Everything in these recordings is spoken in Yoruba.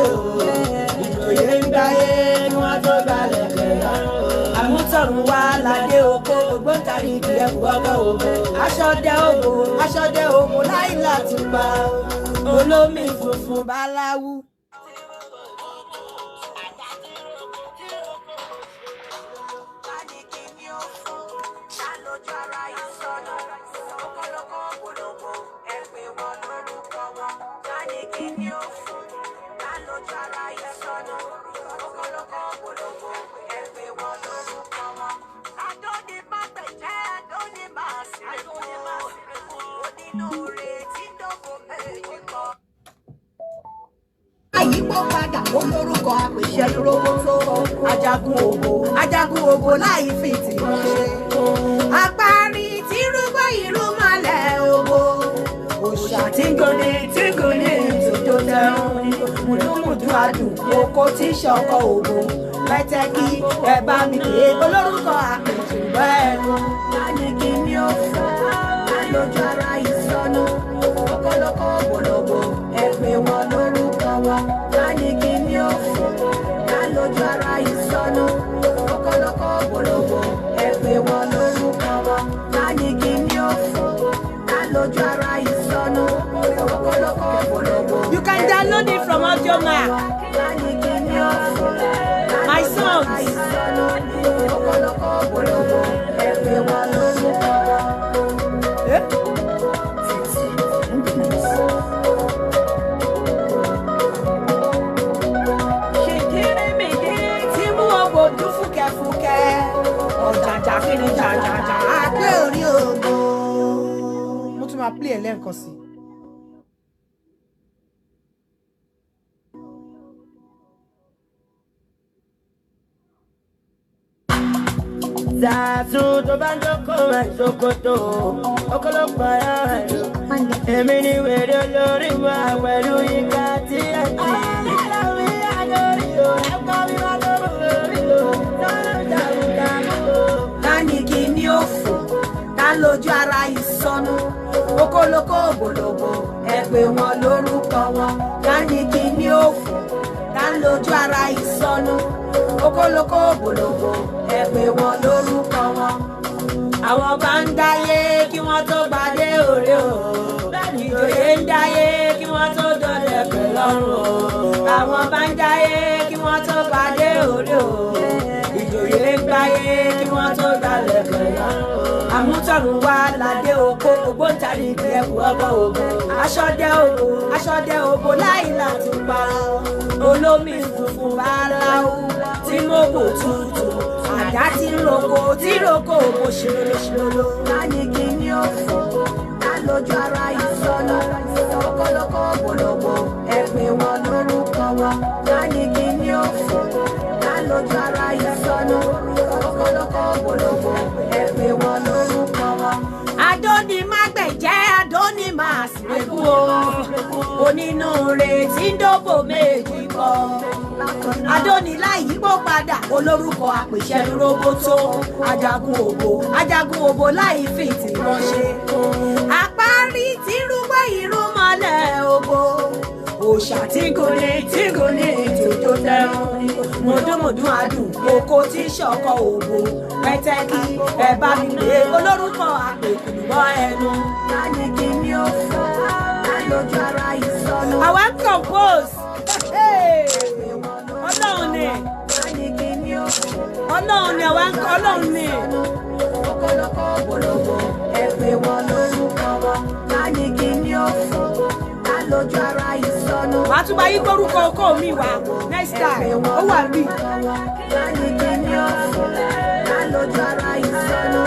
o. Ìjòyè ń gbáyé kí wọ́n tó gbalẹ̀ kẹ̀lọ́rùn o. Àmútọ̀run wá ládé oko, ògbóǹtarìgì ẹ̀kú ọkọ̀ ògo. Aṣọ́dẹ ògo, aṣọ́dẹ òmù láì látùpà. Olómi funfun báláwú. Àyípo padà olórúkọ àpèṣẹ lóró tó ajagun ògo, ajagun ògo láì fi tìbọn ṣe. Apárí tí rúgbó ìlú mọ́lẹ̀ ògo. Òòṣà tí ń goni tí ń goni tòjó tẹrun, mùdúmùdú adùn oko tí ń ṣọkọ ògo. Pẹtẹkì ẹ bá mi pè é olórúkọ àpèjìbọ ẹnu. Lánìkí ni ó fọ́ lójú ara ìsọnù ọkọlọkọ gbòlògbò ẹ pè wọn lórúkọ wọn. Lánìkí ni ó fọ́ lójú ara ìsọnù ọkọlọkọ gbòlògbò ẹ pè wọn lórúkọ wọn. Lánìkí ni ó fọ́ lójú ara ìsọnù ọkọlọkọ gbòlògbò. You can download it from Audiomack. Lánìkí ni ó fọ́ My songs. ìsọnù ọkọlọkọ gbòlògbò ẹ pè wọn lórúkọ wọn. Eh? Ṣèkéré-mèdé tí mú ọgbọ̀dú fúkẹ́fúkẹ́. Ọ̀jàjà kiri jàjàjà àgbẹ̀ orí ògo. Mo tún máa play ẹ̀ lẹ́ẹ̀kan sí i. Zàzù tó bá ń dókòó ẹ̀ ṣòkòtò, ọ̀pọ̀lọpọ̀ ẹ̀ lò. Èmi ni wèrè olórí wa pẹ̀lú ìka tí ẹ ti. Aláwí àdórí o, ẹ̀kọ́ mi máa lórí lórí o, sọ́nà dàrúdàrú o. Lánìkí ni ó fò tá lójú ara ìsọnù okólókó ògbólógbò ẹ pè wọn lórúkọ wọn. Lánìkí ni ó fò tá lójú ara ìsọnù okólókó ògbólógbò ẹ pè wọn lórúkọ wọn. Àwọn bá ń dáyé kí wọ́n tó gbadé òré o. Ìjòyè ń dáyé kí wọ́n tó dọdẹ pẹ̀lọ́rùn o. Àwọn bá ń dáyé kí wọ́n tó gbadé òré o. Ìjòyè ń gbáyé kí wọ́n tó dalẹ̀ pẹ̀lọ́rùn o. Àmútọ̀run wá ládé oko, ògbóǹtarìgì ẹ̀kú ọkọ̀ ògo. Aṣọ́dẹ ògo, aṣọ́dẹ ògo láì látùpà. Olómi funfun báláú tí mo kò tutù. Àdá tí ń roko tí ń roko mo ṣòro ṣòro. Lánìkí ni ó fò tá lójú ara ìsọnù ọkọlọkọ gbòlògbò ẹ pè wọn lórúkọ wọn. Lánìkí ni ó fò tá lójú ara ìsọnù ọkọlọkọ gbòlògbò ẹ pè wọn lórúkọ wọn. Adóni má gbẹ̀jẹ́, Adóni má sìrèkú o. Onínúure tí ń dóbò méjì kọ. Adóni láyípo padà olórúkọ àpèṣẹ roboto ajagun ògo, ajagun ògo láì fi tìbọn ṣe. Àparí tí rúgbó ìrú mọ́lẹ̀ ògo. Òòṣà tí kò ní tí kò ní tòjó tẹrun mùdúmùdú adùn oko tí ṣọkọ òbò. Pẹtẹkì ẹ bá mi pè é olórúkọ àpèkùnbọ ẹnu. Lánìkí ni ó fò tá lójú ara ìsọnù. Àwa ń compose. Ọlọ́run ni. Lánìkí ni ó fò. Ọlọ́run ni àwa ń kọ́, Ọlọ́run ni. Ọkọlọkọ gbòlògbò ẹ pè wọn lórúkọ wọn. Lánìkí ni ó fò tá lójú ara ìsọnù. Màá tún bá yí gbórúkọ ọkọ mi wá next time. Ó wà níbí. Lánìkí ni ó fò tá lójú ara ìsọnù.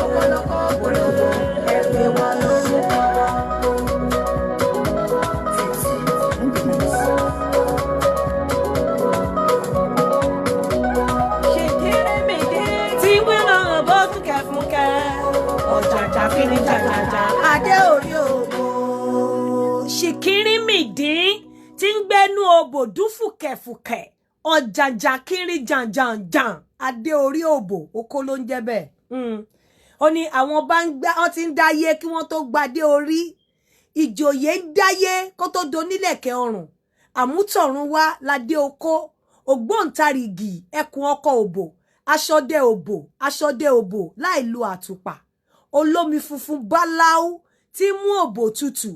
Ọkọlọkọ gbòlògbò ẹ pè wọn lórúkọ wọn. Ṣèkéré-mèdé tí wíran bó fúnkẹ́fúnkẹ́. Ọ̀jàjà kiri jàjàjà Adé orí ògo. Ṣìkìrìmìdín tí ń gbẹ́nu òbò dún fùkẹ̀fùkẹ̀. Ọ̀jàjà kiri jàǹjàǹjàǹ. Adé orí òbò oko ló ń jẹ́ bẹ́ẹ̀. Ó ní àwọn bá ń gbá wọn ti ń dáyé kí wọ́n tó gbadé orí. Ìjòyè ń dáyé kó tó donílẹ̀kẹ̀ ọrùn. Àmútọ̀runwá ládé okó, ògbóǹtarìgì ẹkùn ọkọ òbò, aṣọdẹ òbò, aṣọdẹ òbò láì lo àtùpà, olómi funfun báláú tí ń mú òbò tutù,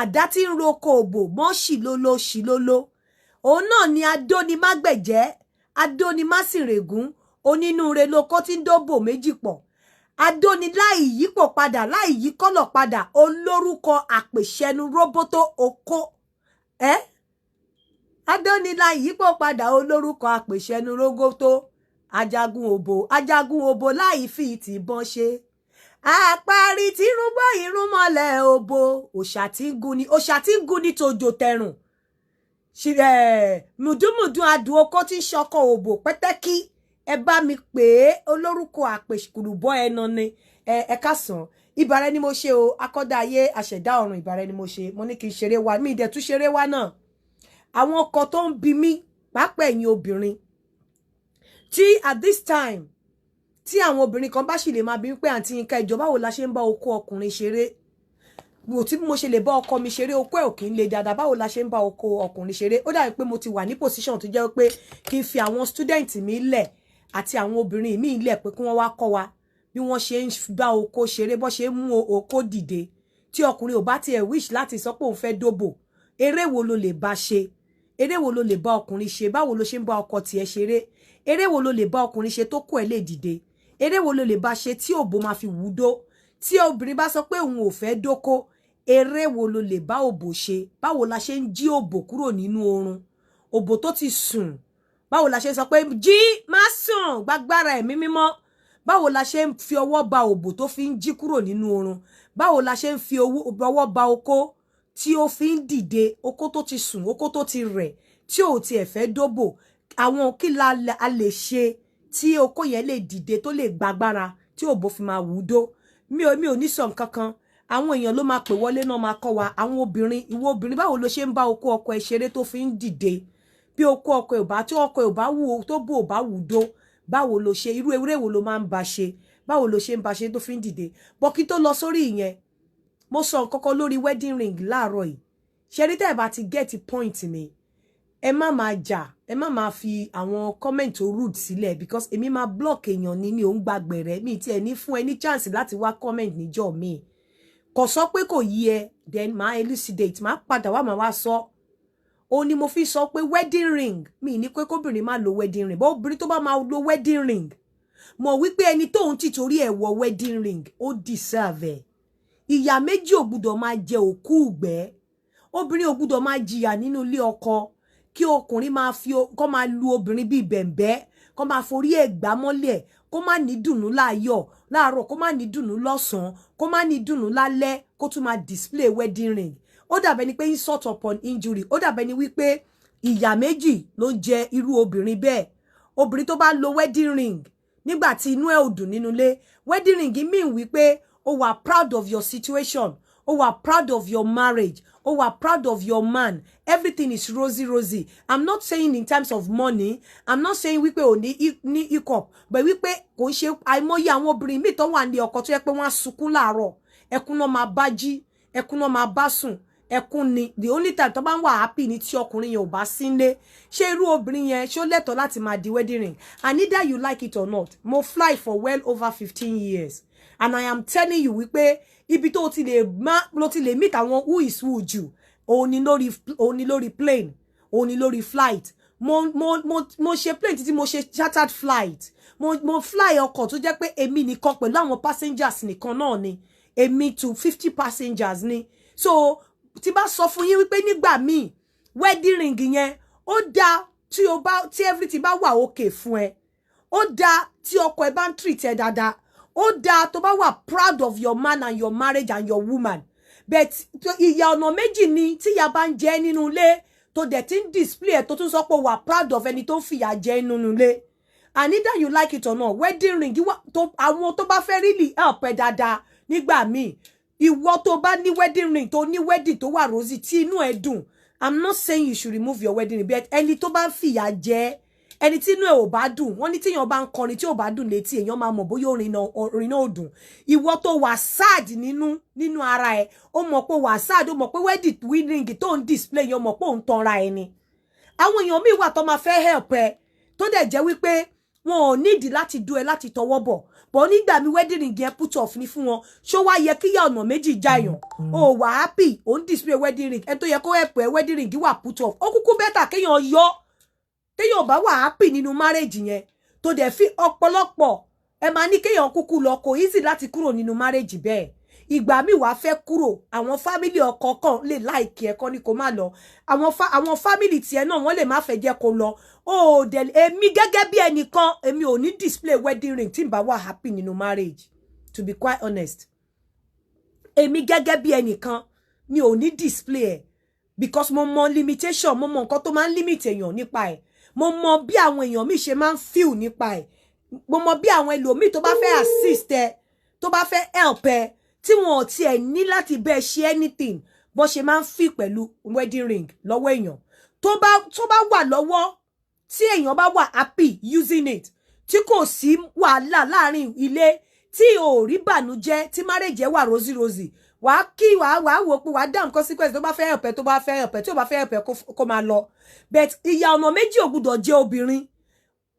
àdá tí ń roko òbò mọ́ ṣìlólo ṣìlólo. Òun náà ni adónimágbẹ̀jẹ́, adónimásìrègún, onínúure lóko tí ń dóbò méjì pọ̀, adóni láì yípo padà, láì yí kọ́lọ̀ padà, olórúkọ àpèṣẹnu róbótó okó ẹ́, adóni láì yípo padà, olórúkọ àpèṣẹnu rógótó, ajagun òbò, ajagun òbò láì fi tìbọn ṣe, àparí tí rúbọ irúnmọlẹ̀ òbò, òòṣà tí ń gun ni, òòṣà tí ń gun ni tòjò tẹ̀rùn, mùdúmùdú adùn okó tí ń ṣọkọ òbò pẹ́tẹ́kí. Ẹ bá mi pè é, olórúkọ àpèkùrùbọ ẹnà ni. Ẹ káàsán, ìbàrẹ ni mo ṣe o. Akọ́dá ayé, àṣẹ̀dá ọ̀run, ìbàrẹ ni mo ṣe. Mo ní kí n ṣeré wa, mi ìdẹ̀ tún ṣeré wa náà. Àwọn ọkọ tó ń bi mí, pàápàá ẹ̀yin obìnrin, tí at this time tí àwọn obìnrin kan bá sì lè máa bí pé, "Àǹtí Yínká, ìjọ báwo la ṣe ń bá okó ọkùnrin ṣeré? Wò tí mo ṣe lè bá ọkọ mi ṣeré, okó ẹ̀ ò kì í le dáadáa. Báwo la ṣe ń bá okó ọkùnrin ṣeré?" Ó dàbí pé mo ti wà ní position tó jẹ́ pé kí n fi àwọn student mi lẹ̀ àti àwọn obìnrin mi lẹ̀ pé kí wọ́n wá kọ́ wa bí wọ́n ṣe ń bá okó ṣeré, bó ṣe ń mú okó dìde. Tí ọkùnrin ò bá tiẹ̀ wish láti sọ pé òun fẹ́ dóbò, eré wo ló lè bá ṣe? Eré wo ló lè bá ọkùnrin ṣe? Báwo ló ṣe ń bá ọkọ tiẹ̀ ṣeré? Eré wo ló lè bá ọkùnrin ṣe tó kó ẹ̀ lè dìde? Eré wo ló lè bá ṣe tí òbò máa fi wù dó? Tí obìnrin bá sọ pé òun ò fẹ́ dóko, eré wo ló lè bá òbò ṣe? Báwo la ṣe ń jí òbò kúrò nínú oorun? Òbò tó ti sùn, báwo la ṣe sọ pé jí, má sùn, gbàgbára ẹ̀mí mímọ́? Báwo la ṣe ń fi ọwọ́ ba òbò tó fi ń jí kúrò nínú oorun? Báwo la ṣe ń fi ọwọ́ ba okó tí ó fi ń dìde? Okó tó ti sùn, okó tó ti rẹ̀, tí ò tiẹ̀ fẹ́ dóbò, àwọn kí la a lè ṣe tí okó yẹn lè dìde, tó lè gbàgbára, tí òbò fi máa wù ú dó? Mi ò ní sọ nǹkan kan. Àwọn èèyàn ló máa pè wọlé náà, máa kọ́ wa. Àwọn obìnrin, ìwọ obìnrin, báwo ló ṣe ń bá okó ọkọ ẹ ṣeré tó fi ń dìde? Bí okó ọkọ ẹ ò bá, tí ọkọ ẹ ò bá wù, tó bò ò bá wù dó, báwo ló ṣe, irú ewúrẹ́ wo ló máa ń bá ṣe? Báwo ló ṣe ń bá ṣe tó fi ń dìde? Bọ́ kí tó lọ sórí ìyẹn, mo sọ nǹkan kan lórí wedding ring láàárọ̀ yìí. Ṣe rí, tẹ́ ẹ bá ti get point mi, ẹ má máa jà, ẹ má máa fi àwọn comment tó rude sílẹ̀, because èmi máa block èèyàn ní mi ò ń gba gbẹ̀rẹ̀ mi tí ẹ ní fún ẹ ní chance láti wá comment níjọ́ mi. Kò sọ pé kò yí ẹ, then máa elucidate, máa padà wá, máa wá sọ. Ó ní mo fi sọ pé wedding ring, mi ní pé kóbìnrin má lo wedding ring, bó obìnrin tó bá máa lo wedding ring, mọ̀ wípé ẹni tóun ti torí ẹ̀ wọ wedding ring, ó deserve ẹ̀. Ìyà méjì ò gbúdọ̀ máa jẹ òkú ìgbẹ́. Obìnrin ò gbúdọ̀ máa jìyà nínú ilé ọkọ, kí ọkùnrin máa fi kó máa lu obìnrin bíi bẹ̀m̀bẹ́, kó máa forí ẹ̀ gbá mọ́lẹ̀, kó má ní dùnnú láàyọ̀ láàárọ̀, kó má ní dùnnú lọ́sàn-án, kó má ní dùnnú lálẹ́, kó tún máa display wedding ring. Ó dàbẹ̀ ni pé insult upon injury. Ó dàbẹ̀ ni wípé ìyà méjì ló ń jẹ irú obìnrin bẹ́ẹ̀. Obìnrin tó bá lo wedding ring nígbà tí inú ẹ̀ ò dùn nínú ilé, wedding ring mean wípé o wà proud of your situation, o wà proud of your marriage, o wà proud of your man, everything is rosy rosy. I'm not saying in terms of money, I'm not saying wípé ò ní hiccup, but wípé kò ń ṣe àìmọye àwọn obìnrin míì tó wà ní ọkọ tó yẹ pé wọ́n á sunkún láàárọ̀, ẹkún náà máa bá jí, ẹkún náà máa bá sùn, ẹkún ni. The only time tó bá ń wà happy ni tí ọkùnrin yẹn ò bá sí nílé. Ṣé irú obìnrin yẹn, ṣó lẹ́tọ̀ọ́ láti máa di wedding ring? And either you like it or not, mo fly for well over 15 years and I am telling you wípé ibi tó ti lè má ló ti lè meet àwọn who is who jù, òun ni lórí plane, òun ni lórí flight. Mo ṣe plane títí, mo ṣe chartered flight, mo fly ọkọ̀ tó jẹ́ pé èmi nìkan pẹ̀lú àwọn passengers nìkan náà ni, èmi to 50 passengers ni. So tí bá sọ fún yín wípé nígbà míì wedding ring yẹn, ó dáa tí o bá, tí everything bá wà okay fún ẹ, ó dáa tí ọkọ ẹ bá ń treat ẹ dáadáa, ó dáa tó bá wà proud of your man and your marriage and your woman. But ìyà ọ̀nà méjì ni tí ìyà bá ń jẹ nínú ilé, tó dẹ̀ ti ń display ẹ̀, tó tún sọ pé wà proud of ẹni tó ń fìyà jẹ nínú ilé. And either you like it or not, wedding ring àwọn tó bá fẹ́ really help ẹ dáadáa nígbà míì, ìwọ tó bá ní wedding ring, tó ní wedding tó wà rosy, tí inú ẹ dùn, I'm not saying you should remove your wedding ring, but ẹni tó bá ń fìyà jẹ, ẹni tí inú ẹ ò bá dùn, wọ́n ní tíyàn bá ń kọrin tí ò bá dùn létí, èèyàn máa mọ̀ bóyá orin náà ò dùn. Ìwọ tó wà sad nínú ara ẹ, ó mọ̀ pé wà sad, ó mọ̀ pé wedding ring tó ń display yẹn, ó mọ̀ pé òun tanra ẹni. Àwọn èèyàn míì wà tó máa fẹ́ help ẹ, tó dẹ̀ jẹ́ wípé wọn ò nídìí láti dú ẹ, láti tọwọ́ bọ̀ bọ̀ nígbà mi. Wedding ring yẹn put off ní fún wọn. Ṣó wá yẹ kíyà ọ̀nà méjì jáyàn? O wà happy, ò ń display wedding ring. Ẹ tó yẹ kó help ẹ, wedding ring wà put off. Ó kúkú better kéèyàn yọ. Téèyàn bá wà happy nínú marriage yẹn, tó dẹ̀ fi ọ̀pọ̀lọpọ̀, ẹ máa ní kéèyàn kúkú lọ. Kò easy láti kúrò nínú marriage bẹ́ẹ̀. Ìgbà míì wàá fẹ́ kúrò, àwọn family ọkọ kan lè like ẹ kọ́ ni kó má lọ. Àwọn family tiẹ̀ náà, wọ́n lè má fẹ́ jẹ́ kó lọ. Ó dẹ̀ èmi gẹ́gẹ́ bí ẹnìkan, èmi ò ní display wedding ring tí n bá wà happy nínú marriage. To be quite honest, èmi gẹ́gẹ́ bí ẹnìkan, mi ò ní display ẹ̀ because mo mọ limitation, mo mọ nǹkan tó máa ń limit èèyàn nípa ẹ̀, mo mọ bí àwọn èèyàn mi ṣe máa ń feel nípa ẹ̀, mo mọ bí àwọn ẹlòmíì tó bá fẹ́ assist ẹ, tó bá fẹ́ help ẹ, tí wọn ò tiẹ̀ ní láti bẹ́ẹ̀ ṣe anything, bó ṣe máa ń feel pẹ̀lú wedding ring lọ́wọ́ èèyàn. Tó bá wà lọ́wọ́, tí èèyàn bá wà happy using it, tí kò sí wàhálà láàrin ilé, tí ò rí bànújẹ́, tí marriage ẹ wà rosy rosy, wàá kí wàá wò pé wàá dáhùn consequence. Tó bá fẹ́ help ẹ, tó bá fẹ́ help ẹ, tí ò bá fẹ́ help ẹ, kó máa lọ. But ìyà ọ̀nà méjì ò gbúdọ̀ jẹ́ obìnrin.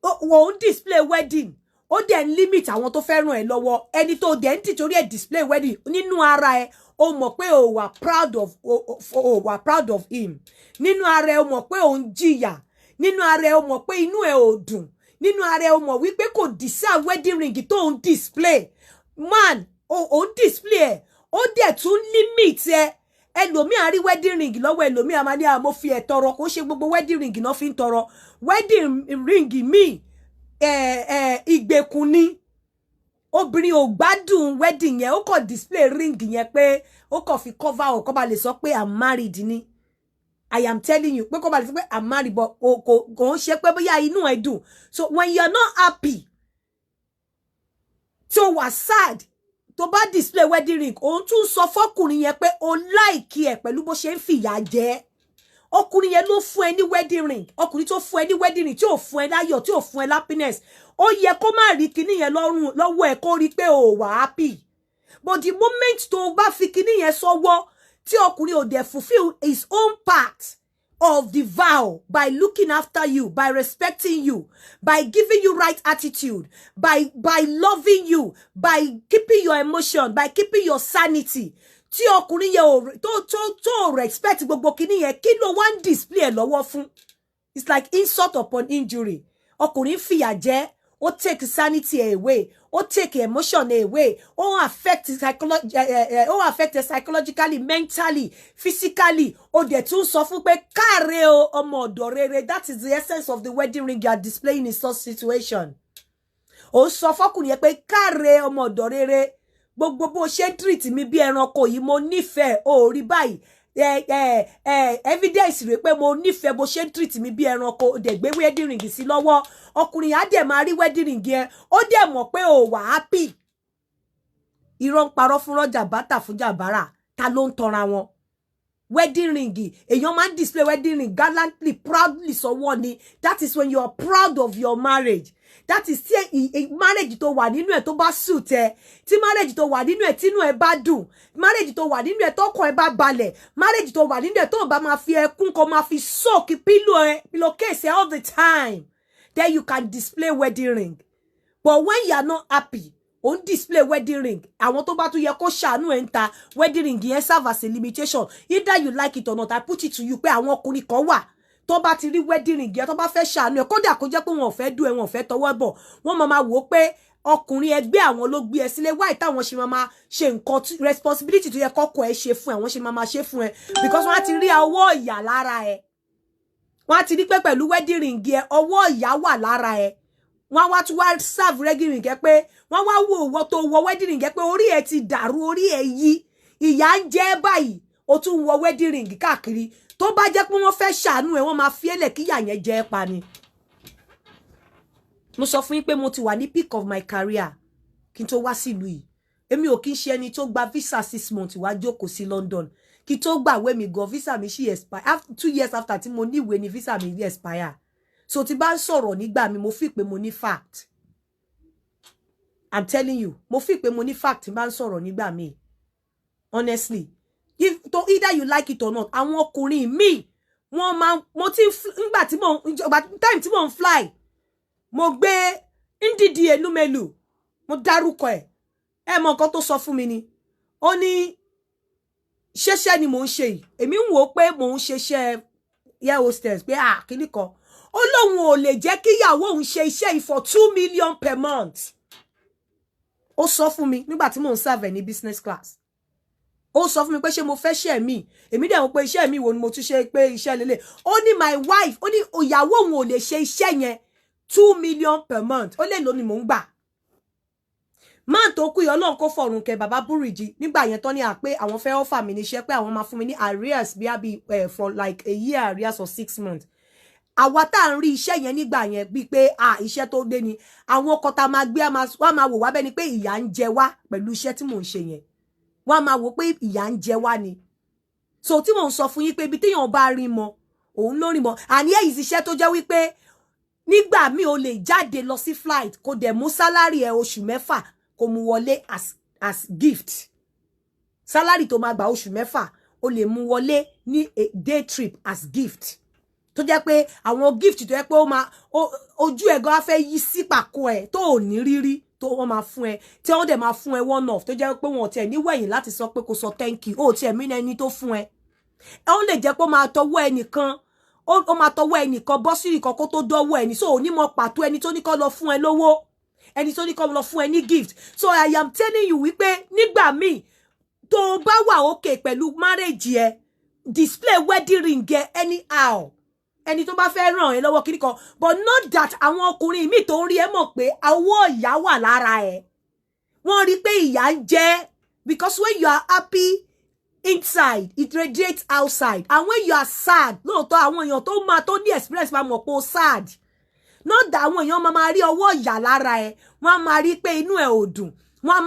Wọ́n ń display wedding, ó dẹ̀ ń limit àwọn tó fẹ́ ràn ẹ́ lọ́wọ́. Ẹni tó dẹ̀ ń tìtorí ẹ̀ display wedding, nínú ara ẹ̀, o mọ̀ pé o wà proud of him. Nínú ara ẹ̀, o mọ̀ pé o ń jìyà. Nínú ara ẹ̀, o mọ̀ pé inú ẹ̀ ò dùn. Nínú ara ẹ̀, o mọ̀ wípé kò deserve wedding ring tó ń display. Man, o ń display ẹ̀, ó dẹ̀ tún limit ẹ. Ẹlòmíì á rí wedding ring lọ́wọ́ ẹlòmíì, á máa ní àmọ́ fi ẹ̀ tọrọ. Kó ṣe gbogbo wedding ring náà fi ń tọrọ. Wedding ring míì, ìgbèkùn ni. Obìnrin ò gbádùn wedding yẹn, ó kàn display ring yẹn pé ó kàn fi cover, ọ̀ kó ba lè sọ pé "I'm married" ni. I am telling you pé kó ba lè sọ pé "I'm married", but kò ń ṣe pé bóyá inú ẹ dùn. So when you are not happy, tí o wà sad, tó bá display wedding ring, òun tún sọ fọkùnrin yẹn pé o like ẹ pẹ̀lú bó ṣe ń fìyà jẹ ọkùnrin yẹn ló fún ẹ ní wedding ring. Ọkùnrin tó fún ẹ ní wedding ring, tí ò fún ẹ láyọ̀, tí ò fún ẹ happiness, ó yẹ kó má rí kinní yẹn lọ́rùn lọ́wọ́ ẹ, kó rí pé o wà happy. But the moment tó o bá fi kinní yẹn sọ́wọ́, tí ọkùnrin ò dẹ̀ fulfill his own part of the vow by looking after you, by respecting you, by giving you right attitude, by loving you, by keeping your emotion, by keeping your sanity, tí ọkùnrin yẹn ò tó respect gbogbo kinní yẹn, kí ló wá ń display ẹ̀ lọ́wọ́ fún? It's like insult upon injury. Ọkùnrin fìyà jẹ, ó take sanity away, ó take emotion away, ó affect psychologically, mentally, physically. Ó dẹ̀ tún sọ fún pé káre o, ọmọ ọ̀dọ̀ rere. That is the essence of the wedding ring you are displaying in such situation. Ó sọ fọkùnrin yẹn pé káre, ọmọ ọ̀dọ̀ rere, gbogbo bó ṣe ń treat mi bí ẹranko yìí, mo nífẹ̀ẹ́ o. Rí báyìí, ẹ ẹ ẹ evidence rẹ̀ pé mo nífẹ̀ẹ́ bó ṣe ń treat mi bí ẹranko. Dẹ̀ gbé wedding ring sí lọ́wọ́. Ọkùnrin á dẹ̀ máa rí wedding ring yẹn, ó dẹ̀ mọ̀ pé o wà happy. Irọ́ ń parọ́ fún rọ́jà, bátà fún jàbára. Ta ló ń tanra wọn? Wedding ring, èèyàn máa ń display wedding ring gallantly, proudly sọ́wọ́ ni. That is when you are proud of your marriage. That is tí marriage tó wà nínú ẹ̀ tó bá suit ẹ, tí marriage tó wà nínú ẹ̀, tínú ẹ̀ bá dùn, marriage tó wà nínú ẹ̀, tọkàn ẹ̀ bá balẹ̀, marriage tó wà nínú ẹ̀, tó bá máa fi ẹkún kó máa fi soak pillow ẹ, pillowcase all the time, then you can display wedding ring. But when you are not happy, ó ń display wedding ring, àwọn tó bá tún yẹ kó ṣàánú ẹ̀ ń ta, wedding ring yẹn serve as a limitation, either you like it or not. I put it to you pé àwọn ọkùnrin kan wà, tó bá ti rí wedding ring yẹn, tó bá fẹ́ ṣàánú ẹ̀, kódà kó jẹ́ pé wọn ò fẹ́ dùn ẹ̀, wọn ò fẹ́ tọwọ́ bọ̀, wọ́n máa wò ó pé ọkùnrin ẹgbẹ́ àwọn ló gbé ẹ sílé wáì, táwọn ṣe máa ṣe nǹkan, responsibility tó yẹ kọ́kọ́ ẹ ṣe fún ẹ, wọ́n ṣe máa ṣe fún ẹ, because wọ́n á ti rí ọwọ́ ìyà lára ẹ. Wọ́n á ti rí pé pẹ̀lú wedding ring ẹ, ọwọ́ ìyà wà lára ẹ. Wọ́n wá tún wá serve wedding ring ẹ pé wọ́n wá wo òwò tó wọ wedding ring ẹ pé orí ẹ ti dàrú, orí ẹ yí, ìyà ń jẹ báyìí, o tún wọ wedding ring káàkiri. Tó bá jẹ́ pé wọ́n fẹ́ ṣàánú ẹ, wọ́n máa fi ẹlẹ̀ kíyà yẹn jẹ ẹ́ pa ni. Mo sọ fún yín pé mo ti wà ní peak of my career kí n tó wá sílùú yìí. Èmi ò kí ń ṣe ẹni tó gba visa 6 months wá jókòó sí London. Kí tó gbàwé mi gan, visa mi ṣì expire. 2 years after tí mo níwèé ni visa mi expire. So tí bá ń sọ̀rọ̀ nígbà mi, mo fi pé mo ní fact. I'm telling you, mo fi pé mo ní fact tí bá ń sọ̀rọ̀ nígbà mi. Honestly, if to either you like it or not, àwọn ọkùnrin míì, Wọ́n máa, mo ti nígbà tí mo time tí mo ń fly, mo gbé Ndidi Elumelu, mo dárúkọ ẹ̀. Ẹ mọ nǹkan tó sọ fún mi ni, ó ní ṣẹṣẹ ni mò ń ṣe yìí. Èmi ń wò ó pé mò ń ṣiṣẹ́ air hostess pé, ah, kíní kan. Ó lóun ò lè jẹ́ kíyàwó òun ṣe iṣẹ́ yìí for 2 million per month. Ó sọ fún mi nígbà tí mò ń serve ní business class. Ó sọ fún mi pé ṣé mo fẹ́ ṣẹ́ mi. Èmi dẹ̀ wọ́n pé iṣẹ́ mi wo ni mo tún ṣe pé iṣẹ́ lélẹ̀. Ó ní my wife, ó ní ìyàwó òun ò lè ṣe iṣẹ́ yẹn 2 million per month. Ó lè lò ní mò ń gbà. Man tó kú yìí, Ọlọ́run kó fọ̀run kẹ́ bàbá Búrìjì. Nígbà yẹn tán ní à pé àwọn fẹ́ offer mi níṣẹ́, pé àwọn máa fún mi ní arrears bí i for like a year arrears or 6 months. Àwa tá à ń rí iṣẹ́ yẹn nígbà yẹn bíi pé ah, iṣẹ́ tó dé ni. Àwọn ọkọ̀ tá máa gbé wá máa wò wá bẹ́ẹ̀ ni pé ìyà ń jẹ wá pẹ̀lú iṣẹ́ tí mò ń ṣe yẹn. Wọ́n á máa wò pé ìyà ń jẹ wá ni. So tí mò ń sọ fún yín pé ibi téèyàn bá rí mọ òun ló rí mọ. Àní èyí iṣẹ́ tó jẹ́ wípé nígbà míì o lè jáde lọ sí flight, kó dẹ̀ mú salary ẹ̀ oṣù 6 kó mú wọlé as gift. Salary tó máa gbà oṣù 6, o lè mú wọlé ní a day trip as gift, tó jẹ́ pé àwọn gift tó jẹ́ pé ó máa ojú ẹ̀ gan á fẹ́ yí sí pàkó ẹ̀ tó ò ní rírí tó wọ́n máa fún ẹ, tí wọ́n dẹ̀ máa fún ẹ one off, tó jẹ́ pé wọ́n tiẹ̀ níwẹ̀yìn láti sọ pé kò sọ thank you. Ó tiẹ̀ mí ẹni tó fún ẹ. Ó lè jẹ́ pé ó máa tọwọ́ ẹnìkan, ó máa tọwọ́ ẹnìkan bọ́ sí ìkan kó tó dọ́wọ́ ẹni. So ò ní mọ pàtó ẹni tó ní kó lọ fún ẹ lówó, ẹni tó ní kó lọ fún ẹ ní gift. So I am telling you wípé nígbà míì tó o bá wà okay pẹ̀lú marriage ẹ, display wedding ring ẹ anyhow, ẹni tó bá fẹ́ ràn ẹ́ lọ́wọ́ kíní kan. But not that àwọn ọkùnrin míì tó ń rí ẹ mọ̀ pé owó ìyá wà lára ẹ, wọ́n rí pé ìyà ń jẹ. Because when you are happy inside, it radiates outside, and when you are sad, lóòótọ́ àwọn èèyàn tó máa tó ní experience máa mọ̀ pé o sad. Not that àwọn èèyàn máa máa rí ọwọ́ ìyà lára ẹ, wọ́n á máa rí pé inú ẹ ò dùn, wọ́n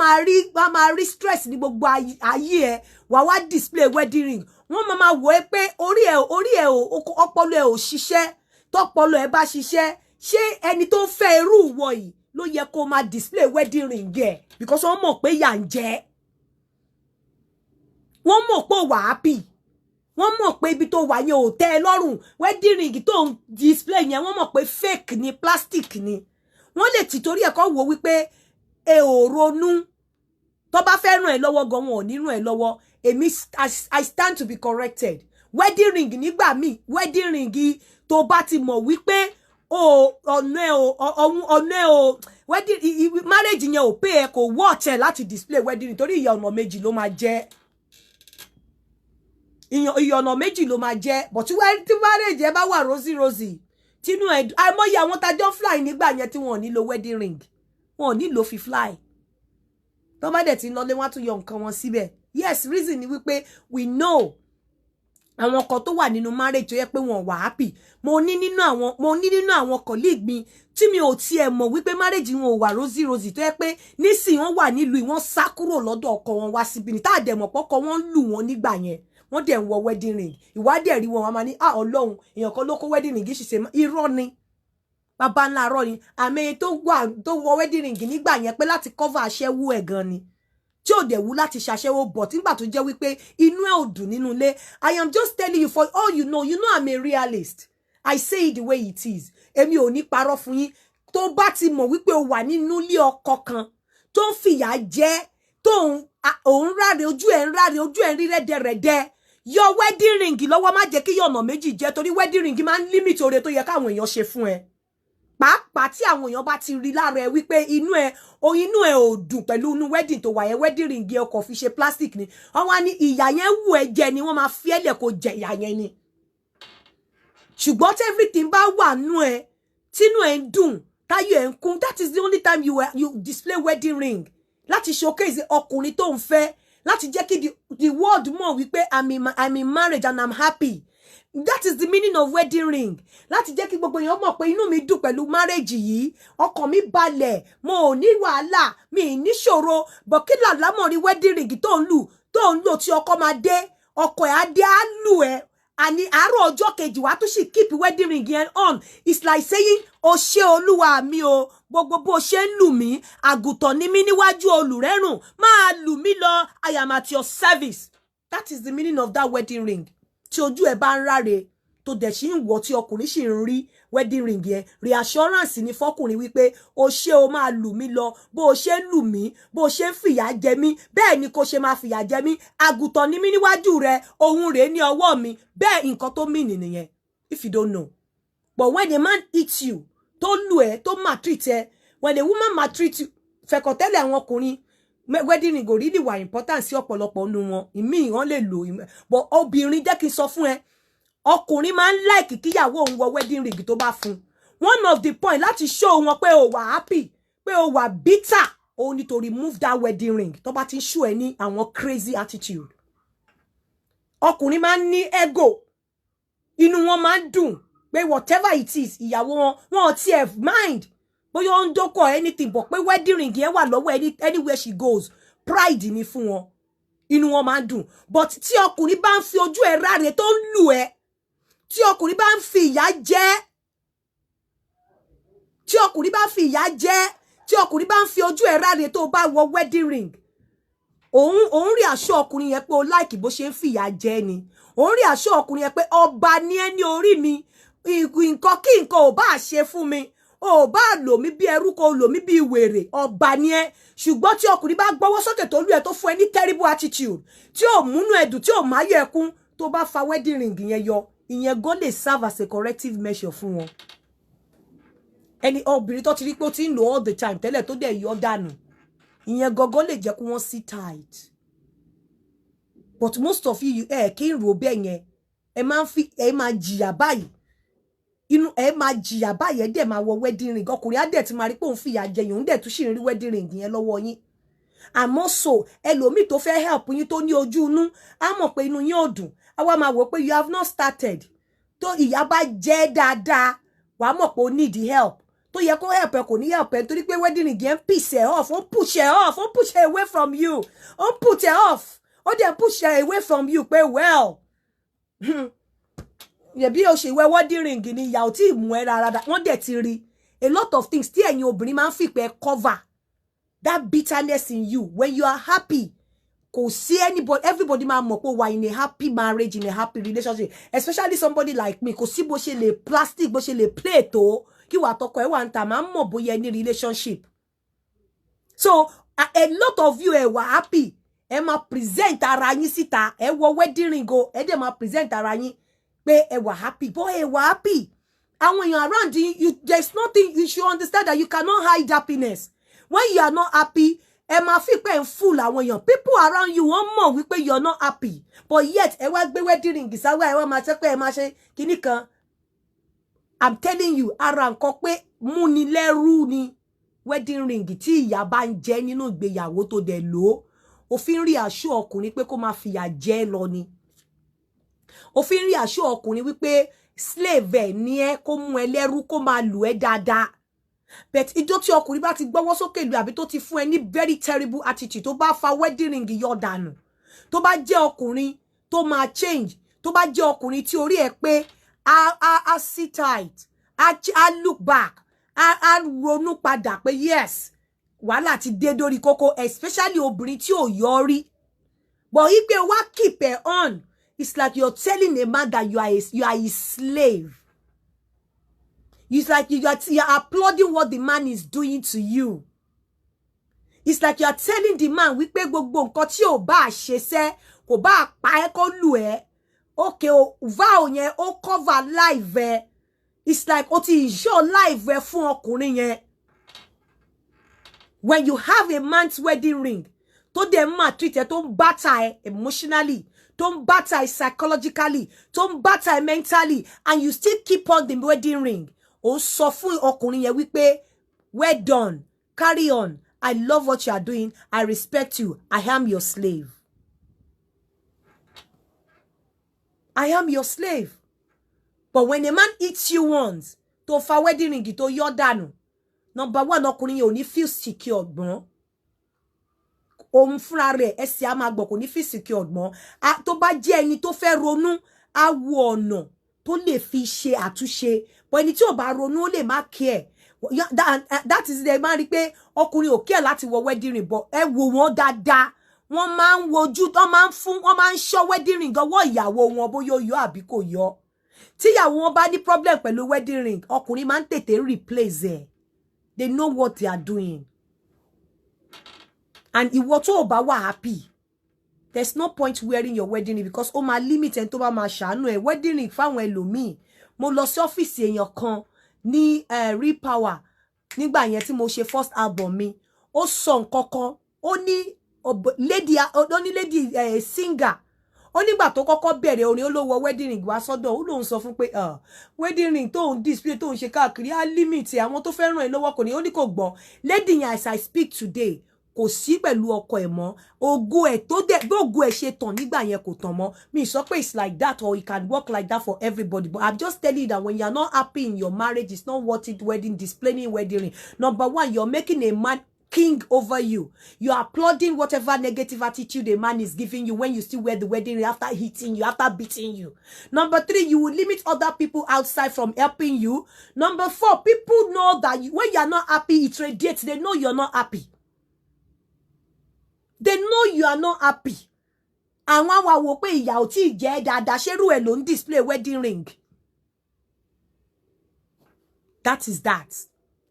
á máa rí stress ní gbogbo ayé ẹ. Wà wá display wedding ring, wọ́n máa máa wò ẹ́ pé orí ẹ ò, ọpọlọ ẹ ò ṣiṣẹ́. Tọpọlọ ẹ bá ṣiṣẹ́, ṣé ẹni tó fẹ́ irú ìwọ yìí ló yẹ kó máa display wedding ring ẹ? Because wọ́n mọ̀ pé yà ń jẹ, wọ́n mọ̀ pé wà happy, wọ́n mọ̀ pé ibi tó wà yẹn ò tẹ́ ẹ lọ́rùn. Wedding ring tó ń display yẹn, wọ́n mọ̀ pé fake ni, plastic ni. Wọ́n lè tì torí ẹ̀kọ́ wò wípé ẹ ò ronú. Tó bá fẹ́ ràn ẹ́ lọ́wọ́ gan, wọn ò ní ràn ẹ́ lọ́wọ́. Èmi, I stand to be corrected. Wedding ring nígbà míì, wedding ring tó bá ti mọ̀ wípé o ọ̀nà ẹ̀ o ọ̀nà ẹ̀ o, wedding marriage yẹn ò pay ẹ, kò worth ẹ láti display wedding ring, torí ìyà ọ̀nà méjì ló máa jẹ́, ìyà ọ̀nà méjì ló máa jẹ́. But tí marriage ẹ bá wà rosy rosy, tínú ẹ, àìmọye àwọn tajọ́ fly nígbà yẹn tí wọn ò nílò wedding ring, wọn ò nílò fi fly. Tó bá dẹ̀ ti lọlé, wọ́n á tún yọ nǹkan wọn síbẹ̀. Yes, reason ni wípé we know àwọn kan tó wà nínú marriage tó yẹ pé wọn wà happy. Mo ní nínú àwọn colleague mi tí mi ò tiẹ̀ mọ̀ wípé marriage wọn ò wà rosy rosy, tó yẹ pé nísìnyí wọ́n wà nílùú, wọ́n sá kúrò lọ́dọ̀ ọkọ wọn wá síbi ní tá a dẹ̀ mọ̀ pọ́kọ wọn lù wọ́n nígbà yẹn. Wọ́n dẹ̀ ń wọ wedding ring. Ìwádìí ẹ̀rí wọn, wọn máa ní, "Ah, Ọlọ́run, èèyàn kan ló kó wedding ring ṣiṣẹ́." Irọ́ ni, bàbá ńlá arọ́ ni. Àmì tó wà tó wọ wedding ring nígbà yẹn pé láti cover aṣẹ́wó ẹ̀ gan ni, tí ò dẹ̀ wú láti ṣaṣẹ́wó bọ̀ nígbà tó jẹ́ wípé inú ẹ̀ ò dùn nínú ilé. I am just telling you for all you know. You know I'm a realist. I say it the way it is. Èmi ò ní parọ́ fún yín. Tó bá ti mọ̀ wípé o wà nínú ilé ọkọ kan tó ń fìyà jẹ, tó ń ráre, ojú ẹ̀ ń ráre, ojú ẹ̀ ń rí rẹ́dẹ̀rẹ́dẹ́, yọ wedding ring lọ́wọ́. Má jẹ́ kí yọ̀nà méjì jẹ́, torí wedding ring máa ń limit oore tó yẹ káwọn èèyàn ṣe fún ẹ, pàápàá tí àwọn èèyàn bá ti rí lára ẹ wípé inú ẹ ò dùn pẹ̀lú inú wedding tó wà yẹn. Wedding ring ẹ ọkọ̀ fi ṣe plastic ni. Wọ́n wá ní ìyà yẹn wù ẹ jẹ ni, wọ́n máa fi ẹ́ lẹ̀ kó jẹ ìyà yẹn ni. Ṣùgbọ́n tí everything bá wà nú ẹ, tínú ẹ ń dùn, táyọ̀ ẹ ń kún, that is the only time you display wedding ring, láti showcase ọkùnrin tó ń fẹ́, láti jẹ́ kí the world mọ̀ wípé I'm in marriage and I'm happy. That is the meaning of wedding ring, láti jẹ́ kí gbogbo èèyàn mọ̀ pé inú mi dùn pẹ̀lú marriage yìí, ọkàn mi balẹ̀, mo ò ní wàhálà, mi ì níṣòro. But kí làlámọ̀ rí wedding ring tó ń lù, tó ń lò, tí ọkọ máa dé, ọkọ ẹ̀ á dé, á lù ẹ́, àní àárọ̀ ọjọ́ kejì wàá tún sì keep wedding ring yẹn on. It's like saying, "O ṣé Olúwa mi o, gbogbo bó ṣe ń lù mí, àgùntàn ni mí níwájú olùrẹ́rùn, máa lù mí lọ, I am at your service." That is the meaning of that wedding ring. Tí ojú ẹ bá ń ráre, Tó dẹ̀ ṣì ń wọ̀, tí ọkùnrin sì ń rí wedding ring yẹn, reassurance ni fọkùnrin wípé o ṣé, o máa lù mí lọ. Bó o ṣe ń lù mí, bó o ṣe ń fìyà jẹ mí, bẹ́ẹ̀ ni kò ṣe máa fìyà jẹ mí. Àgùntàn ni mí níwájú rẹ, ohun rèé ní ọwọ́ mi. Bẹ́ẹ̀ nǹkan tó mean nìyẹn, if you don't know. But when a man hits you, tó lù ẹ́, tó maltreat ẹ, when a woman maltreat you, fẹ̀kọ̀tẹ́lẹ̀ àwọn ọkùnrin, wedding ring ò really wà important sí ọ̀pọ̀lọpọ̀ nínú wọn. Ìmíì wọn lè lò, but obìnrin, jẹ́ kí n sọ fún ẹ, ọkùnrin máa ń like kíyàwó òun wọ wedding ring tó bá fún. One of the point láti show wọn pé o wà happy, pé o wà bitter, o ní to remove that wedding ring tó bá ti ń show ẹ ní àwọn crazy attitude. Ọkùnrin máa ń ní ego, inú wọn máa ń dùn pé whatever it is, ìyàwó wọn, wọn ò tiẹ̀ mind bóyá ó ń dókọ̀ anything, but pé wedding ring yẹn wà lọ́wọ́ anywhere she goes, pride ni fún wọn, inú wọn máa ń dùn. But tí ọkùnrin bá ń fi ojú ẹ ráre, tó ń lù ẹ, tí ọkùnrin bá ń fi ìyà jẹ, tí ọkùnrin bá ń fi ìyà jẹ, tí ọkùnrin bá ń fi ojú ẹ ráre, tó bá wọ wedding ring, òun rí aṣọ ọkùnrin yẹn pé o like bó ṣe ń fìyà jẹ ni. Òun rí aṣọ ọkùnrin yẹn pé ọba ní ẹ ní orí mi, nǹkan kí nǹkan ò bá ṣe fún mi, ò bá lò mí bí ẹrú, kò lò mí bí wèrè, ọba ni ẹ. Ṣùgbọ́n tí ọkùnrin bá gbọ́wọ́ sókè, tó lù ẹ, tó fún ẹ ní terrible attitude, tí ò múnú ẹ dùn, tí ò máyọ̀ ẹkún, tó bá fa wedding ring yẹn yọ, ìyẹn gan lè serve as a corrective measure fún wọn. Ẹni obìnrin tó ti rí pé ó ti ń lò all the time tẹ́lẹ̀, tó dẹ̀ yọ dànù, ìyẹn gangan lè jẹ́ kí wọ́n sit tight. But most of you, ẹ kí n rò bẹ́ẹ̀ yẹn. Ẹ máa ń fi ẹ máa jìyà báyìí, inú ẹ máa jìyà báyìí, ẹ dẹ̀ máa wọ wedding ring. Ọkùnrin á dẹ̀ ti máa rí pé òun fìyà jẹ yín, òun dẹ̀ tún sì ń rí wedding ring yẹn lọ́wọ́ yín. Àmọ́ so ẹlòmíì tó fẹ́ help yín, tó ní ojú inú, á mọ̀ pé inú yín ò dùn, á wá máa wò pé you have not started. Tó ìyà bá jẹ́ dáadáa, wàá mọ̀ pé o need help. Tó yẹ kó help ẹ kò ní help ẹ, nítorí pé wedding ring yẹn ń piss ẹ off, ó ń push ẹ off, ó ń push ẹ away from you, ó ń put ẹ off, ó dẹ̀ push ẹ away from you pé, well, yẹ̀bí o ṣe ìwẹ́ wedding ring ni, ìyà ò tí ì mú ẹ rárá. Wọ́n dẹ̀ ti rí a lot of things tí ẹ̀yin obìnrin máa ń fìpẹ́ cover that bitterness in you. When you are happy, kò sí anybody, everybody máa mọ̀ pé wà in a happy marriage, in a happy relationship, especially somebody like me. Kò sí bó ṣe lè plastic, bó ṣe lè play tó, kí wà tọkọ ẹ wà ń ta, máa ń mọ̀ bóyá ẹ ní relationship. So a lot of you, ẹ wà happy, ẹ máa present ara yín síta, ẹ wọ wedding ring o, ẹ dẹ̀ máa present ara yín pé ẹ wà happy, but ẹ wà happy. Àwọn èèyàn around you, there is nothing. You should understand that you cannot hide happiness when you are not happy. Ẹ máa fi pé ń fool àwọn èèyàn. People around you, wọ́n mọ̀ wípé you are not happy, but yet ẹ wá gbé wedding ring sáwọ́, ẹ wá máa ṣe pé ẹ máa ṣe kinní kan. I'm telling you, ara nǹkan pé múnilẹ́rú ni wedding ring. Tí ìyà bá ń jẹ nínú ìgbéyàwó, tó dẹ̀ lò ó, òfin rí aṣọ ọkùnrin pé kó máa fìyà jẹ lọ ni. Òfin rí aṣọ ọkùnrin wípé slave ẹ ní ẹ, kó mú ẹ lẹ́rú, kó máa lù ẹ́ dáadáa. But ìjọ tí ọkùnrin bá ti gbọ́wọ́ sókè lu, àbí tó ti fún ẹ ní very terrible attitude, tó bá fa wedding ring yọ dànù, tó bá jẹ́ ọkùnrin tó máa change, tó bá jẹ́ ọkùnrin tí orí ẹ pé, á sit tight, á look back, á ronú padà pé yes, wàhálà ti dé dórí kókó, especially obìnrin tí ò yọ rí. But wípé wá keep ẹ on, it's like you're telling a man that you are a slave. It's like you are applauding what the man is doing to you. It's like you are telling the man wípé gbogbo nǹkan tí ò bá ṣe sẹ́, kò bá pa ẹ́, kó lù ẹ́, okay o, vow yẹn ó cover life ẹ. It's like o ti insure life ẹ fún ọkùnrin yẹn. When you have a man's wedding ring, tó dẹ̀ ń maltreat ẹ, tó ń batter ẹ emotionally, tó ń batter ẹ psychologically, tó ń batter ẹ mentally, and you still keep on the wedding ring, ó sọ fún ọkùnrin yẹn wípé well done, carry on, I love what you are doing, I respect you, I am your slave. I am your slave. But when a man hits you once, tó fa wedding ring tó yọ dànù, number one, ọkùnrin yẹn ò ní feel secure gbọ́n. Òun fúnra rẹ̀, ẹsẹ̀ á máa gbọ̀n, kò ní feel secure gbọ́n. Tó bá jẹ́ ẹni tó fẹ́ ronú, á wo ọ̀nà tó lè fi ṣe àtúnṣe. But ẹni tí ò bá ronú, ó lè má care. That is the máa rí pé ọkùnrin ò care láti wọ wedding ring, but ẹ wò wọ́n dáadáa, wọ́n máa ń wojú, wọ́n máa ń fún, wọ́n máa ń ṣọ́ wedding ring ọwọ́ ìyàwó wọn, bóyá ó yọ àbí kò yọ. Tíyàwó wọn bá ní problem pẹ̀lú wedding ring, ọkùnrin máa ń tètè replace ẹ̀. They know what they are doing. And ìwọ tó o bá wà happy, there's no point wearing your wedding ring, because ó máa limit ẹni tó bá máa ṣàánú ẹ. Wedding ring fáwọn ẹlòmíì, mo lọ sí ọ́fíìsì èèyàn kan ní Repower nígbà yẹn tí mo ṣe first album mi. Ó sọ nǹkan kan, ó ní lady, ó ní lady singer, ó nígbà tó kọ́kọ́ bẹ̀rẹ̀ orin, ó ló wọ wedding ring wá sọ́dọ̀. Ó lóun sọ fún pé wedding ring tóun display, tóun ṣe káàkiri, á limit àwọn tó fẹ́ ràn ẹ́ lọ́wọ́. Kò ní, ó ní kò gbọ́. Lady yẹn, as I speak today, kò sí pẹ̀lú ọkọ ẹ̀ mọ́. Ògo ẹ̀ tó dẹ̀ bí ògo ẹ̀ ṣe tàn nígbà yẹn, kò tàn mọ́. Mi sọ pé it's like that or it can work like that for everybody, but I'm just telling you that when you are not happy in your marriage, it's not worth it wedding displaying wedding ring. Number one, you're making a man king over you. You are applauding whatever negative attitude a man is giving you when you still wear the wedding ring after hitting you, after beating you. Number three, you will limit other people outside from helping you. Number four, people know that you, when you are not happy, it radiates. They know you're not happy. They know you are not happy. Àwọn àwa wò pé ìyà ò tí ì jẹ́ dáadáa, ṣerú ẹ̀ ló ń display wedding ring. That is that.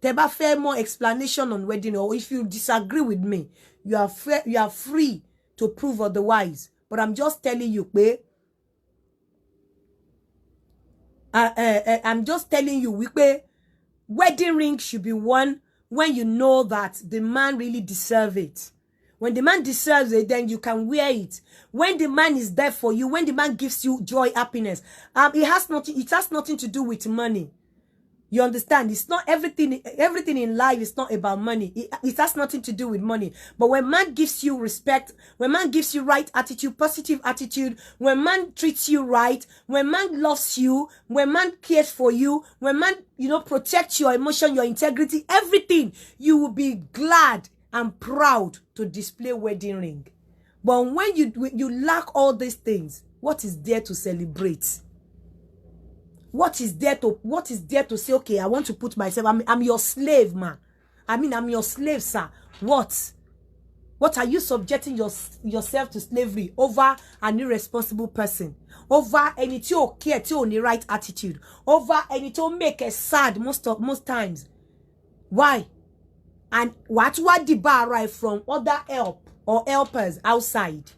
Tẹ́ bá fẹ́ more explanation on wedding, or if you disagree with me, you are free to prove otherwise, but I'm just telling you pé I'm just telling you wípé wedding ring should be worn when you know that the man really deserve it. When the man deserves it, then you can wear it. When the man is there for you, when the man gives you joy, happiness, it has nothing to do with money. You understand? It's not everything. Everything in life is not about money. It has nothing to do with money. But when man gives you respect, when man gives you right attitude, positive attitude, when man treats you right, when man loves you, when man cares for you, when man protects your emotion, your integrity, everything, you will be glad and proud to display wedding ring. But when you lack all these things, what is there to celebrate? What is there to say, "Okay, I want to put myself, I'm your slave, man"? I mean, I'm your slave, sir. What are you subjecting yourself to slavery over? An irresponsible person, over ẹni tí ò care, tí ò ní right attitude, over ẹni tó make us sad most times. Why? And wàá tún wá dìbà ara ẹ from other help or helpers outside.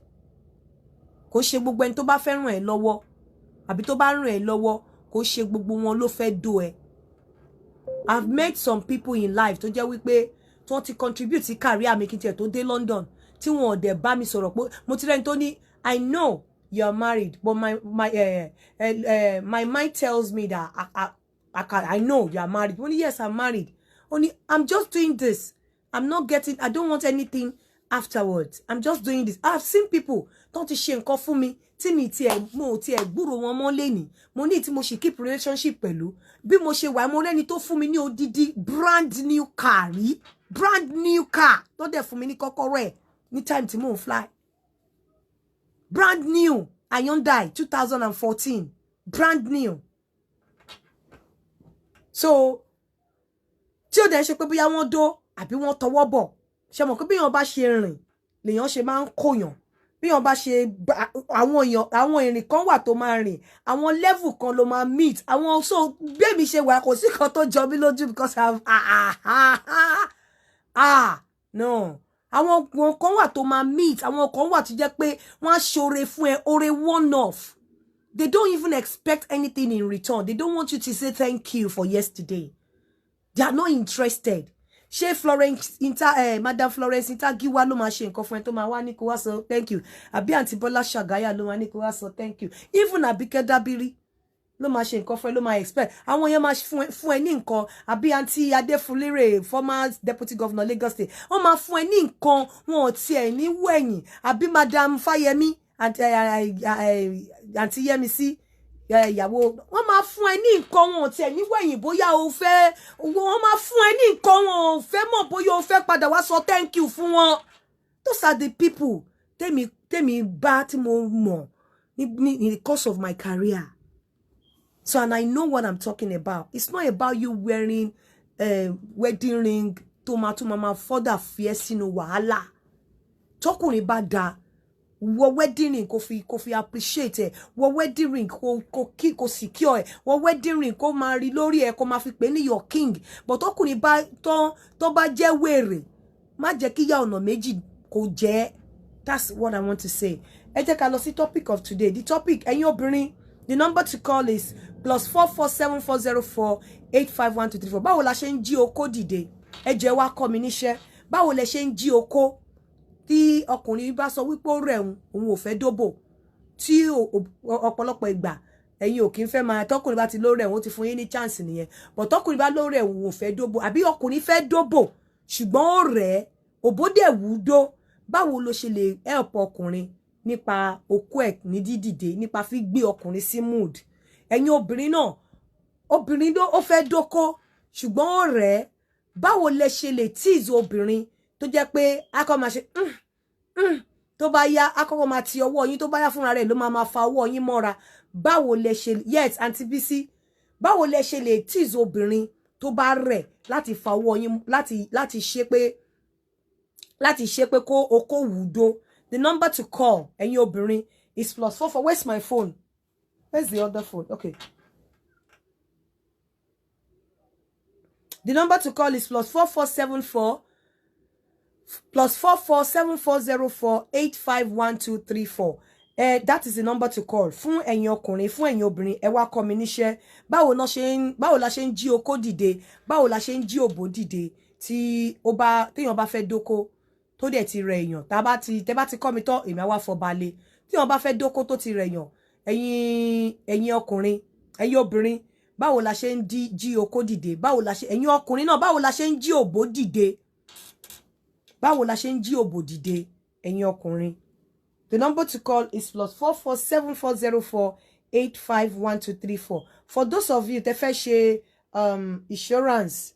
Kò ṣe gbogbo ẹni tó bá fẹ́ ràn ẹ́ lọ́wọ́ àbí tó bá ràn ẹ́ lọ́wọ́, kò ṣe gbogbo wọn ló fẹ́ dó ẹ. I've met some people in life tó jẹ́ wípé tí wọ́n ti contribute sí career mi kí n tiẹ̀ tó dé London, tí wọn ò dẹ̀ bá mi sọ̀rọ̀ pé mo ti rẹ́ni tó ní, "I know you are married, but my mind tells me that I know you are married." Mo ní, "Yes, I'm married." Ó ní, "I'm just doing this. I'm not getting, I don't want anything afterwards. I'm just doing this." I've seen people tó ti ṣe nǹkan fún mi tí mi tiẹ̀ mo tiẹ̀ gbúrò wọn mọ́ lẹ́nìí. Mo ní tí mo ṣì keep relationship pẹ̀lú bí mo ṣe wà. Mo rẹ́ni tó fún mi ní odidi brand new car rí, brand new car, tó dẹ̀ fún mi ní kọ́kọ́rọ́ ẹ̀ ní time tí mò ń fly. Brand new Hyundai 2014, brand new. So tí ó dẹ̀ ṣe pé bóyá wọ́n dó àbí wọ́n tọwọ́ bọ̀, ṣe mọ̀ pé bí wọ́n bá ṣe rìn lèèyàn ṣe máa ń kóyàn, bí wọ́n bá ṣe àwọn èèyàn, àwọn ìrìn kan wà tó máa rìn, àwọn level kan ló máa meet àwọn. So bí èmi ṣe wà, kò sí kan tó jọ mí lójú, because I've ah ah ah ah ah no, àwọn kan wà tó máa meet, àwọn kan wà tó jẹ́ pé wọ́n á ṣoore fún ẹ, oore one off. They don't even expect anything in return. They don't want you to say thank you for yesterday. They are not interested. Ṣé Florence Inter Madam Florence Intagiwa ló máa ṣe nǹkan fún ẹ tó máa wá ní kó wá sọ thank you? Àbí Àǹtí Bọ́lá Ṣàgáyà ló máa ní kó wá sọ thank you? Even Àbíkẹ́ Dábírí ló máa ṣe nǹkan fún ẹ ló máa expect? Àwọn yẹn máa fún ẹ ní nǹkan, àbí Àǹtí Adéfúnlérè, former deputy governor Lagos State, wọ́n máa fún ẹ ní nǹkan, wọn ò tiẹ̀ ní wẹ̀yìn. Àbí Madam Fáyẹmí, Àǹtí Yẹmisí, ìyàwó, wọ́n máa fún ẹ ní nǹkan, wọn ò tiẹ̀ ní wẹ̀yìn bóyá o fẹ́. Wọ́n máa fún ẹ ní nǹkan, wọn ò fẹ́ mọ̀ bóyá o fẹ́ padà wá sọ thank you fún wọn. Those are the people tèmi bá, tí mo mọ̀ ní in the course of my career. So, and I know what I'm talking about. It's not about you wearing wedding ring tó máa tún máa further fi ẹ́ sínú wàhálà. Tọkùnrin bá da Wọ wedding ring kó fi appreciate ẹ. Wọ wedding ring kó kí kó secure ẹ. Wọ wedding ring kó máa rí lórí ẹ, kó máa fi pè ní your king. But ọkùnrin bá tán tó bá jẹ́ wèrè, má jẹ́ kíyà ọ̀nà méjì kó jẹ́. That's what I want to say. Ẹ jẹ́ ká lọ sí topic of today. The topic, ẹ̀yin obìnrin, the number to call is +44 7404 851234. Báwo la ṣe ń jí okó dìde? Ẹ jẹ́ wá kọ́ mi níṣẹ́. Báwo lẹ ṣe ń jí okó tí ọkùnrin bá sọ wípé ó rẹ̀ òun, òun ò fẹ́ dóbò? Tí ọ̀pọ̀lọpọ̀ ìgbà, ẹ̀yin ò kí ń fẹ́ máa, tọkùnrin bá ti lórí ẹ̀, wọ́n ti fún yín ní chance nìyẹn. But tọkùnrin bá lórí ẹ̀, òun ò fẹ́ dóbò, àbí ọkùnrin fẹ́ dóbò ṣùgbọ́n ó rẹ̀ ẹ́, òbó dẹ̀ wúdó, báwo ló ṣe lè help ọkùnrin nípa okó ẹ̀ ní dídìde, nípa fi gbé ọkùnrin sí mood? Ẹ̀yin obìnrin náà, obìnrin ló ó fẹ́ dóko ṣùgbọ́n ó rẹ̀ ẹ́, báwo lẹ ṣe lè tease obìnrin tó jẹ́ pé a kọ́ máa ṣe tó bá yá, a kọ́kọ́ máa ti ọwọ́ yín, tó bá yá, fúnra rẹ̀ ló máa fa ọwọ́ yín mọ́ra? Báwo lẹ ṣe, yes, Aunty Bisi, báwo lẹ ṣe lè tease obìnrin tó bá rẹ̀ láti fa ọwọ́ yín, láti ṣe pé kó okó wùdó? The number to call, ẹ̀yin obìnrin, is +44, where's my phone? Where's the other phone? Okay. The number to call is +44 74, +44 7404 851234. That is the number to call fún ẹ̀yin ọkùnrin, fún ẹ̀yin obìnrin. Ẹ wá kọ́ mi níṣẹ́. Báwo la ṣe ń jí okó dìde? Báwo la ṣe ń jí òbó dìde tí ó bá téèyàn bá fẹ́ dóko tó dẹ̀ ti rẹ̀ èèyàn? Tá bá ti tẹ́ bá ti kọ́ mi tán, èmi á wá fọba lé. Téèyàn bá fẹ́ dóko tó ti rẹ̀ èèyàn, ẹ̀yin ọkùnrin, ẹ̀yin obìnrin, báwo la ṣe ń jí okó dìde? Báwo la ṣe, ẹ̀yin ọkùnrin náà, báwo la ṣe ń jí òbó dìde? Báwo la ṣe ń jí òbò dìde, ẹ̀yin ọkùnrin? The number to call is +44 7404 851234. For those of you tẹ́ fẹ́ ṣe insurance,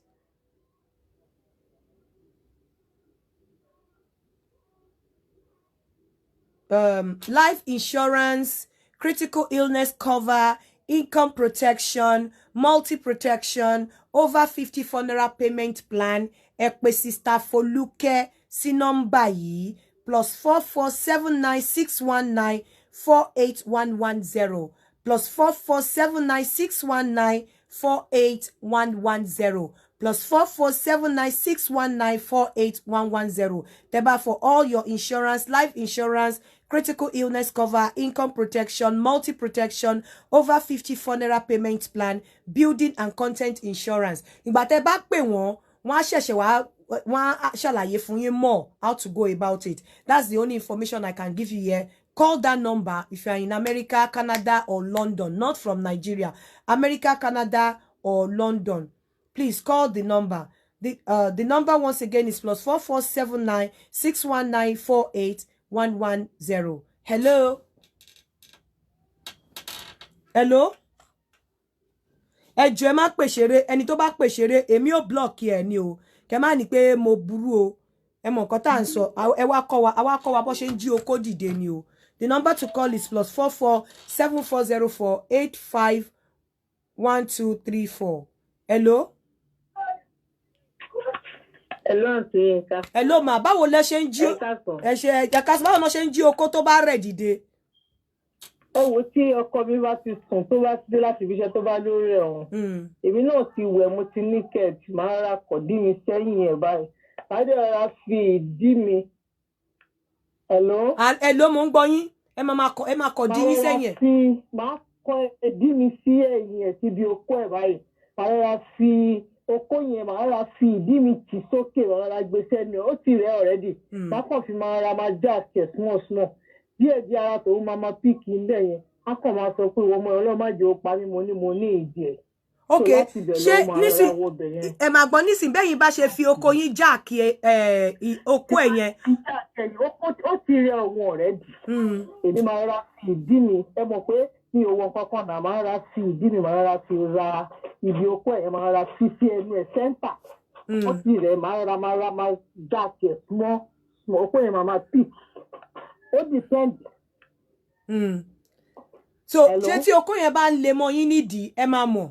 life insurance, critical illness cover, income protection, multi-protection, over 50 funeral payment plan, ẹ pè Sister Folúkẹ́ sí nọ́mbà yìí: +44 7961 948110, +44 7961 948110, +44 7961 948110. Tẹ́ for all your insurance, life insurance, critical illness cover, income protection, multi-protection, over 50 funeral payment plan, building and content insurance. Ìgbà tẹ́ bá pè wọ́n, wọ́n á ṣẹ̀ṣẹ̀ wá, wọ́n á ṣàlàyé fún yín more how to go about it. That's the only information I can give you here. Call that number if you are in America, Canada or London, not from Nigeria. America, Canada or London. Please call the number. The number once again is +44 7961 948110. Hello. Hello. Ẹ jọ̀ọ́, ẹ má pè ṣeré. Ẹni tó bá pè ṣeré, èmi ò block ẹ ní o. Kẹ má ní pé mo burú o. Ẹ mọ̀ nǹkan tá à ń sọ. Ẹ wá kọ́ wa, àwa kọ́ wa bó ṣe ń jí okó dìde ni o. The number to call is +44 7404 851234. Hello. Hello, Aunty Yinka. Hello ma, báwo lẹ ṣe ń jí Ẹ káàsán. Ẹ ṣe, ẹ káàsán. Báwo lẹ ṣe ń jí okó tó bá rẹ̀ dìde? Ẹ wo, tí ọkọ mi bá ti sùn, tó bá ti dé láti ibi iṣẹ́, tó bá lórí ọ̀hún, èmi náà ti wẹ̀, mo ti ní kẹ̀t, máa ra kọ̀dí mi sẹ́yìn ẹ̀ báyìí, máa dẹ̀ rọra fi ìdí mi. Hello? Hello, mo ń gbọ́ yín. Ẹ máa kọ, ẹ máa kọ̀ dí yín sẹ́yìn ẹ̀. Máa kọ ìdí mi sí ẹ̀yìn ẹ̀, síbi okó ẹ̀ báyìí. Máa rọra fi okó yẹn, máa rọra fi ìdí mi tì sókè, máa rọra gbé sẹ́nu ẹ̀. Ó ti rẹ̀ already. Máa kàn fi máa ra máa já àti ẹ̀ small small díẹ̀ díẹ̀, ara tòun máa máa pick ńbẹ̀ yẹn. Á kàn máa sọ pé, "Ọmọ ọlọ́run, má jẹ́ ó pa mí." Mo ní ìdí ẹ̀. Ok, ṣé nísìn, ẹ máa gbọ́ nísìn, bẹ́yìn bá ṣe fi oko yín jack ẹ okó ẹ̀ yẹn. Ó ti rẹ òun already. Èmi máa ra fi ìdí mi, ẹ mọ̀ pé mi ò wọ kankan náà, máa ra fi ìdí mi, máa ra fi ra ibi okó ẹ̀, máa ra fi sí ẹnu ẹ̀ center. Ó ti rẹ̀, máa ra máa jack ẹ̀ small small, okó yẹn máa máa pick. Ó depend. So ṣé tí okó yẹn bá ń le mọ́ yín nídìí, ẹ máa mọ̀?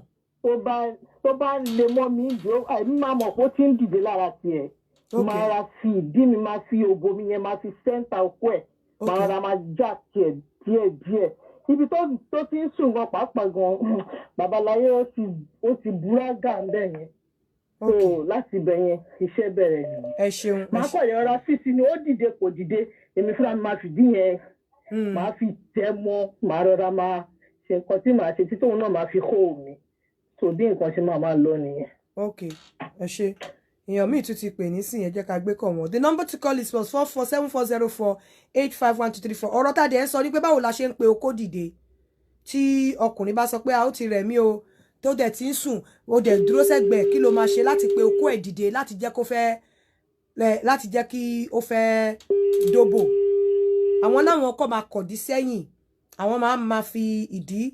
Tó bá ń le mọ́ mi jò, àìní máa mọ̀ pé ó ti ń dìde lára tiẹ̀. Máa ra fi ìdí mi, máa fi òbò mi yẹn, máa fi center okó ẹ̀. Màá rọra máa já tiẹ̀ díẹ̀ díẹ̀. Ibi tó ti ń sùn gan pàápàá gan, babaláyé, ó ti búrágà ń bẹ̀ yẹn. So láti ibẹ̀ yẹn, iṣẹ́ bẹ̀rẹ̀ nìyẹn. Ẹ ṣeun, ẹ Màá ṣe. kọ̀ yọra fífi ni, ó dìde, kò dìde, èmi fúnra mi máa fìdí yẹn, màá fi tẹ́ mọ́, màá rọra máa ṣe nǹkan tí màá ṣe títí òun náà máa fi kó mi. So bí nǹkan ṣe máa máa lọ nìyẹn. Ok, ẹ ṣe. Èèyàn míì tún ti pè nísìnyí, ẹ jẹ́ ká gbé kọ̀ wọ́n. The number to call is +44 7404 851234. Ọ̀rọ̀ tá a dẹ̀ ń sọ ni pé báwo la ṣe ń pe okó dìde tí ọkùnrin bá sọ pé a ó ti rẹ̀ mí o, tó dẹ̀ ti ń sùn, ó dẹ̀ dúró sẹ́gbẹ̀ẹ́, kí ló máa ṣe láti pe okó ẹ̀ dìde, láti jẹ́ kó fẹ́ láti jẹ́ kí ó fẹ́ dóbò? Àwọn láwọn kọ́ máa kọ̀dí sẹ́yìn, àwọn máa máa fi ìdí,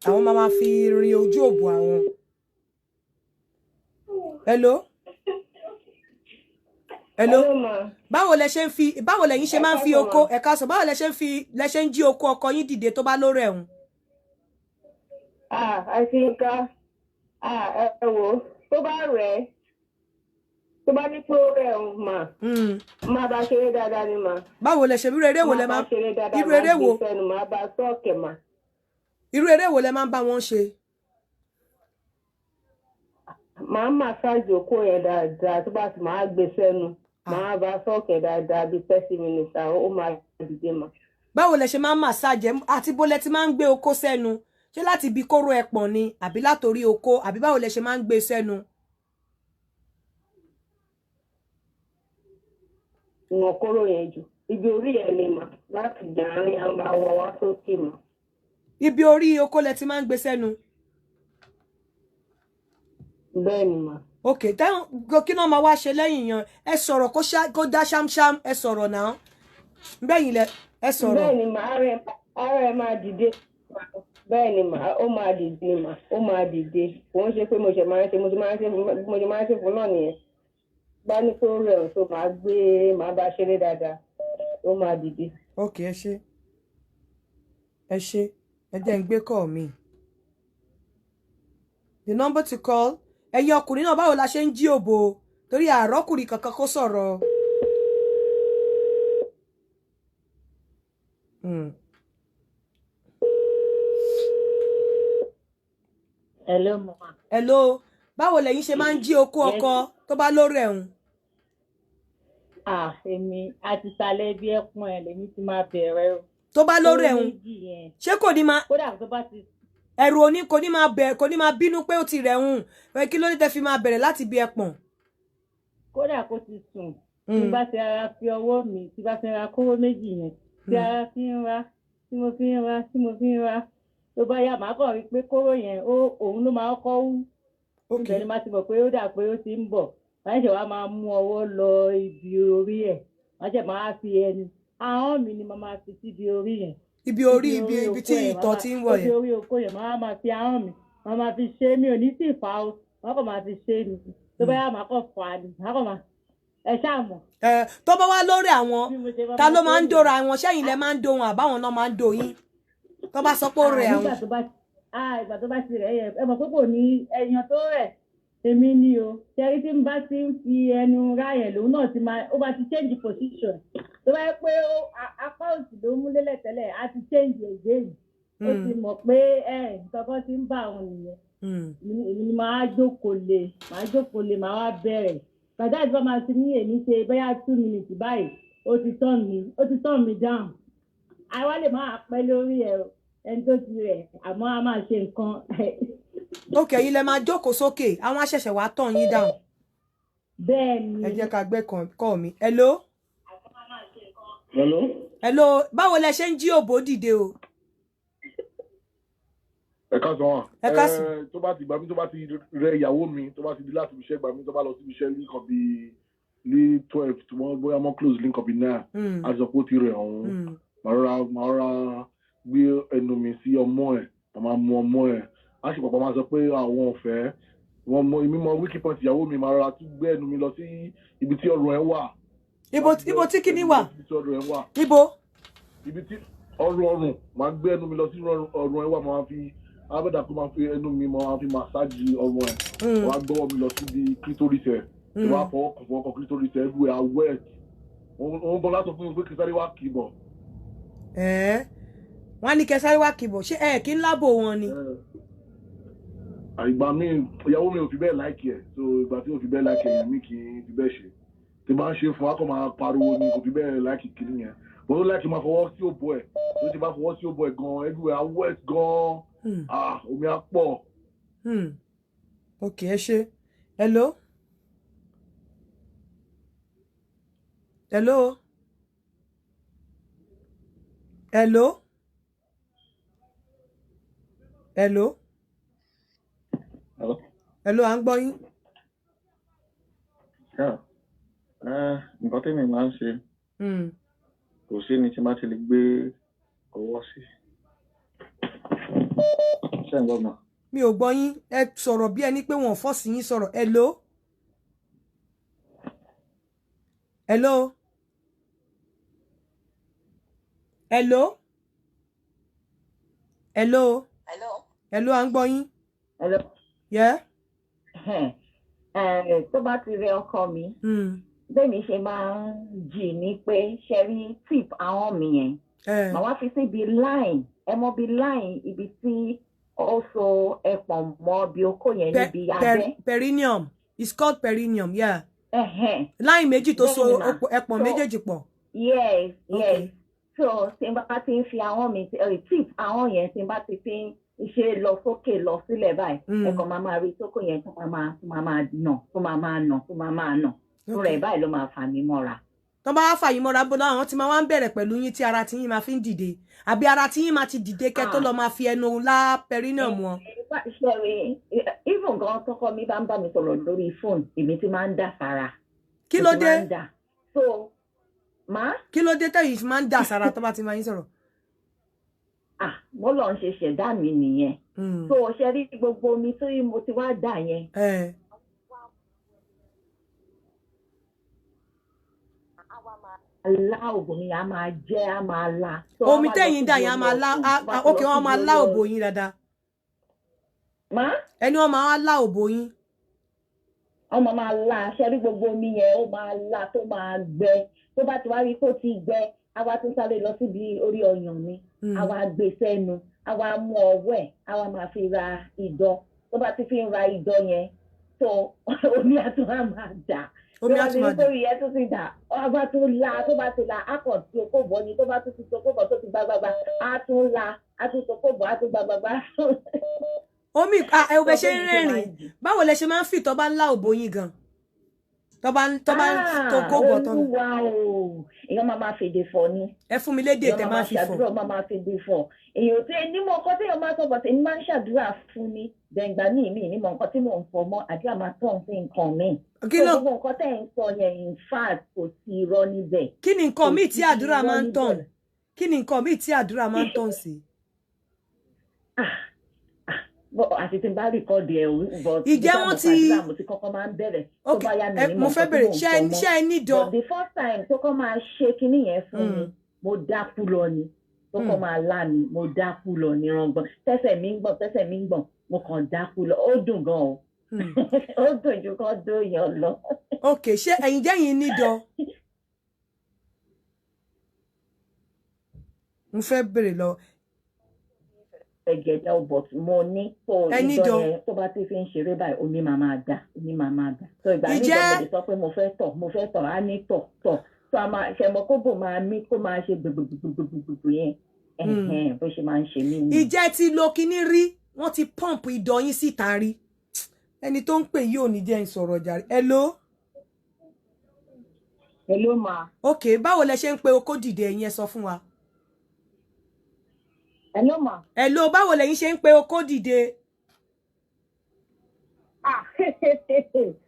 àwọn máa máa fi rin ojú òbò àwọn. Hello, hello. Hello, ma. Báwo lẹ ṣe ń fi, báwo lẹ̀yin ṣe máa ń fi Ẹ káàsán, oko ma. Ẹ̀ka sọ, báwo lẹ ṣe ń fi, lẹ ṣe ń jí oko ọkọ yín dìde tó bá lórí ẹ̀hún? Ah, àti nǹkan. Ah, ẹ wò ó, tó bá rẹ̀ ẹ́, tó bá ní pé ó rẹ̀ òun mà, máa bá ṣeré dáadáa ni mà. Báwo lẹ ṣe, irú eré wo lẹ Máa máa bá ṣeré dáadáa, irú máa eré gbé wo sẹ́nu, máa bá suck ẹ̀ mà. Irú eré wo lẹ máa ń bá wọn ṣe? Màá massage okó yẹn dáadáa, tó bá ti máa gbé sẹ́nu, máa bá suck ẹ̀ dáadáa bíi 30 minutes, àwọn ó máa dìde mà. Báwo lẹ ṣe máa ń massage ẹ, àti bó lẹ ti máa ń gbé okó sẹ́nu? Ṣé láti ibi kóró ẹpọ̀n ni, àbí látòrí okó, àbí báwo lẹ ṣe máa ń gbé sẹ́nu? Ìwọ̀n kóró yẹn jù. Ibi orí ẹ̀ ni mà, láti dàárín àwọn àwọ̀ wá sókè mà. Ibi orí okó lẹ ti máa ń gbé sẹ́nu? Bẹ́ẹ̀ ni mà. Ok, táwọn kí náà máa wá ṣe lẹ́yìn yan? Ẹ sọ̀rọ̀ kó dá ṣámṣám. Ẹ sọ̀rọ̀ náà, bẹ́yìn lẹ ẹ sọ̀rọ̀. Bẹ́ẹ̀ ni mà, ara ẹ̀ máa dìde. Bẹ́ẹ̀ ni mà, ó máa dìde mà, ó máa dìde. Kò ń ṣe pé mo ṣe máa ń ṣe, mo ṣe máa ń ṣe fún, mo ṣe máa ń ṣe fún náà nìyẹn. Bá ní pé ó rẹ̀ ọ́, tó máa gbé, máa bá ṣeré dáadáa, ó máa dìde. Ok, ẹ ṣé, ẹ ṣé. Ẹ jẹ́ ń gbé call mi. The number to call, ẹ̀yin ọkùnrin náà, báwo la ṣe ń jí òbò? Torí àárọ̀kùnrin kankan kó sọ̀rọ̀. Hello, ma. Hello, báwo lẹ̀yin ṣe máa ń jí okó ọkọ tó bá lórí ẹ̀hún? Ah, èmi àti ìsàlẹ̀ ibi ẹpọn ẹ̀ lèmi ti máa bẹ̀rẹ̀ o. Tó bá lórí Kóró ẹ̀hún, méjì yẹn. ṣé kò ní máa Kódà tó bá ti ẹ̀rù òní, kò ní máa bẹ̀, kò ní máa bínú pé ó ti rẹ̀ ń ẹ? Kí ló dé tẹ́ fi máa bẹ̀rẹ̀ láti ibi ẹpọ̀n? Kódà kó ti sùn. Tí bá ti ara fi ọwọ́ mi, tí bá ti ra kóró méjì yẹn, tí ara fi ń ra, tí mo fi ń ra, tí mo fi ń ra. Tó bá yá, màá kàn rí pé kóró yẹn, ó òun ló máa kọ́ wú. Ibẹ̀ ni màá ti mọ̀ pé ó dà pé ó ti ń bọ̀. Màá ṣe wá máa mú ọwọ́ lọ ibi orí ẹ̀. Màá ṣe máa fi ẹnu. Ahọ́n mi ni màá máa fi síbi orí yẹn. Ibi orí, ibi tí okó yẹn, ìtọ̀ ti ń wọ̀ ibi yẹn. Orí okó yẹn, màá máa fi ahọ́n mi, màá máa fi ṣe é. Mi ò ní sì fà á o, màá kàn máa fi ṣe é ni. Tó bá yá, màá kàn fà á ni, màá kàn máa, ẹ ṣáà mọ̀. Ẹ tó bá wá lórí àwọn, Bí mo ṣe máa ta máa ló ṣe máa ń nìyẹn. dóra wọn? Ṣẹ́yìn lẹ máa ń dó wọn, àbáwọn náà máa ń dó yín tó bá sọ pé ó rẹ̀ Ah, àwọn? nígbà tó bá, ah, ìgbà tó bá ti rẹ̀ yẹn, ẹ mọ̀ pé kò ní ẹyan tó rẹ̀, èmi ni o. Ṣẹ́rí tí n bá ti ń fi ẹnu ra yẹn, lòun náà ti máa, ó bá ti change position. Tó bá yẹ pé ó apá òsì ló mú lélẹ̀ tẹ́lẹ̀, á ti change again. Ó ti mọ̀ pé ẹ nǹkan kan ti ń bá òun nìyẹn. Èmi ni màá jókòó lé, màá jókòó lé, màá wá bẹ̀rẹ̀ bàtà ìfọ̀, máa ti ní èmi ṣe bóyá 2 minutes báyìí, ó ti turn mi down. Àwa lè máa pẹ́ lórí ẹ̀ o, ẹni tó ti rẹ̀, àmọ́ a máa ṣe nǹkan. Ok, ẹ̀yin lẹ máa jókòó sókè, àwọn aṣẹ̀ṣẹ̀ wàá tàn yín down? Bẹ́ẹ̀ ni. Ẹ jẹ́ ká gbé kọ́ mi. Hello. Hello. Hello, báwo lẹ ṣe ń jí òbó dìde o? Ẹ káàsán wà. Ẹ káàsán. Ẹ, tó bá ti gbà mí, tó bá ti rẹ ìyàwó mi, tó bá ti di láti ibi iṣẹ́, gbà mí tó bá lọ síbi iṣẹ́ ní nǹkan bíi ní 12, tí wọ́n bóyá mọ́ close ní nǹkan bíi 9, a ti sọ pé ó ti rẹ̀ ọ̀hún, màá rọra gbé ẹnu mi sí ọmọ ẹ̀, màá máa mu ọmọ ẹ̀. Á sì pàpà máa sọ pé àwọn ò fẹ́ wọn mọ. Èmi mọ weak point ìyàwó mi. Màá rọra tún gbé ẹnu mi lọ sí ibi tí ọrùn ẹ̀ wà. Ibo tí kíní wà? Ibi tí ọrùn ẹ̀ wà. Ibo? Ibi tí ọrùn, màá gbé ẹnu mi lọ sí ọrùn ẹ̀ wà, màá fi abẹ́dà kó máa fi ẹnu mi, máa fi massage ọrùn ẹ̀. Wọ́n á gbọ́wọ́ mi lọ síbi clitoris ẹ̀, wọ́n á fọwọ́ kàn clitoris ẹ̀, everywhere á wet. Òun bọ́ látọ̀ fún mi pé kí sáré wá kì í bọ̀. Wọ́n á ní kẹ́ sáré wá kìbọ̀, ṣé ẹ kí ń lábò wọn ni? Ìgbà míì ìyàwó mi ò fi bẹ́ẹ̀ like ẹ̀, so ìgbà tí ò fi bẹ́ẹ̀ like ẹ̀ mi kì í fi bẹ́ẹ̀ ṣe. Tí bá ń ṣe fún wa kò máa pariwo ni, kò fi bẹ́ẹ̀ like kìíní yẹn. But ó like máa fọwọ́ sí òbò ẹ̀, tó ti bá fọwọ́ sí òbò ẹ̀ gan, everywhere á wet gan, omi á pọ̀. Ok, ẹ ṣe. Hello? Hello? Hello? Hello? Hello? Hello, à ń gbọ́ yín. Yeah. Nǹkan tẹ́mi máa ń ṣe kò sí ni tí má ti lè gbé ọwọ́ sí. Ṣé ń gbọ́ mà? Mi ò gbọ́ yín, ẹ sọ̀rọ̀ bí ẹni pé wọ́n fọ́ọ̀sì yín sọ̀rọ̀. Hello? Hello? Hello? Hello? Hello? Hello, à ń gbọ́ yín. Hello? Yeah? Tó bá ti rẹ ọkọ mi, bẹ́ẹ̀ni ṣe máa ń jì ní pé ṣe rí tip ahọ́n mi yẹn. Màá wá fi síbi line, ẹ mọ bí line ibi tí ó so ẹpọ̀n mọ́ bí okó yẹn níbi abẹ́. Perineum. It's called perineum, yeah. Line méjì tó so ẹpọ̀n méjèèjì pọ̀. Yes, yes. So tí n bá ti ń fi ahọ́n mi, tip ahọ́n yẹn tí n bá ti fi ń ṣe lọ sókè lọ sílẹ̀ báyìí, ẹ kàn máa máa rí sókè yẹn tó máa máa nà, tó máa máa nà, tó máa máa nà. Fúnra ẹ̀ báyìí ló máa fà mí mọ́ra. Tó bá wá fà yín mọ́ra, bó láwọn tí máa wá ń bẹ̀rẹ̀ pẹ̀lú yín tí ara tí yín máa fi ń dìde, àbí ara tí yín máa ti dìde kẹ́ tó lọ máa fi ẹnu lá perineum wọn. Ṣé even gan tọkọ mi bá ń bá mi sọ̀rọ̀ lórí fóònù, èmi ti máa ń dà sára. Kí ló dé? So má. Kí ló dé tẹ̀yìn máa ń dà sára tó bá ti máa yín sọ̀rọ̀? Mo lọ ń ṣe ṣẹ̀dá mi nìyẹn. So ṣe rí gbogbo omi tó yí mo ti wá dà yẹn. Lá òbò mi a máa jẹ́, a máa la. Omi tẹ̀yìn dà yẹn a máa lá, ókè wọ́n máa lá òbò yín dáadáa. Má. Ẹni wọ́n máa lá òbò yín. Ọmọ máa la, ṣe rí gbogbo omi yẹn ó máa la tó máa gbẹ. Tó bá ti wá rí kó ti gbẹ, a wá tún sáré lọ síbi orí ọyàn mi, a wá gbé sẹ́nu, a wá mú ọwọ́ ẹ̀, a wá máa fi ra ìdọ̀. Tó bá ti fi ń ra ìdọ̀ yẹn, tó omi àtún á máa dà. Omi á tún máa dà. Tó yẹ tó ti dà, a bá tún la, tó bá ti la, a kàn tí okó bọ̀ ni, tó bá tún ti okó bọ̀ tó ti gbágbágbá, a tún la, a tún okó bọ̀, a tún gbágbágbá. Omi ẹ bẹ ṣe ń rẹ́rìn, báwo lẹ ṣe máa ń fi tó bá ń lá òbò yín gan? Tó bá tó kó bọ̀ tán. Olúwa o, èèyàn máa máa fèdè fọ̀ ni. Ẹ fún mi lédè tẹ máa fi fọ̀. Èèyàn máa ṣàdúrà, máa máa fèdè fọ̀. Èèyàn tí ní mọ nǹkan tí èèyàn máa sọ bọ̀ tí èmi máa ń ṣàdúrà fún ni. Dẹ̀ngbà míì mi ní mọ nǹkan tí mò ń fọ mọ́, àdúrà máa tọ̀ sí nǹkan mi. Kí ló gbogbo nǹkan tẹ̀ ń sọ yẹn in fact kò sí irọ́ níbẹ̀. Kí ni nǹkan míì tí àdúrà máa ń tàn? Kí ni nǹkan míì tí àdúrà máa ń tàn sí? Àti tí n bá rìkọ́dì ẹ̀ o. Ìjẹ́ wọ́n ti mo ti kọ́kọ́ máa ń bẹ̀rẹ̀ tó bá yá mi ní mo fẹ́ bẹ̀rẹ̀ ṣé ẹ ní dán. But the first time tó kọ́ máa ṣe kinní yẹn fún mi, mo dákú lọ ni. Tó kọ́ máa lá mi, mo dákú lọ ní rangbọ̀n. Tẹ́sẹ̀ mi ń gbọ̀n, tẹ́sẹ̀ mi ń gbọ̀n, mo kàn dákú lọ. Ó dùn gan o. Ó dùn ju kán dóyàn lọ. Ok, ṣé ẹ̀yin jẹ́ yín ní dán? Mo fẹ́ bẹ̀rẹ̀ lọ. Ẹgẹdẹ but mo ní tó ìjọ yẹn tó bá ti fi ń ṣeré báyìí omi máa máa dà, omi máa máa dà. So ìgbà míì mo lè sọ pé mo fẹ́ tọ̀, á ní tọ̀ tọ̀ tó a máa ṣe mọ kóbò máa mí kó máa ṣe gbogbogbogbogbò yẹn, bó ṣe máa ń ṣe mí. Ìjẹ́ ti lo kinní rí, wọ́n ti pump ìdọ̀ yín síta rí. Ẹni tó ń pè yìí ò ní jẹ́ ń sọ̀rọ̀ jàre. Hello? Hello ma. Ok, báwo lẹ ṣe ń pe okó dìde ẹ̀yin ẹ sọ fún wa? Hello ma. Hello, báwo lẹ̀yin ṣe ń pe okó dìde?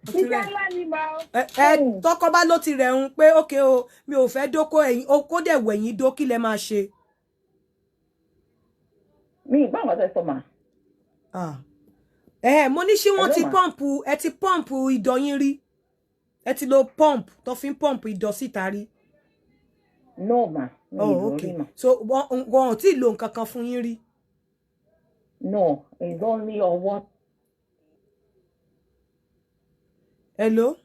Iṣẹ́ ńlá ni ma. Ẹ tọkọ bá ló ti rẹ̀ ń pé ókè o, mi ò fẹ́ dóko ẹ̀yin, okó dẹ̀ wẹ̀yìn dó, kí lẹ máa ṣe? Mi ìgbà wọn fẹ́ sọ ma. Mo ní ṣé wọ́n ti pọ́ǹpù, ẹ ti pọ́ǹpù ìdọ̀ yín rí? Ẹ ti lo pọ́ǹpù tó fi ń pọ́ǹpù ìdọ̀ síta rí? No ma. Oh, okay. So wọn ò tí ì lo nǹkan kan fún yín rí? No, it's only ọwọ́. Hello?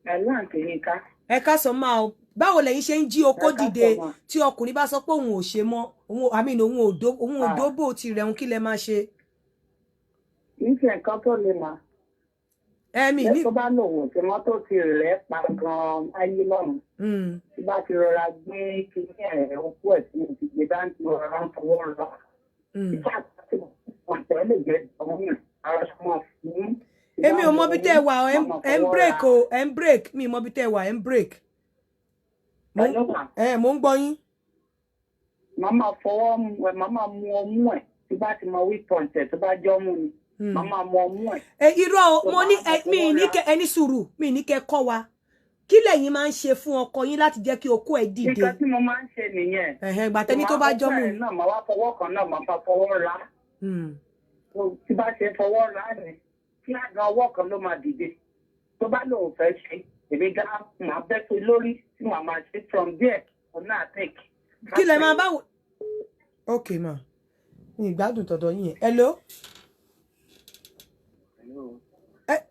Hello, Aunty Yinka. Ẹ káàsán máa o, Báwo lẹ̀yin ṣe ń jí okó dìde tí ọkùnrin bá sọ pé òun ò ṣe mọ́, òun, I mean, òun ò dóbò ti rẹ̀ òun, kí lẹ máa ṣe? Kì í ṣe nǹkan tó le mà. Ẹ̀mí ní. Tó bá lòun ò ṣe mọ́, tó ti rẹ̀ pa gan-an láyé lọ́run. Tí bá ti rọra gbé kíní ẹ̀ okú ẹ̀ tí mo ti gbé dání, tí mo rọra ń fọwọ́ rọ. Ìfà tí mo tẹ̀ lè jẹ́ ọmọ mi ara ṣe máa fún. Èmi ò mọ bí tẹ́ ẹ wà, ẹ ń break o, ẹ ń break. Mi ò mọ bí tẹ́ ẹ wà, ẹ ń break. Mo ń gbọ́ yín. Màá máa fọwọ́ ẹ, màá máa mu ọmú ẹ̀. Tí bá ti mọ weak point ẹ̀, tó bá jọ́ mú ni, màá máa mu ọmú ẹ̀. Ẹ irọ́ o, mo ní mi ní kẹ ẹni sùúrù, mi ní kẹ kọ́ wa. Kí lẹ̀yin máa ń ṣe fún ọkọ yín láti jẹ́ kí okó ẹ̀ dìde? Nǹkan tí mo máa ń ṣe nìyẹn. Ẹ̀hẹ̀n, ìgbà tẹ́ni tó bá jọ́ mú. Náà màá wá fọwọ́ kan náà, màá máa fọwọ́ ra. Tí bá ṣe fọwọ́ ra ni kí àga ọwọ́ kan ló máa dìde. Tó bá lóun fẹ́ ṣe, èmi gá máa bẹ́ pé lórí tí màá máa ṣe. From there, òun náà take. Kí lẹ máa báwo? Ok ma, mi ìgbádùn tọ̀dọ̀ yín yẹn. Hello,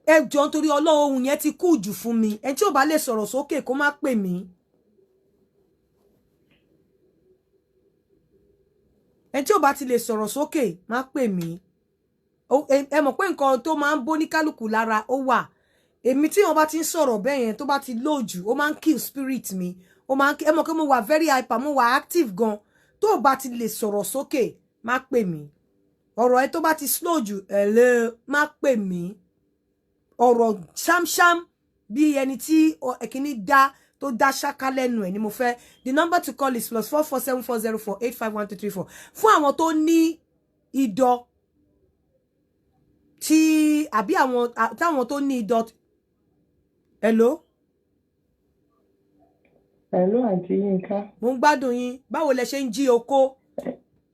ẹ jọ, nítorí Ọlọ́run, ohun yẹn ti kú jù fún mi. Ẹ tí ò bá lè sọ̀rọ̀ sókè, kó má pè mí. Ẹ tí ò bá ti lè sọ̀rọ̀ sókè, má pè mí. Ẹ mọ̀ pé nǹkan tó máa ń bó ní kálukú lára ó wà. Èmi, tí wọn bá ti ń sọ̀rọ̀ bẹ́ẹ̀ yẹn, tó bá ti lóòjù, ó máa ń kill spirit mi, ó máa ń. Ẹ mọ̀ pé mo wà very hyper, mo wà active gan. Tó o bá ti lè sọ̀rọ̀ sókè, má pè mí. Ọ̀rọ̀ ẹ tó bá ti slow jù, ẹ̀lẹ́, má pè mí. Ọ̀rọ̀ ṣámṣám bí ẹni tí ẹ̀kíní dá tó dá ṣáká lẹ́nu ẹ̀ ni mo fẹ́. The number to call is +44 7404 851234. Fún àwọn tó ní idọ̀ tí àbí àwọn táwọn tó ní idọ̀. Hello. Hello, Àǹtí Yínká. Mo ń gbádùn yín. Báwo lẹ ṣe ń jí okó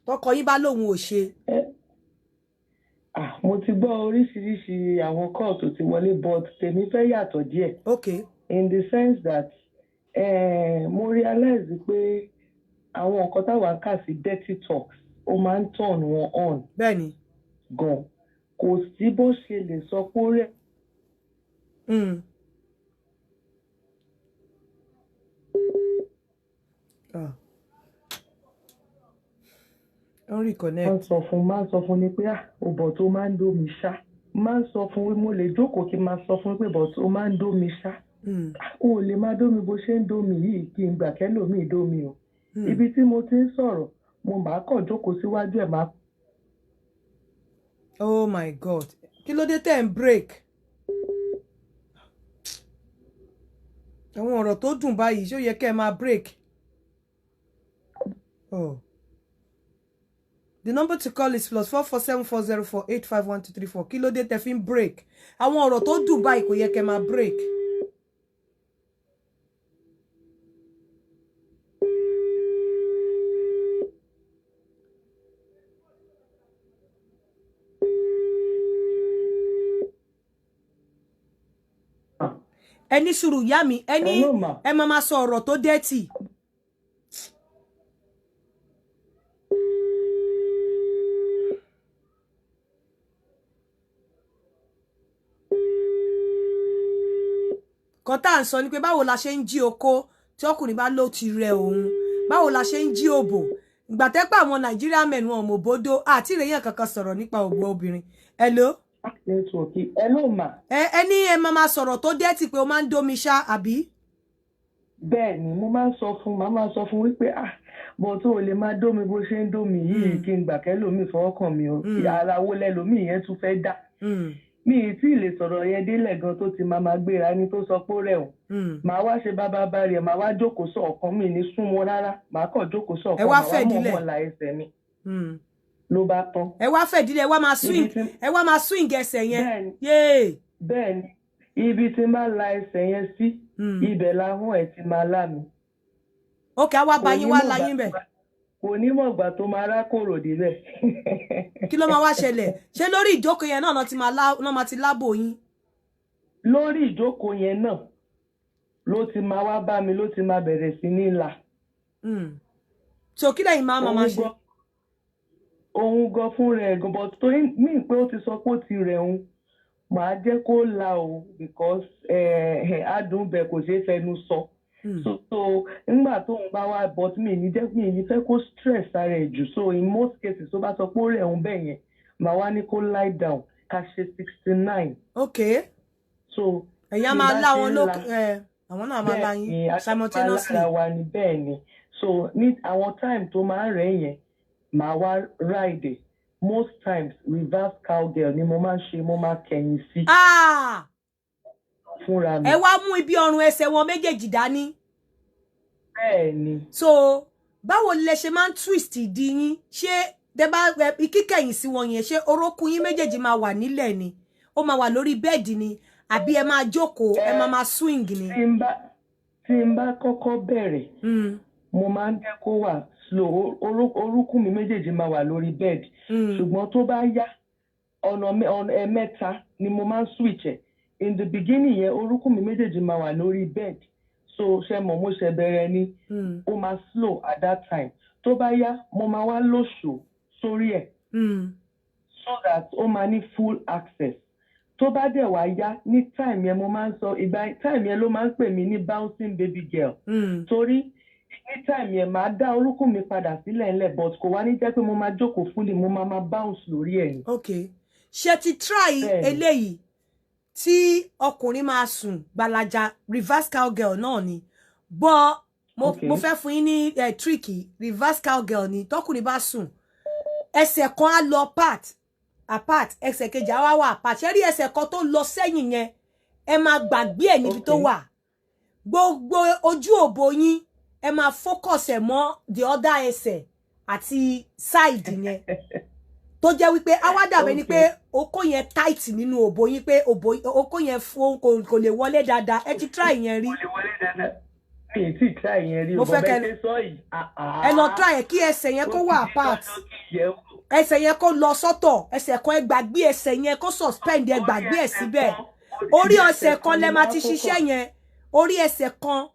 tọkọ yín bá lóun ò ṣe? Ah, mo ti gbọ́ oríṣiríṣi àwọn call tó ti wọlé, but tèmi fẹ́ yàtọ̀ díẹ̀. In the sense that mo realize pé àwọn nǹkan táwa ń kà sí dirty talks, ó máa ń turn wọn on. Gan, kò sí bó ṣe lè sọ pé ó rẹ̀. Ah. Ó ń reconnect. Máa ń sọ fún ni pé, ah, òbọ̀ tó máa ń dó mi ṣá. Máa ń sọ fún, mo lè jókòó kí n máa sọ fún pé, but ó máa ń dó mi ṣá. O ò lè máa dó mi bó ṣe ń dó mi yìí kí n gbà kẹ́lòmíì dó mi o. Ibi tí mo ti ń sọ̀rọ̀, mo máa kàn jókòó síwájú ẹ̀, máa. Oh my God, kí ló dé tẹ̀ ń break? Àwọn ọ̀rọ̀ tó dùn báyìí, ṣó yẹ kẹ́ ẹ máa break? Oh. The number to call is +44 7404 851234. Kí ló dé tẹ́ fi ń break? Àwọn ọ̀rọ̀ tó dùn báyìí, kò yẹ kẹ́ máa break. Ẹ ní sùúrù, ìyá mi. Ẹ ní Hello, ma. ẹ máa máa sọ ọ̀rọ̀ tó dirty. Kan tá à ń sọ ni pé, báwo la ṣe ń jí okó tí ọkùnrin bá ló ti rẹ òun? Báwo la ṣe ń jí òbò? Ìgbà tẹ́ pé àwọn Nàìjíríà mẹ́nu ọmọ òbódó àti ìrẹ̀yìn kankan sọ̀rọ̀ nípa òbò obìnrin. Hello. Network. Hello, ma. Ẹ ní ẹ máa máa sọ̀rọ̀ tó dirty pé o máa ń dómi ṣá, àbí? Bẹ́ẹ̀ ni, mo máa ń sọ fún, màá máa sọ fún wípé, ah, bọ̀ tó o lè máa dó mi bó ṣe ń dó mi yìí kí n gbà kẹ́lòmíì fọwọ́ kàn mí o. Ara wo lẹ́lòmíì yẹn tún fẹ́ dá? Mi ì tí ì lè sọ̀rọ̀ yẹn délẹ̀ gan tó ti máa máa gbéra ní tó sọ pé ó rẹ̀ o. Màá wá ṣe bábá bá rẹ̀, màá wá jókòó sọ̀kan, mi ní súnmọ́ rárá, màá kàn jókòó sọ̀kan. Ẹ wá màá wá fẹ̀dílẹ̀. mọ̀ọ́mọ̀ la ẹsẹ̀ mi, ló bá tán. Ẹ wá fẹ̀dílẹ̀, ẹ wá máa swing, ẹ wá máa swing ẹsẹ̀ yẹn. Yéè. Bẹ́ẹ̀ ni, ibi tí máa la ẹsẹ̀ yẹn sí, ibẹ̀ lahọ́n ẹ̀ ti máa lá mi. Ok, àwa bá yín wá la yín bẹ̀. Kò ní mọ̀gbà tó máa rákòrò débẹ̀. Kí ló máa wá ṣẹlẹ̀? Ṣé lórí ìjókòó yẹn náà náà máa ti lábò yín? Lórí ìjókòó yẹn náà ló ti máa wá bá mi, ló ti máa bẹ̀rẹ̀ sí ní là. So kí lẹ́yìn máa máa ṣe? Òun gan fún rẹ̀ gan, but torí mí pé ó ti sọ pé ó ti rẹ̀ òun, màá jẹ́ kó la o, because adùn bẹ̀ kò ṣeé fẹnu sọ. So nígbà tóun bá wá, but mi ní jẹ́, mi ní fẹ́ kó stress ara ẹ̀ jù. So in most cases, tó bá sọ pé ó rẹ̀ òun bẹ́ẹ̀ yẹn, màá wá ní kó lie down, ká ṣe 69. So ẹ̀yin á tí máa bá lá ṣe wọn ń lókè la ẹ, àwọn náà máa lá bẹ́ẹ̀ yín ni, a ṣe máa simultaneously. lára wa ni. Bẹ́ẹ̀ ni. So ní àwọn time tó máa ń rẹ̀ yẹn, màá wá ride ẹ̀. Most times, reverse cowgirl ni mo máa ń ṣe. Mo máa kẹ̀yìn sí Ah! fúnra mi. Ẹ wá mú ibi ọrùn ẹsẹ̀ wọn méjèèjì dání? Bẹ́ẹ̀ ni. So báwo lẹ ṣe máa ń twist ìdí yín? Ṣé tẹ bá kíkẹ̀yìn sí wọn yẹn, ṣé orókùn yín méjèèjì máa wà nílẹ̀ ni, ó máa wà lórí bẹ́ẹ̀dì ni, àbí ẹ máa jókòó, ẹ máa máa swing ni? Tí n bá kọ́kọ́ bẹ̀rẹ̀, mo máa ń jẹ́ kó wà slow. Orúnkún mi méjèèjì máa wà lórí bed, ṣùgbọ́n tó bá yá, ọ̀nà ẹ̀mẹ́ta ni mo máa ń switch ẹ̀. In the beginning yẹn, orúnkún mi méjèèjì máa wà lórí bed. So ṣe mọ̀, mo ṣe bẹ̀rẹ̀ ni, ó máa slow at that time. Tó bá yá, mo máa wá lóṣù sórí ẹ̀ so that ó máa ní full access. Tó bá dẹ̀ wá yá, ní time yẹn, mo máa ń sọ, ìgbà time yẹn ló máa ń pè mí ní bouncing baby girl, torí ní time yẹn, màá dá orúnkún mi padà sílẹ̀ ńlẹ̀, but kò wá ní jẹ́ pé mo máa jókòó fully, mo máa máa bounce lórí ẹ̀ ni. Ok, ṣé ti try Bẹ́ẹ̀ni. eléyìí tí ọkùnrin máa sùn gbalaja, reverse cowgirl náà ni, bọ́ mo mo fẹ́ fún yín ní trick. Reverse cowgirl ni, tọkùnrin bá sùn, ẹsẹ̀ kan á lọ part apart, ẹsẹ̀ kejì á wá wà apart. Ṣé rí ẹsẹ̀ kan tó lọ sẹ́yìn yẹn, ẹ máa gbàgbé ẹ̀ níbi tó wà. Gbogbo ojú òbò yín, ẹ máa focus ẹ̀ mọ́ the other ẹsẹ̀ àti side yẹn, tó jẹ́ wípé á wá dàbẹ́ ni pé okó yẹn tight nínú òbò yín, pé òbò okó yẹn fún kò lè wọlé dáadáa. Ẹ ti try yẹn rí? Mi ì tí try yẹn rí. Mo O fẹ́ bọ́ kẹ́ bẹ́ẹ̀ ṣe sọ yìí, ah, ah. Ẹ lọ try ẹ, kí ẹsẹ̀ yẹn kó wà apart, ẹsẹ̀ yẹn kó lọ sọ́tọ̀, ẹsẹ̀ kan, ẹ gbàgbé ẹsẹ̀ yẹn kó suspend, ẹ gbàgbé ẹ̀ síbẹ̀. Orí ẹsẹ̀ kan lẹ máa ti ṣiṣẹ́ yẹn, orí ẹsẹ̀ kan,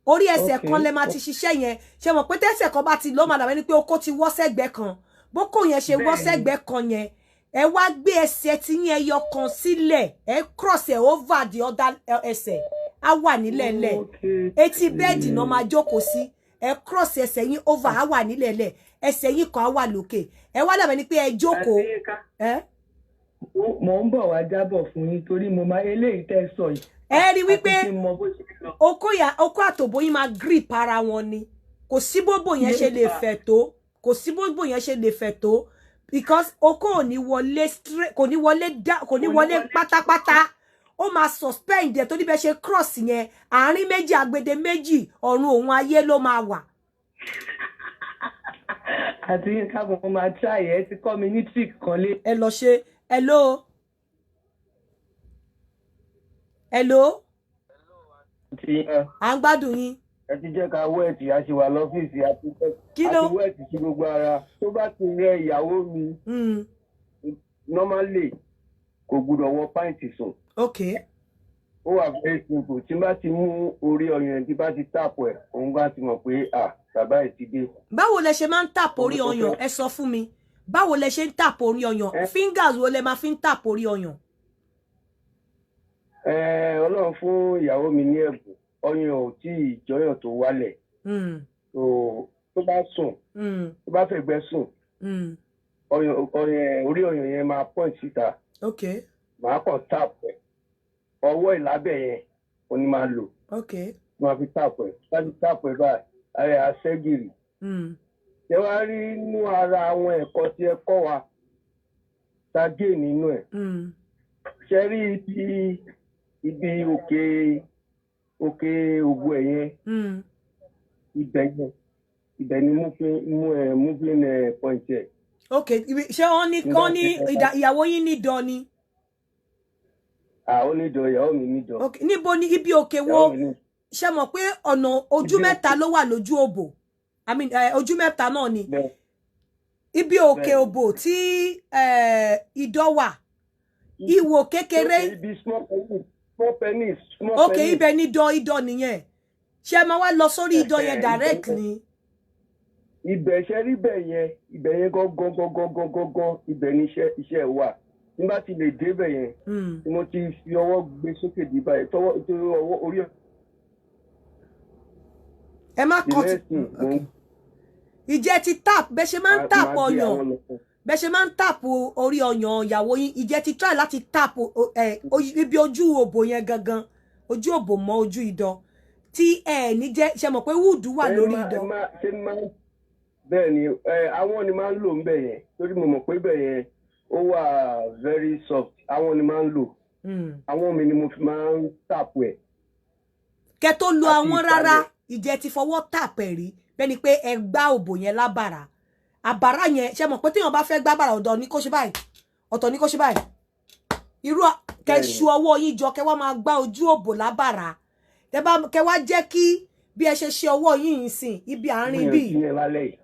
orí ẹsẹ̀ kan lẹ máa ti ṣiṣẹ́ yẹn. Ṣe mọ̀ pé tẹ́sẹ̀ kan bá ti lọ́, máa dàbẹ́ ni pé okó ti wọ́ sẹ́gbẹ́ kan. Bókó yẹn ṣe wọ́ sẹ́gbẹ́ kan yẹn, ẹ wá gbé ẹsẹ̀ tí yín ẹyọ kan sílẹ̀, ẹ cross ẹ over the other ẹsẹ̀, á wà nílẹ̀ lẹ̀. Etí bẹ́ẹ̀dì náà máa jókòó sí. Ẹ cross ẹsẹ̀ yín over, á wà nílẹ̀ lẹ̀, ẹsẹ̀ yín kan á wà lókè. Ẹ wá dàbẹ́ ni pé ẹ jókòó ẹ. Mo ń bọ̀ wá jábọ̀ fún yín, torí mo máa eléyìí tẹ́ sọ yìí. Ẹ rí wípé Àti kí n mọ bó ṣe lọ. Okó ya, okó àtòbó yín máa grip ara wọn ni. Kò sí bóbò yẹn ṣe lè fẹ̀ tó, kò sí bóbò yẹn ṣe lè fẹ̀ tó, because okó ò ní wọlé straight, kò ní wọlé dá, kò ní wọlé pátápátá. Ó máa suspend ẹ, torí bẹ́ẹ̀ ṣe cross yẹn, àárín méjì, agbede méjì, ọ̀run òun ayé ló máa wà. Àti Yínká, mo máa try. Ẹ ti kọ́ mi ní trick kan lé. Ẹ lọ ṣe. Hello, hello. Ti À ń gbádùn yín. Ẹ ti jẹ́ ká wet, a ṣì wà lọ́fíìsì àti Kí ló- àti wet sí gbogbo ara. Tó bá ti rẹ ìyàwó mi, normally kò gbúdọ̀ wọ pant sùn. Ó wà very simple. Tí n bá ti mú orí ọyàn, tí bá ti tap ẹ̀, òun bá ti mọ̀ pé, à, bàbá ẹ̀ ti dé. Báwo lẹ ṣe máa ń tap orí ọyàn? Ẹ sọ fún mi, báwo lẹ ṣe ń tap orí ọyàn? Fingers wo lẹ máa fi ń tap orí ọyàn? Ẹ, Ọlọ́run fún ìyàwó mi ní ẹ̀bùn ọyàn, ò tí ì jọyàn tó wálẹ̀. So tó bá sùn, tó bá fẹ̀gbẹ́ sùn, ọyàn ọyàn orí ọyàn yẹn máa point síta. Màá kàn tap ẹ̀, ọwọ́ ìlábẹ̀ yẹn ò ní máa lò, máa fi tap ẹ̀. Bá ti tap ẹ̀ báyìí, ara ẹ̀ á ṣẹ́gìrì. Ṣé wàá rí inú ara àwọn ẹ̀kọ́ tí ẹ kọ́ wa ta gé nínú ẹ̀? Ṣe rí ibi òkè ògbó ẹ̀ yẹn, ibẹ̀ yẹn, ibẹ̀ ni moving point ẹ̀. Ok, ṣé wọ́n ní ìyàwó yín ní dán ni? Àwọn onídọ̀, ìyàwó mi nídọ̀. Ok, níbo ni ibi òkè wo? Ìyàwó mi ní. Ṣe mọ̀ pé ọ̀nà ojú Ibi mẹ́ta ló wà lójú òbò? I mean, ojú mẹ́ta náà ni ibi òkè òbò tí ìdọ̀ wà, ìwò kékeré. Okay, ibi small penis, small penis, small Ok, penis. Ibẹ̀ ní idọ̀ nìyẹn. Ṣé ẹ máa wá lọ sórí idọ̀ yẹn direct ni? Ibẹ̀ ṣe rí bẹ̀ yẹn, ibẹ̀ yẹn gangan gangan gangan gangan, ibẹ̀ ni iṣẹ́ wà. Tí n bá ti lè dé bẹ̀ yẹn, tí mo ti fi ọwọ́ gbé sókè dé báyìí, tọwọ́ torí ọwọ́ orí Ẹ má The cut. next thing, mo ń Ìjẹ́ ti tap bẹ́ ṣe máa ń tap máa gbé ọyàn, àwọn lọ fún. bẹ́ ṣe máa ń tap orí ọyàn ìyàwó yín, ìjẹ́ ti try láti tap ibi ojú òbò yẹn gangan, ojú òbò mọ́ ojú idọ̀ tí ẹ ní jẹ́ ṣe mọ̀ pé wood wà Ẹ lórí má idọ̀. Ẹ má ṣe máa, bẹ́ẹ̀ ni ẹ, àwọn ni máa ń lò ń bẹ̀ yẹn, torí mo mọ̀ pé bẹ̀ yẹn ó wà very soft. Àwọn ni máa ń lò. Àwọn mi ni mo fi máa ń tap ẹ̀. Kẹ́ tó lo Àti àwọn rárá, ìsàlẹ̀. ìjẹ́ ti fọwọ́ tap ẹ̀ rí bẹ́ẹ̀ ni pé ẹ gbá òbò yẹn lábàrà, àbàrà yẹn? Ṣe mọ̀ pé téèyàn bá fẹ́ gbá bàrà, ọ̀dọ̀ ní kó ṣe báyìí, ọ̀tọ̀ ní kó ṣe báyìí, irú kẹ́ Bẹ́ẹ̀ni. ṣu ọwọ́ yín jọ, kẹ́ wá máa gbá ojú òbò lábàrà. Tẹ́ bá kẹ́ wá jẹ́ kí bí ẹ ṣe ṣe ọwọ́ yín yìí sìn ibi àárín bíi. Gbìyànjú yẹn lálẹ́ yìí,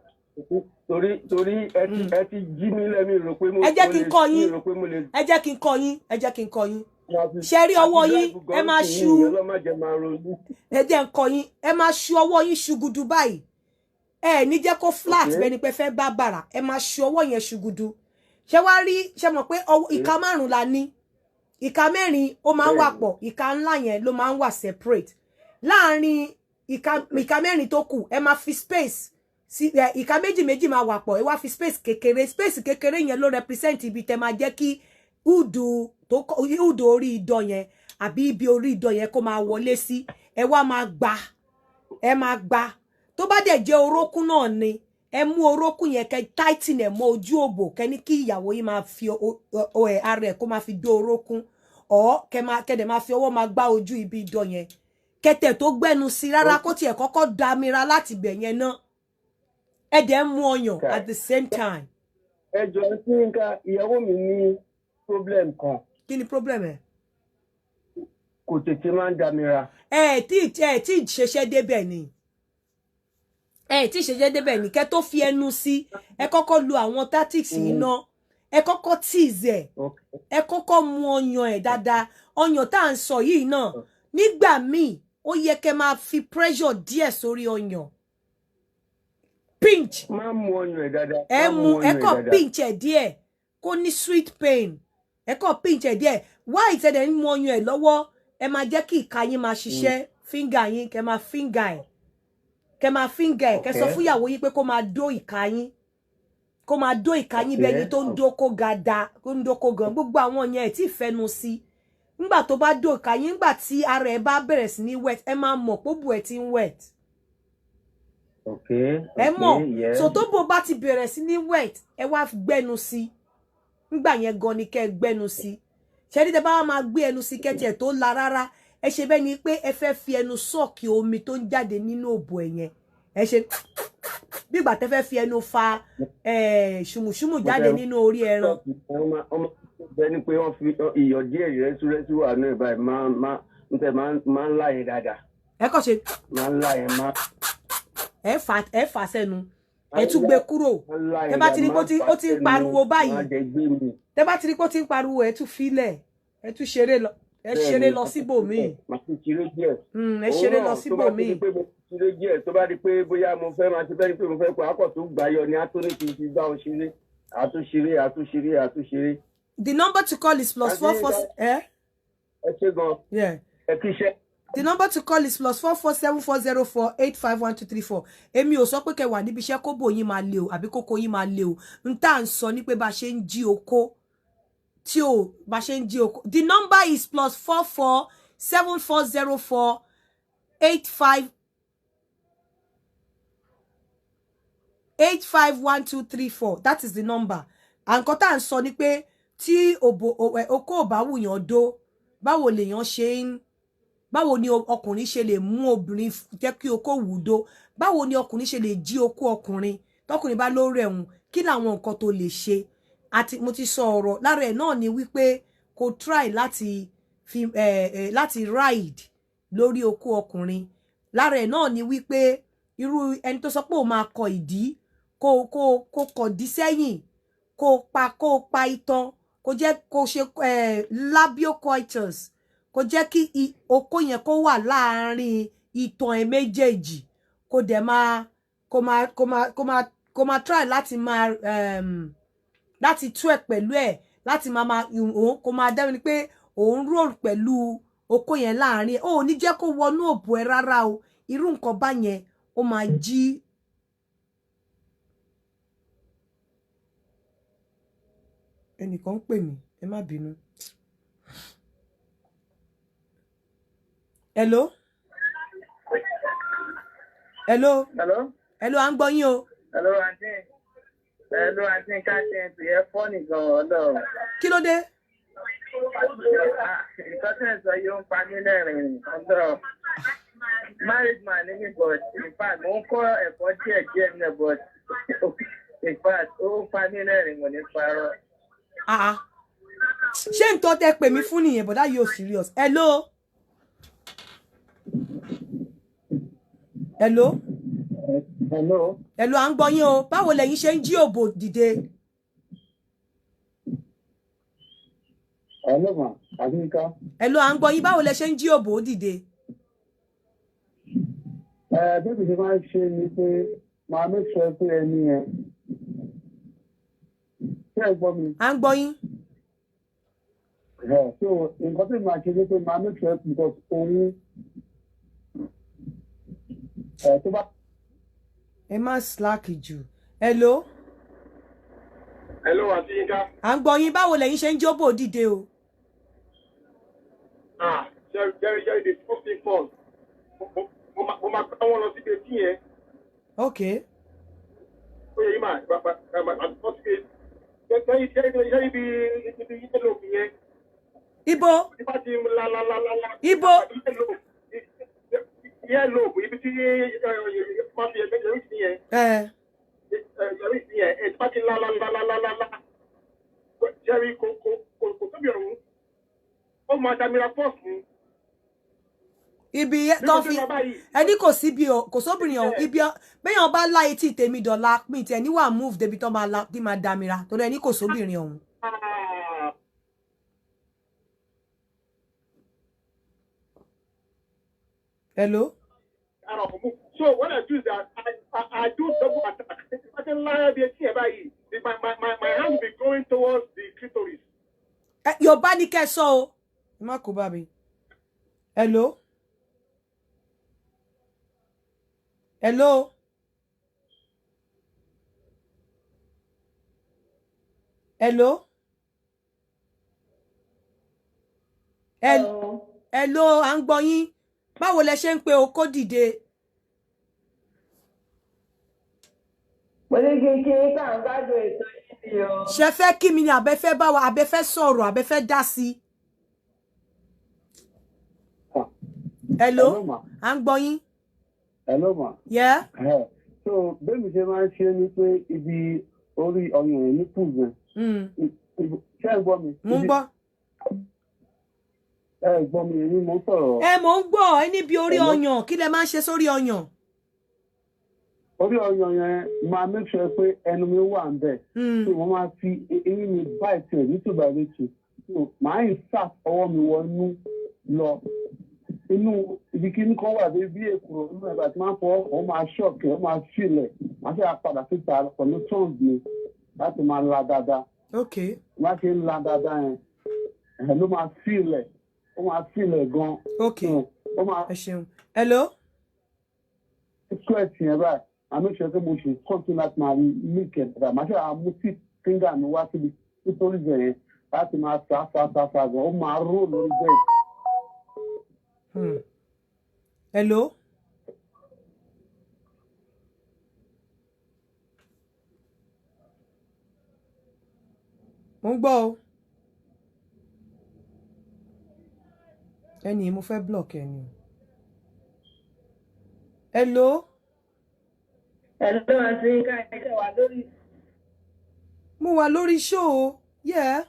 torí ẹ ti jí mi lẹ́mí rò pé mo Ẹ jẹ́ kí n mo lè kọ́ yín. Mi rò pé mo lè. Ẹ jẹ́ kí n kọ́ yín, ẹ jẹ́ kí n kọ́ yín. Ṣe rí ọwọ́ yín, ẹ máa ṣu. Ọlọ́mọdé máa ronú. Ẹ jẹ́ n kọ́ yín. Ẹ máa ṣu ọwọ́ yín ṣugudu báyìí, ẹ ní jẹ́ kó flat. Okay. Bẹ́ẹ̀ ni pé fẹ́ bá bàrà, ẹ máa ṣu ọwọ́ yẹn ṣugudu. Ṣé wá rí, ṣe mọ̀ pé ìka márùn la ní, ìka mẹ́rin ó máa ń wà pọ̀, ìka ńlá yẹn ló máa ń wà separate. Láàárín ìka mẹ́rin tó kù, ẹ máa fi space sí ẹ. Ìka méjì méjì máa wà pọ̀, ẹ wá fi space kékeré. Space kékeré yẹn ló represent ibi tẹ máa jẹ́ kí udu orí idọ̀ yẹn àbí ibi orí idọ̀ yẹn kó máa wọlé sí. Ẹ wá máa gbà, ẹ máa gbà. Tó bá dẹ̀ jẹ́ orókún náà ni, ẹ mú orókún yẹn, kẹ́ tighten ẹ̀ mọ́ ojú òbò, kẹ́ ní kí ìyàwó yín máa fi ara ẹ̀ kó máa fi dó orókún, ọ̀ kẹ́ máa kẹ́ dẹ̀ máa fi ọwọ́ máa gbá ojú ibi idọ̀ yẹn. Kẹtẹ̀ tó gbẹ́nu sí rárá, kó tiẹ̀ kọ́kọ́ damira láti bẹ̀ yẹn náà. Ẹ dẹ̀ ń mú ọyàn at the same time. Ẹ jọ sí nǹkan, ìyàwó mi ní problem kan. Kí ni problem ẹ? Kò tètè máa ń damira. Ẹ tí ṣẹṣẹ débẹ̀ ni, ẹ tí ṣẹṣẹ débẹ̀ ni. Kẹ́ tó fi ẹnu sí, ẹ kọ́kọ́ lo àwọn tactics yìí ná. Ẹ kọ́kọ́ tease ẹ, ẹ kọ́kọ́ mu ọyàn ẹ̀ dáadáa. Ọyàn tá à ń sọ yìí náà, nígbà míì ó yẹ kẹ́ máa fi pressure díẹ̀ sórí ọyàn, pinch. Máa ń mu ọyàn ẹ̀ dáadáa. Ẹ Máa ń mu mu ẹ ọyàn ẹ̀ kàn dáadáa. pinch ẹ díẹ̀ kó ní sweet pain. Ẹ kàn pinch ẹ díẹ̀. Wá ìtẹ̀dẹ̀ ń mu ọyàn ẹ lọ́wọ́, ẹ máa jẹ́ kí ìka yín máa ṣiṣẹ́, finger yín, kẹ́ máa finger ẹ̀, kẹ́ máa finger ẹ̀. Kẹ́ sọ fún ìyàwó yín pé kó máa dó ìka yín, kó máa dó ìka yín bẹ́ẹ̀ ni tó ń dó kó ga da, kó ń dó kó gan. Gbogbo àwọn yẹn, ẹ̀ tí ì fẹnu sí. Nígbà tó bá dó ìka yín, nígbà tí ara ẹ bá bẹ̀rẹ̀ sí ní wet, ẹ máa mọ̀ pé òbò ẹ ti ń wet. Ẹ mọ̀. So tó bò bá ti bẹ̀rẹ̀ sí ní wet, ẹ wá gbẹ́nu sí. Nígbà yẹn gan ni kẹ́ ẹ gbẹ́nu sí. Ṣẹ́ni tẹ́ bá wá máa gbé ẹnu sí, kẹ́tì ẹ̀ tó la rárá, ẹ ṣe bẹ́ẹ̀ ni pé ẹ fẹ́ fi ẹnu suck omi tó ń jáde nínú òbò ẹ̀ yẹn. Ẹ ṣe bí ìgbà tẹ́ fẹ́ fi ẹnu fa ṣùmùṣùmù jáde nínú orí ẹran. Bẹ́ẹ̀ ni pé wọ́n fi iyọ̀ díẹ̀ rẹ́súrẹ́sú wà náà báyìí, máa ń tẹ̀, máa ń láyé dáadáa. Ẹ kàn ṣe. Máa ń láyé máa. Ẹ fà sẹ́nu, ẹ tún gbé kúrò. Tẹ́ bá ti rí pé ó ti ń pariwo báyìí, tẹ́ bá ti rí pé ó ti ń pariwo, ẹ tún filẹ̀, ẹ tún ṣeré lọ, ẹ ṣeré lọ síbòmíì. Màá ti ṣeré díẹ̀. Ẹ ṣeré lọ síbòmíì. Ṣeré díẹ̀, tó bá di pé bóyá mo fẹ́ máa ṣe bẹ́ẹ̀ ni pé mo fẹ́ kó akọ̀ tó gbà yọ ni, á tó ní kí n fi bá wọn ṣeré, àtúnṣeré, àtúnṣeré, àtúnṣeré. The number to call is +44. Ẹ ṣe gan. Ẹ kí iṣẹ́. The number to call is +44 7404851234. Èmi ò sọ pé kẹ́ wà níbi iṣẹ́ kóbò yín máa le o, àbí kókó yín máa le o. N tá à ń sọ ní pé bá ṣe ń jí okó tí ò bá ṣe ń jí okó. The number is +44 7404 85 851234. That is the number. Àǹkan tá à ń sọ ni pé tí òbò okó ò bá wùyàn dó, báwo lèèyàn ṣe ń, báwo ni ọkùnrin ṣe lè mú obìnrin jẹ́ kí okó wù dó? Báwo ni ọkùnrin ṣe lè jí okó ọkùnrin tọkùnrin bá lórí ẹ̀hún? Kí làwọn nǹkan tó lè ṣe? Àti mo ti sọ ọ̀rọ̀ lára ẹ̀ náà ni wípé kò try láti fi ẹ ẹ láti ride lórí okó ọkùnrin. Lára ẹ̀ náà ni wípé irú ẹni tó sọ pé òun máa kọ ìdí, kó kọ̀dí sẹ́yìn, kó pa itan, kó jẹ́ kó ṣe labial coitus, kó jẹ́ kí okó yẹn kó wà láàárín itan ẹ̀ méjèèjì, kó dẹ̀ máa kó máa try láti máa láti tú ẹ̀ pẹ̀lú ẹ̀, láti máa òun kó máa dẹ́rù ni pé òun roll pẹ̀lú okó yẹn láàárín ẹ̀. Ó ní jẹ́ kó wọnú òbò ẹ̀ rárá o. Irú nǹkan báyẹn. Ó máa jí. Ẹnìkan ń pè mí, ẹ má bínú. Hello. Hello. Hello. Hello, à ń gbọ́ yín o. Hello, aunty. Hello, aunty. Káàtì ẹ fọ́ nìkan ọlọ́run. Kí ló dé? Nǹkan tí ẹ̀ sọ yóò ń pa mí lẹ́rìn-ín ọlọ́run. Married man ni mí, but in fact mo ń kọ́ ẹ̀kọ́ díẹ̀ díẹ̀ ní, but in fact ó ń pa mí lẹ́rìn-ín, mo ní parọ́. Ṣé nǹkan tẹ pè mí fún nìyẹn? Bọ̀dá yóò serious. Hello. Hello. Hello. Hello, à ń gbọ́ yín o. Báwo lẹ̀yin ṣe ń jí òbò dìde? Hello ma, Àbíká. Hello, à ń gbọ́ yín. Báwo lẹ ṣe ń jí òbò dìde? Ẹ bébì ṣe máa ń ṣe ni pé máa make sure pé ẹni yẹn. Ṣé ẹ gbọ́ mi? À ń gbọ́ yín. Ẹ so nǹkan tó máa ṣe ni pé máa make sure because òun ẹ tó bá. Ẹ má slack jù. Hello. Hello, Aunty Yinka. À ń gbọ́ yín. Báwo lẹ̀yin ṣe ń jóbò dìde o? Ah, Jerry, Jerry, Jerry, the first thing first. Mo máa gbá wọn lọ síbi etí yẹn. Ok. Ó yẹ yín mà, lọ síbi Jerry, Jerry, Jerry, ibi yellow yẹn. Ibo. Ibà ti la la la la la. Ibo. Yellow, ibi tí máa fi ẹgbẹ́ yẹrí sí yẹn. Yẹrí sí yẹn, ẹ̀ bá ti la la la la la la la. Jerry, kò tóbi ọ̀run. Ó máa damira first ni. Ibi tó fi ẹni kò síbi kò sóbìnrin ọ̀hún ibi béèyàn bá lá etí tèmi dọ̀la pín tí ẹni wà move débi tó máa la tí máa damira torí ẹni kò sóbìnrin ọ̀hún. Hello. So what I do is that I do double attack. I can lie bí etí ẹ̀ báyìí, my hand will be going towards the clitoris. Yorùbá ni kẹ́ sọ o. Ẹ má kó bá mi. Hello. Hello. Hello. Hello, à ń gbọ́ yín. Báwo lẹ ṣe ń pe okó dìde? Mo ní kí n kí n kà ń gbádùn ètò yìí ni o. Ṣé fẹ́ kí mi ni àbẹ́ fẹ́ bá wa, àbẹ́ fẹ́ sọ̀rọ̀, àbẹ́ fẹ́ dá sí? Hello, à ń gbọ́ yín. Hello ma. Yeah. So bẹ́ẹ̀ mi ṣe máa ń ṣe ni pé ibi orí ọyàn ẹ̀ ní kù gan. Ṣé ẹ gbọ́ mi? Mo ń gbọ́. Ẹ gbọ́ mi, èmi mo ń sọ̀rọ̀. Ẹ mò ń gbọ́ ẹ níbi orí ọyàn, kí lẹ máa ń ṣe sórí ọyàn? Orí ọyàn yẹn máa make sure pé ẹnu mi wà ń bẹ̀. So mo máa fi eyín mi bite ẹ̀ little by little. So màá insert ọwọ́ mi wọnú lọ inú ibi kíní kan wà bí èkùrọ̀ inú ẹ̀bà tí máa ń fọwọ́ ó máa ṣọ̀kì, ó máa fìlẹ̀, máa ṣe àpadà síta pẹ̀lú tongue mi láti máa la dáadáa. Ok. Má ṣe ń la dáadáa yẹn, ẹ̀ ló máa fìlẹ̀, ó máa fìlẹ̀ gan. Ok, ẹ ṣeun. Hello. Sweat yẹn báyìí, àmì ìṣe pé mo ṣe kọ́ńtún láti máa lick ẹ̀ dáadáa, máa ṣe àmú tí finger mi wá síbi nítorí yẹn láti máa fa fa fa fa gan, ó máa ró lórí bẹ́ẹ̀. Hello. Mo ń gbọ́ o. Ẹni mo fẹ́ block ẹni o. Hello. Hello, Aunty Yinka, ẹ ṣe wà lórí. Mo wà lórí show o. Yeah.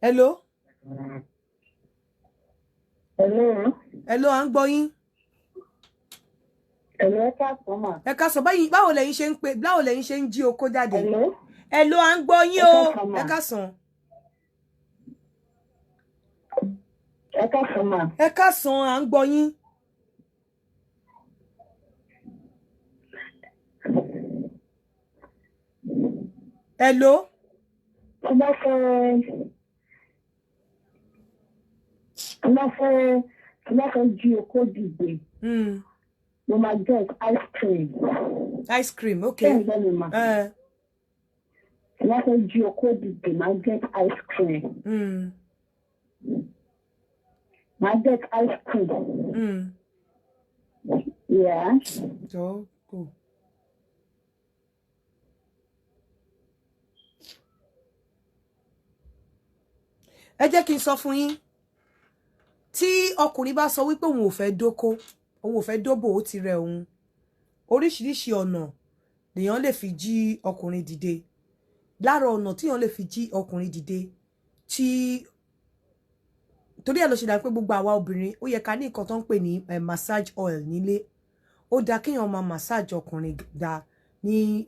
Hello. Hello. Hello, à ń gbọ́ yín. Hello, ẹ káàsán mà. Ẹ káàsán. Báwo lẹ̀yin ṣe ń pè, báwo lẹ̀yin ṣe ń jí okó jáde? Hello. Hello, à ń gbọ́ yín o. Ẹ káàsán. Ẹ káàsán mà. Ẹ káàsán, à ń gbọ́ yín. Hello. Tí bá fẹ́ jí okó dìde. Mo máa get ice cream. Ice cream, ok. Ṣé ẹ gbọ́ mi mà? Tí wọ́n fẹ́ jí okó dìde, máa get ice cream. Máa get ice cream. Yeah. Jọ kò. Ẹ jẹ́ kí n sọ fún yín, tí ọkùnrin bá sọ wípé òun ò fẹ́ dóko, òun ò fẹ́ dóbò, ó ti rẹ òun, oríṣiríṣi ọ̀nà lèèyàn lè fi jí ọkùnrin dìde. Lára ọ̀nà tíyàn lè fi jí ọkùnrin dìde, tí torí ẹ̀ ló ṣe dà pé gbogbo àwa obìnrin, ó yẹ ká ní nǹkan tó ń pè ní massage oil nílé. Ó dáa kéèyàn máa massage ọkùnrin dáa ní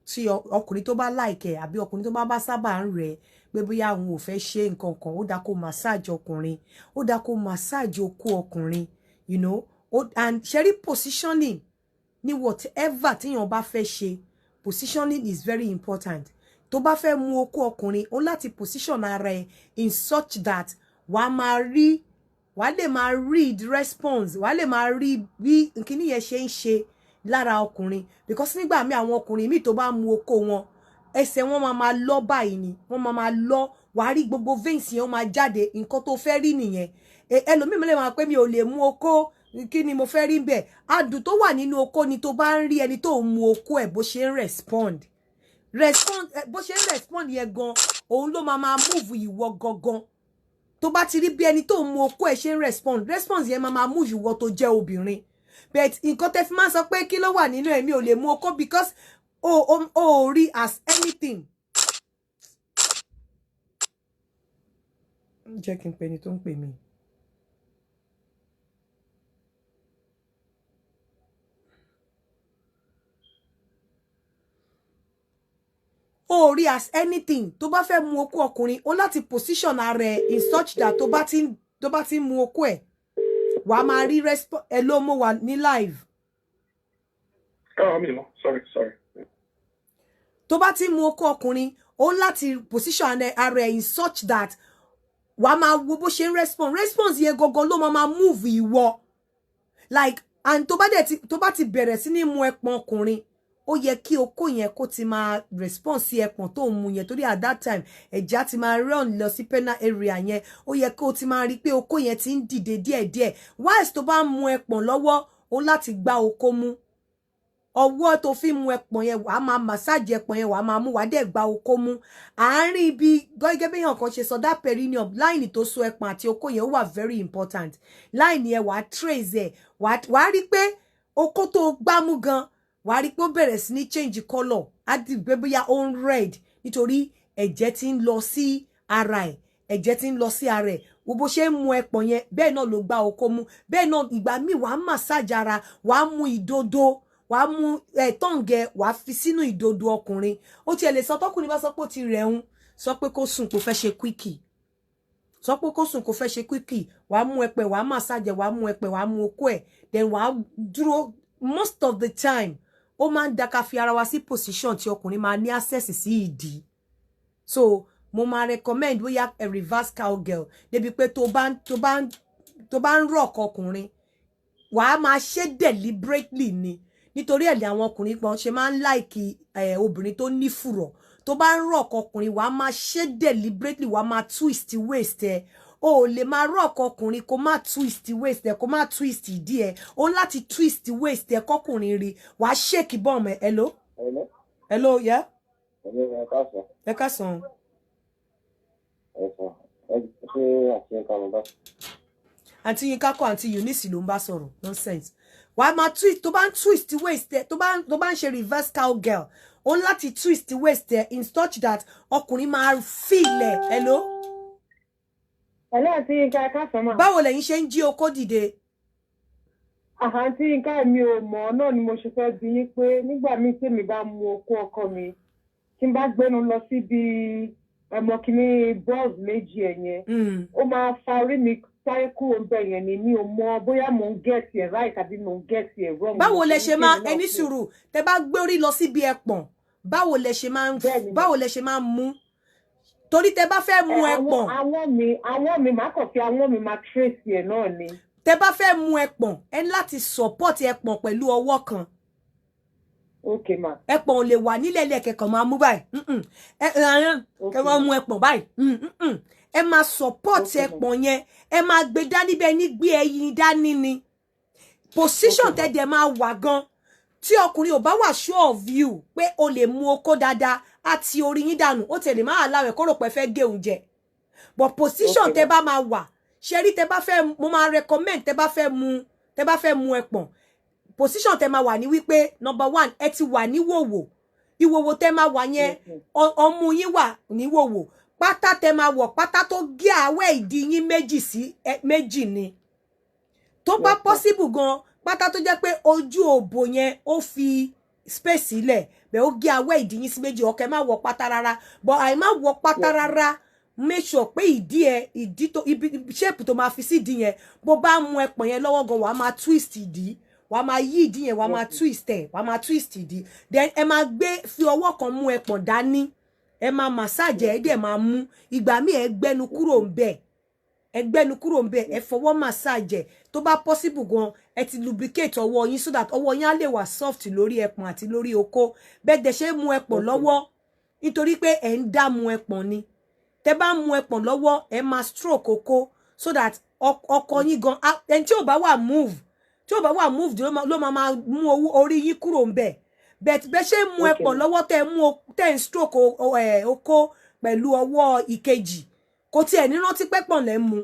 tí ọkùnrin tó bá like ẹ̀ àbí ọkùnrin tó bá sábà ń rẹ̀ pé bóyá òun ò fẹ́ ṣe nǹkan kan, ó dáa kó massage ọkùnrin, ó dáa kó massage okó ọkùnrin. And ṣẹ́rí, positioning ní whatever tíyàn bá fẹ́ ṣe, positioning is very important. Tó bá fẹ́ mú okó ọkùnrin, ó láti position ara ẹ in such that wàá máa rí, wàá lè máa read response, wàá lè máa rí bí nkíní yẹn ṣe ń ṣe lára ọkùnrin, because nígbà míì, àwọn ọkùnrin míì tó bá mu okó wọn, ẹsẹ̀ wọn máa máa lọ báyìí ni wọ́n máa máa lọ. Wàá rí gbogbo veins yẹn, ó máa jáde. Nǹkan tó fẹ́ rí nìyẹn. Ẹlòmíì lè máa pé mi ò lè mú okó, kí ni mo fẹ́ rí bẹ́ẹ̀? Adùn tó wà nínú okó ni tó bá ń rí ẹni tó ń mu okó ẹ̀ bó ṣe ń respond, bó ṣe ń respond yẹn gan, òun ló máa máa move ìwọ gangan. Tó bá ti rí bí ẹni tó ń mu okó ẹ̀ ṣe ń respond, response yẹn máa máa move ìwọ tó jẹ́ obìnrin. But nǹkan tẹ́ fi máa sọ pé kí ló wà nínú ẹ̀mí ò lè mú okó, because o rí as anything. Jẹ́ kí n pe ẹni tó ń pè mí. O rí as anything. Tó bá fẹ́ mu okó ọkùnrin, o láti position ara ẹ in such that tó bá ti ń mu okó ẹ̀, wàá máa rí response ẹ. Ló mú wa ní live. Oh, mi mọ̀. Sorry, sorry. Tó bá ti ń mu okó ọkùnrin, o láti position ara ẹ in such that wàá máa wo bó ṣe ń respond. Response yẹn gangan ló máa máa move ìwọ, like, and tó bá dẹ̀ ti tó bá ti bẹ̀rẹ̀ sí ní mu ẹpọ̀n ọkùnrin, ó yẹ kí okó yẹn kó ti máa response sí ẹpọ̀n tó ń mu yẹn, torí at that time ẹ̀jẹ̀ á ti máa run lọ sí penile area yẹn. Ó yẹ kó ti máa rí pé okó yẹn ti ń dìde díẹ̀díẹ̀. Whilst tó bá ń mu ẹpọ̀n lọ́wọ́, ó láti gbá okó mú. Ọwọ́ tó fi mu ẹpọ̀n yẹn, wàá máa massage ẹpọ̀n yẹn, wàá máa mú, wàá dẹ̀ gba okó mú àárín ibi. Gẹ́gẹ́ bí èèyàn kan ṣe sọ, that perineum line tó so ẹpọ̀n àti okó yẹn, ó wà very important. Line yẹn, wàá trace ẹ̀, wàá rí pé okó tó gbámú gan, wàá rí pé ó bẹ̀rẹ̀ sí ní change colour. Á di pé bóyá ó ń red, nítorí ẹ̀jẹ̀ ti ń lọ sí ara ẹ̀, ẹ̀jẹ̀ ti ń lọ sí ara ẹ̀. Wo bó ṣe ń mu ẹpọ̀n yẹn, bẹ́ẹ̀ náà ló gbá okó mú. Bẹ́ẹ̀ náà ìgbà míì, wàá massage ara, wàá mú ìdodo, wàá mú ẹ tongue, wàá fi sínú ìdodo ọkùnrin. Ó tiẹ̀ lè sọ, tọkùnrin bá sọ pé ó ti rẹ̀ ń sọ pé kó sùn, kó fẹ́ ṣe quickie, sọ pé kó sùn, kó fẹ́ ṣe quickie. Wàá mú ẹpẹ, wàá massage, wàá mú ẹpẹ, wàá mú okó ẹ̀, then wàá dúró. Most of the time, ó máa ń da ká fi ara wa sí position tí ọkùnrin máa ní access sí ìdí. So mo máa recommend bóyá a reverse cowgirl, débi pé tó bá ń rock ọkùnrin, wàá máa ṣe deliberately ni, nítorí ẹ̀ ní àwọn ọkùnrin kan ṣe máa ń like obìnrin tó ní fùrọ̀. Tó bá ń rock ọkùnrin, wàá máa ṣe deliberately, wàá máa twist waist ẹ. O ò lè máa rock ọkùnrin kó má twist waist ẹ, kó má twist ìdí ẹ. O ń láti twist waist ẹ kọkùnrin rí. Wàá shake bum ẹ. Hello? Hello. Hello, yeah. Hello, ẹ káàsán. Ẹ káàsán. Ẹ sàn. Ẹ ṣé àti ẹ̀ka ló bá. Àǹtí Yinka kọ́, àǹtí Eunice ló ń bá sọ̀rọ̀. Nonsense. Wàá máa twist. Tó bá ń twist waist ẹ, tó bá ń ṣe reverse cowgirl, ó ń láti twist waist ẹ in such that ọkùnrin máa feel ẹ. Hello. Hello, àǹtí Yinka, ẹ káàsán mà. Báwo lẹ̀yin ṣe ń jí okó dìde? Àǹtí Yinka, mi ò mọ̀ náà ni mo ṣe fẹ́ bi yín pé nígbà míì tèmi bá mu okó ọkọ mi, tí n bá gbénu lọ síbi ẹmọ kìíní balls méjì ẹ̀ yẹn, ó máa fa orí mi sáré kúrò ńbẹ̀ yẹn ni. Mi ò mọ bóyá mò ń get ẹ̀ right àbí mò ń get ẹ̀ wrong. Báwo lẹ ṣe máa, ẹni sùúrù, tẹ bá gbé orí lọ síbi ẹpọ̀n, báwo lẹ ṣe máa ń mú? Torí tẹ bá fẹ́ mú ẹpọ̀n. Àwọn mi, máa kàn fi àwọn mi máa trace ẹ̀ náà ni. Tẹ bá fẹ́ mu ẹpọ̀n, ẹ ní láti support ẹpọ̀n pẹ̀lú ọwọ́ kan. Okay ma. Ẹpọ̀n ò lè wà nílẹ̀ lẹ́ẹ̀kẹ́ kan máa mú báyìí. Ẹ ẹ máa mú ẹpọ̀n báyìí. Ẹ máa support ẹpọ̀n yẹn, ẹ máa gbé dání bẹ́ẹ̀ ní gbé ẹyin dání ni. Position tẹ́ dẹ̀ máa wà gan, tí ọkùnrin ò bá wà sure of you pé o lè mú okó dáadáa, á ti orí yín dànù, ó tẹ̀lé máa láwẹ̀ kó rò pé fẹ́ gé oúnjẹ. But position tẹ́ bá máa wà, ṣe rí, tẹ́ bá fẹ́, mo máa recommend, tẹ́ bá fẹ́ mu ẹpọ̀n, position tẹ́ máa wà ní wípé number one, ẹ ti wà ní wòwò. Ìwòwò tẹ́ máa wà yẹn, ọmú yín wà ní wòwò. Pátá tẹ́ máa wọ̀, pátá tó gé àwẹ̀ ìdí yín méjì sí méjì ni. Tó bá possible gan, pátá tó jẹ́ pé ojú òbò yẹn ó fi space sílẹ̀ bẹ́ẹ̀, ó gé awẹ́ ìdí yín sí méjì. Ọkẹ́ má wọ pátá rárá, but àì má wọ pátá rárá, make sure pé ìdí ẹ, ìdí tó ibi shape tó máa fi sí ìdí yẹn, bó bá mú ẹpọ̀n yẹn lọ́wọ́ gan, wàá máa twist ìdí, wàá máa yí ìdí yẹn, wàá máa twist ẹ, wàá máa twist ìdí. Then ẹ máa gbé fi ọwọ́ kan mú ẹpọ̀n dání, ẹ máa massage, ẹ dẹ̀ máa mú. Ìgbà míì, ẹ gbẹ́nu kúrò ń bẹ̀, ẹ gbẹ́nu kúrò ń bẹ̀, ẹ fọwọ́ massage. Tó bá possible gan, ẹ ti lubricate ọwọ́ yín so that ọwọ́ yín á lè wà soft lórí ẹpọ̀n àti lórí okó. Bẹ́ẹ̀ dẹ̀ ṣe mú ẹpọ̀n lọ́wọ́, nítorí pé ẹ ń dá mu ẹpọ̀n ni, tẹ bá mu ẹpọ̀n lọ́wọ́, ẹ máa stroke okó so that ọkọ yín gan, ẹni tí ò bá wà move, tí ò bá wà move, ló máa mú owó orí yín kúrò ń bẹ̀. Bẹ́ẹ̀ ṣe mú ẹpọ̀n lọ́wọ́, tẹ mú, tẹ ń stroke okó pẹ̀lú ọwọ́ ìkejì, kò tiẹ̀ ní rántí pẹ́pọ̀n lẹ́ ń mu,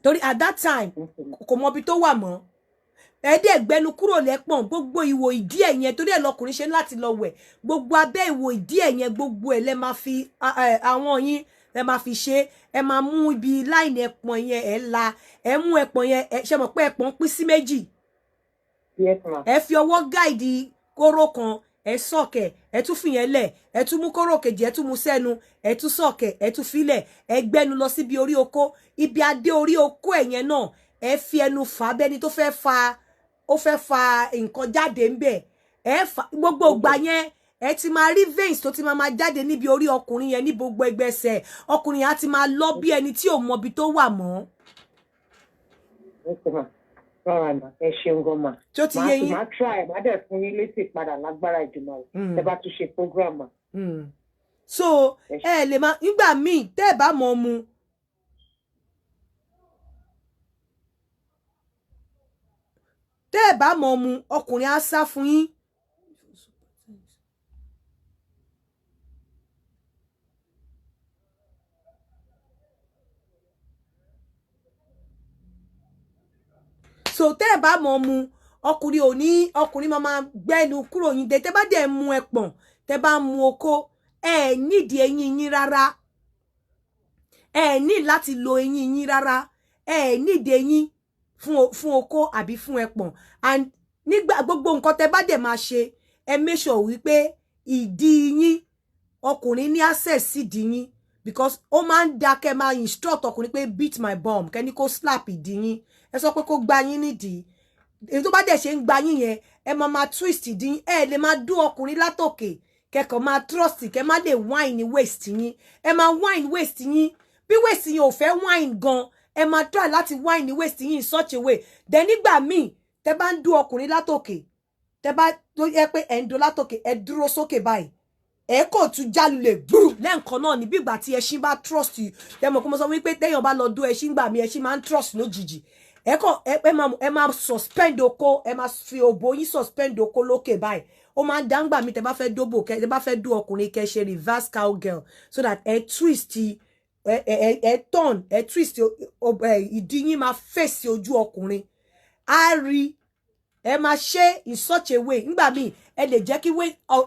torí at that time kò mọ ibi tó wà mọ́. Ẹ dẹ̀ gbẹnu kúrò lẹ́pọ̀n, gbogbo ìwò ìdí ẹ̀ yẹn, torí ẹ̀ lọkùnrin ṣe láti lọ wẹ̀. Gbogbo abẹ́ ìwò ìdí ẹ̀ yẹn, gbogbo ẹ̀ lẹ́ máa fi àwọn yín lẹ máa fi ṣe. Ẹ máa mú ibi line ẹpọ̀n yẹn, ẹ la, ẹ mú ẹpọ̀n yẹn. Ẹ ṣe mọ̀ pé ẹpọ̀n pín sí méjì? Ẹ fi ọwọ́ guide kóró kan, ẹ suck ẹ̀, ẹ tún fìyẹn lẹ̀, ẹ tún mú kóró kejì, ẹ tún mú sẹ́nu, ẹ tún suck ẹ̀, ẹ tún filẹ̀, ẹ gbẹ́nu lọ síbi orí okó, ibi adé orí okó ẹ̀ yẹn náà. Ẹ fi ẹnu fà á bẹ́ni tó fẹ́ fa, ó fẹ́ fa nǹkan jáde ńbẹ̀. Ẹ fà gbogbo ìgbà yẹn, ẹ ti máa rí veins tó ti máa jáde níbi orí ọkùnrin yẹn, ní gbogbo ẹgbẹ́sẹ̀ ọkùnrin yẹn á ti máa lọ bí ẹni tí ò mọbi tó wà mọ́. Rárá mà, ẹ ṣeun gan mà. Tó ti yé yín? Màá try, màá dẹ̀ fún yín létí padà lágbára ìdùnnú rẹ̀ ẹ bá tún ṣe program mà. So ẹ lè máa nígbà míì tẹ́ ẹ bá mọ̀ mu, tẹ́ ẹ bá mọ̀ mu, ọkùnrin á sá fún yín. So tẹ́ ẹ bá mọ̀ mu, ọkùnrin ò ní, ọkùnrin máa gbẹ́nu kúrò yín dé. Tẹ́ bá dẹ̀ mu ẹpọ̀n, tẹ́ bá mu okó, ẹ nídìí eyín yín rárá, ẹ ní láti lo eyín yín rárá. Ẹ nídìí eyín fún okó àbí fún ẹpọ̀n. And nígbà gbogbo nǹkan tẹ́ bá dẹ̀ máa ṣe, ẹ make sure wípé ìdí yín, ọkùnrin ní access sí ìdí yín, because ó máa ń da kẹ́ máa instruct ọkùnrin pé "Beat my bum", kẹ́ni kó slap ìdí yín, ẹ sọ pé kó gba yín nídìí. Èyí tó bá dẹ̀ ṣe ń gba yín yẹn, ẹ máa máa twist ìdí yín. Ẹ lè máa dún ọkùnrin látòkè, kẹ́kọ̀ọ́ máa thrust, kẹ́ má lè wine waist yín. Ẹ máa wine waist yín. Bí waist yín ò fẹ́ wine gan, ẹ máa try láti wine waist yín in such a way. Then nígbà míì, tẹ́ bá ń dún ọkùnrin látòkè, tẹ́ bá tó yẹ pé ẹ ń dún látòkè, ẹ dúró sókè báyìí, ẹ kò tún jálulẹ̀ gbúrú lẹ́ǹkan náà ní bí ìgbà tí ẹṣin bá thrust. Ẹ mọ̀ kó mo sọ wípé téèyàn bá lọ dún ẹṣin gbà mí, ẹṣin máa ń thrust lójijì. Ẹ kàn ẹ máa suspend oko, ẹ máa fi òbò yín suspend oko lókè báyìí. Ó máa ń dáńgbà mi, tẹ́ bá fẹ́ dóbò, kẹ́ tẹ́ bá fẹ́ dún ọkùnrin, kẹ́ ṣe reverse cowgirl so that ẹ twist, ẹ turn, ẹ twist ìdí yín máa face ojú ọkùnrin, á rí. Ẹ máa ṣe in such a way. Nígbà míì, ẹ lè jẹ́ kí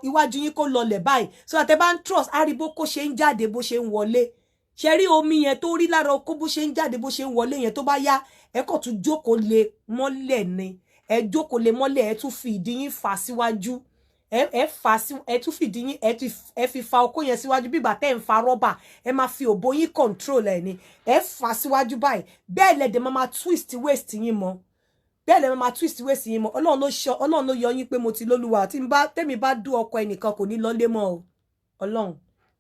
iwájú yín kó lọlẹ̀ báyìí so that ẹ bá ń thrust, á rí bó kó ṣe ń jáde, bó ṣe ń wọlé. Ṣe rí omi yẹn tó rí lára okó, bó ṣe ń jáde, bó ṣe ń wọlé yẹn, tó bá yá, ẹ kàn tún jókòó lé mọ́lẹ̀ ni. Ẹ jókòó lé mọ́lẹ̀, ẹ tún fi ìdí yín fà síwájú, ẹ fà sí, ẹ tún fìdí yín, ẹ fi fa okó yẹn síwájú bí ìgbà tẹ́ ń fa rọ́bà. Ẹ máa fi òbò yín control ẹ ni. Ẹ fà síwájú báyìí, bẹ́ẹ̀ lẹ́dẹ̀ máa máa twist waist yín mọ́, bẹ́ẹ̀ lẹ́ máa twist waist yín mọ́. Ọlọ́run ló ṣọ, Ọlọ́run ló yọ yín pé mo ti lólúwa. Tí n bá tẹ́mi bá dú ọkọ ẹnìkan, kò ní lọ́lé mọ́ o. Ọlọ́run,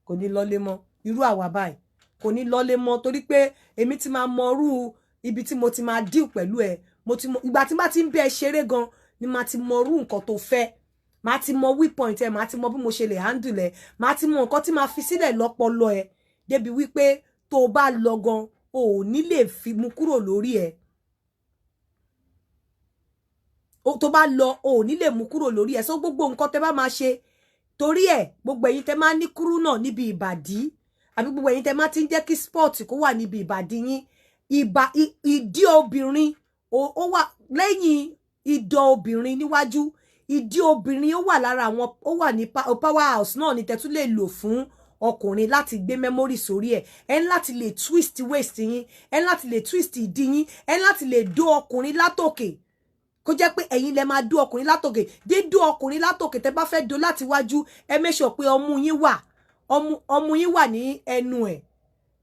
kò ní lọ́lé mọ́. Irú àwa báyìí, kò ní lọ́lé mọ́, torí pé èmi ti máa mọrú ibi tí mo ti máa deal pẹ̀lú ẹ. Mo ti mọ ìgbà tí n bá ti ń bẹ ẹ ṣeré gan ni màá ti mọ irú nǹkan tó fẹ́, màá ti mọ weak point ẹ, màá ti mọ bí mo ṣe lè handle ẹ, màá ti mọ nǹkan tí màá fi sílẹ̀ lọ́pọlọ ẹ, débi wípé tó o bá lọ gan, o ò ní lè fi mú kúrò lórí ẹ. Tó bá lọ, o ò ní lè mú kúrò lórí ẹ. So gbogbo nǹkan tẹ bá máa ṣe torí ẹ, gbogbo ẹ̀yin tẹ máa ní kúrú náà níbi ìbàdí, àbí gbogbo ẹ̀yin tẹ máa ti ń jẹ́ kí sport kó wà níbi ìbàdí yín, ìdí obìnrin ó wà lẹ́yìn ìdọ̀ obìnrin níwájú. Ìdí obìnrin ó wà lára àwọn, ó wà ní power house náà ni tẹ́tún lè lò fún ọkùnrin láti gbé memory sórí ẹ̀. Ẹ ní láti lè twist waist yín, ẹ ní láti lè twist ìdí yín, ẹ ní láti lè dó ọkùnrin látòkè, kó jẹ́ pé ẹ̀yin lẹ máa dó ọkùnrin látòkè. Dídó ọkùnrin látòkè, tẹ́ bá fẹ́ dó láti wájú, ẹ make sure pé ọmú yín wà, ọmú yín wà ní ẹnu ẹ̀.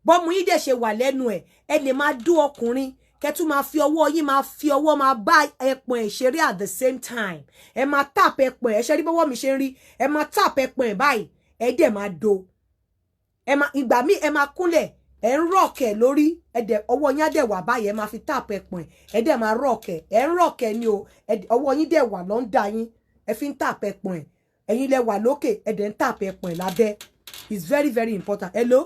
Bọ́mú yín dẹ̀ ṣe wà lẹ́nu ẹ̀, ẹ lè máa dó ọkùnrin, kẹ́ tún máa fi ọwọ́ yín, máa fi ọwọ́ máa bá ẹpọ̀n ẹ̀ ṣeré at the same time. Ẹ máa tap ẹpọ̀n ẹ̀, ṣe rí bọ́wọ́ mi ṣe ń rí? Ẹ máa tap ẹpọ̀n ẹ̀ báyìí, ẹ dẹ̀ máa do. Ẹ máa, ìgbà míì, ẹ máa kúnlẹ̀, ẹ ń rock ẹ̀ lórí, ẹ dẹ̀ ọwọ́ yín á dẹ̀ wà báyìí, ẹ máa fi tap ẹpọ̀n ẹ̀, ẹ dẹ̀ máa rock ẹ̀, ẹ ń rock ẹ̀ ni o. Ọwọ́ yín dẹ̀ wà l'under yín, ẹ fi ń tap ẹpọ̀n ẹ̀. Ẹ̀yin lẹ wà lókè, ẹ dẹ̀ ń tap ẹpọ̀n ẹ̀ lábẹ́. It's very very important. Hello.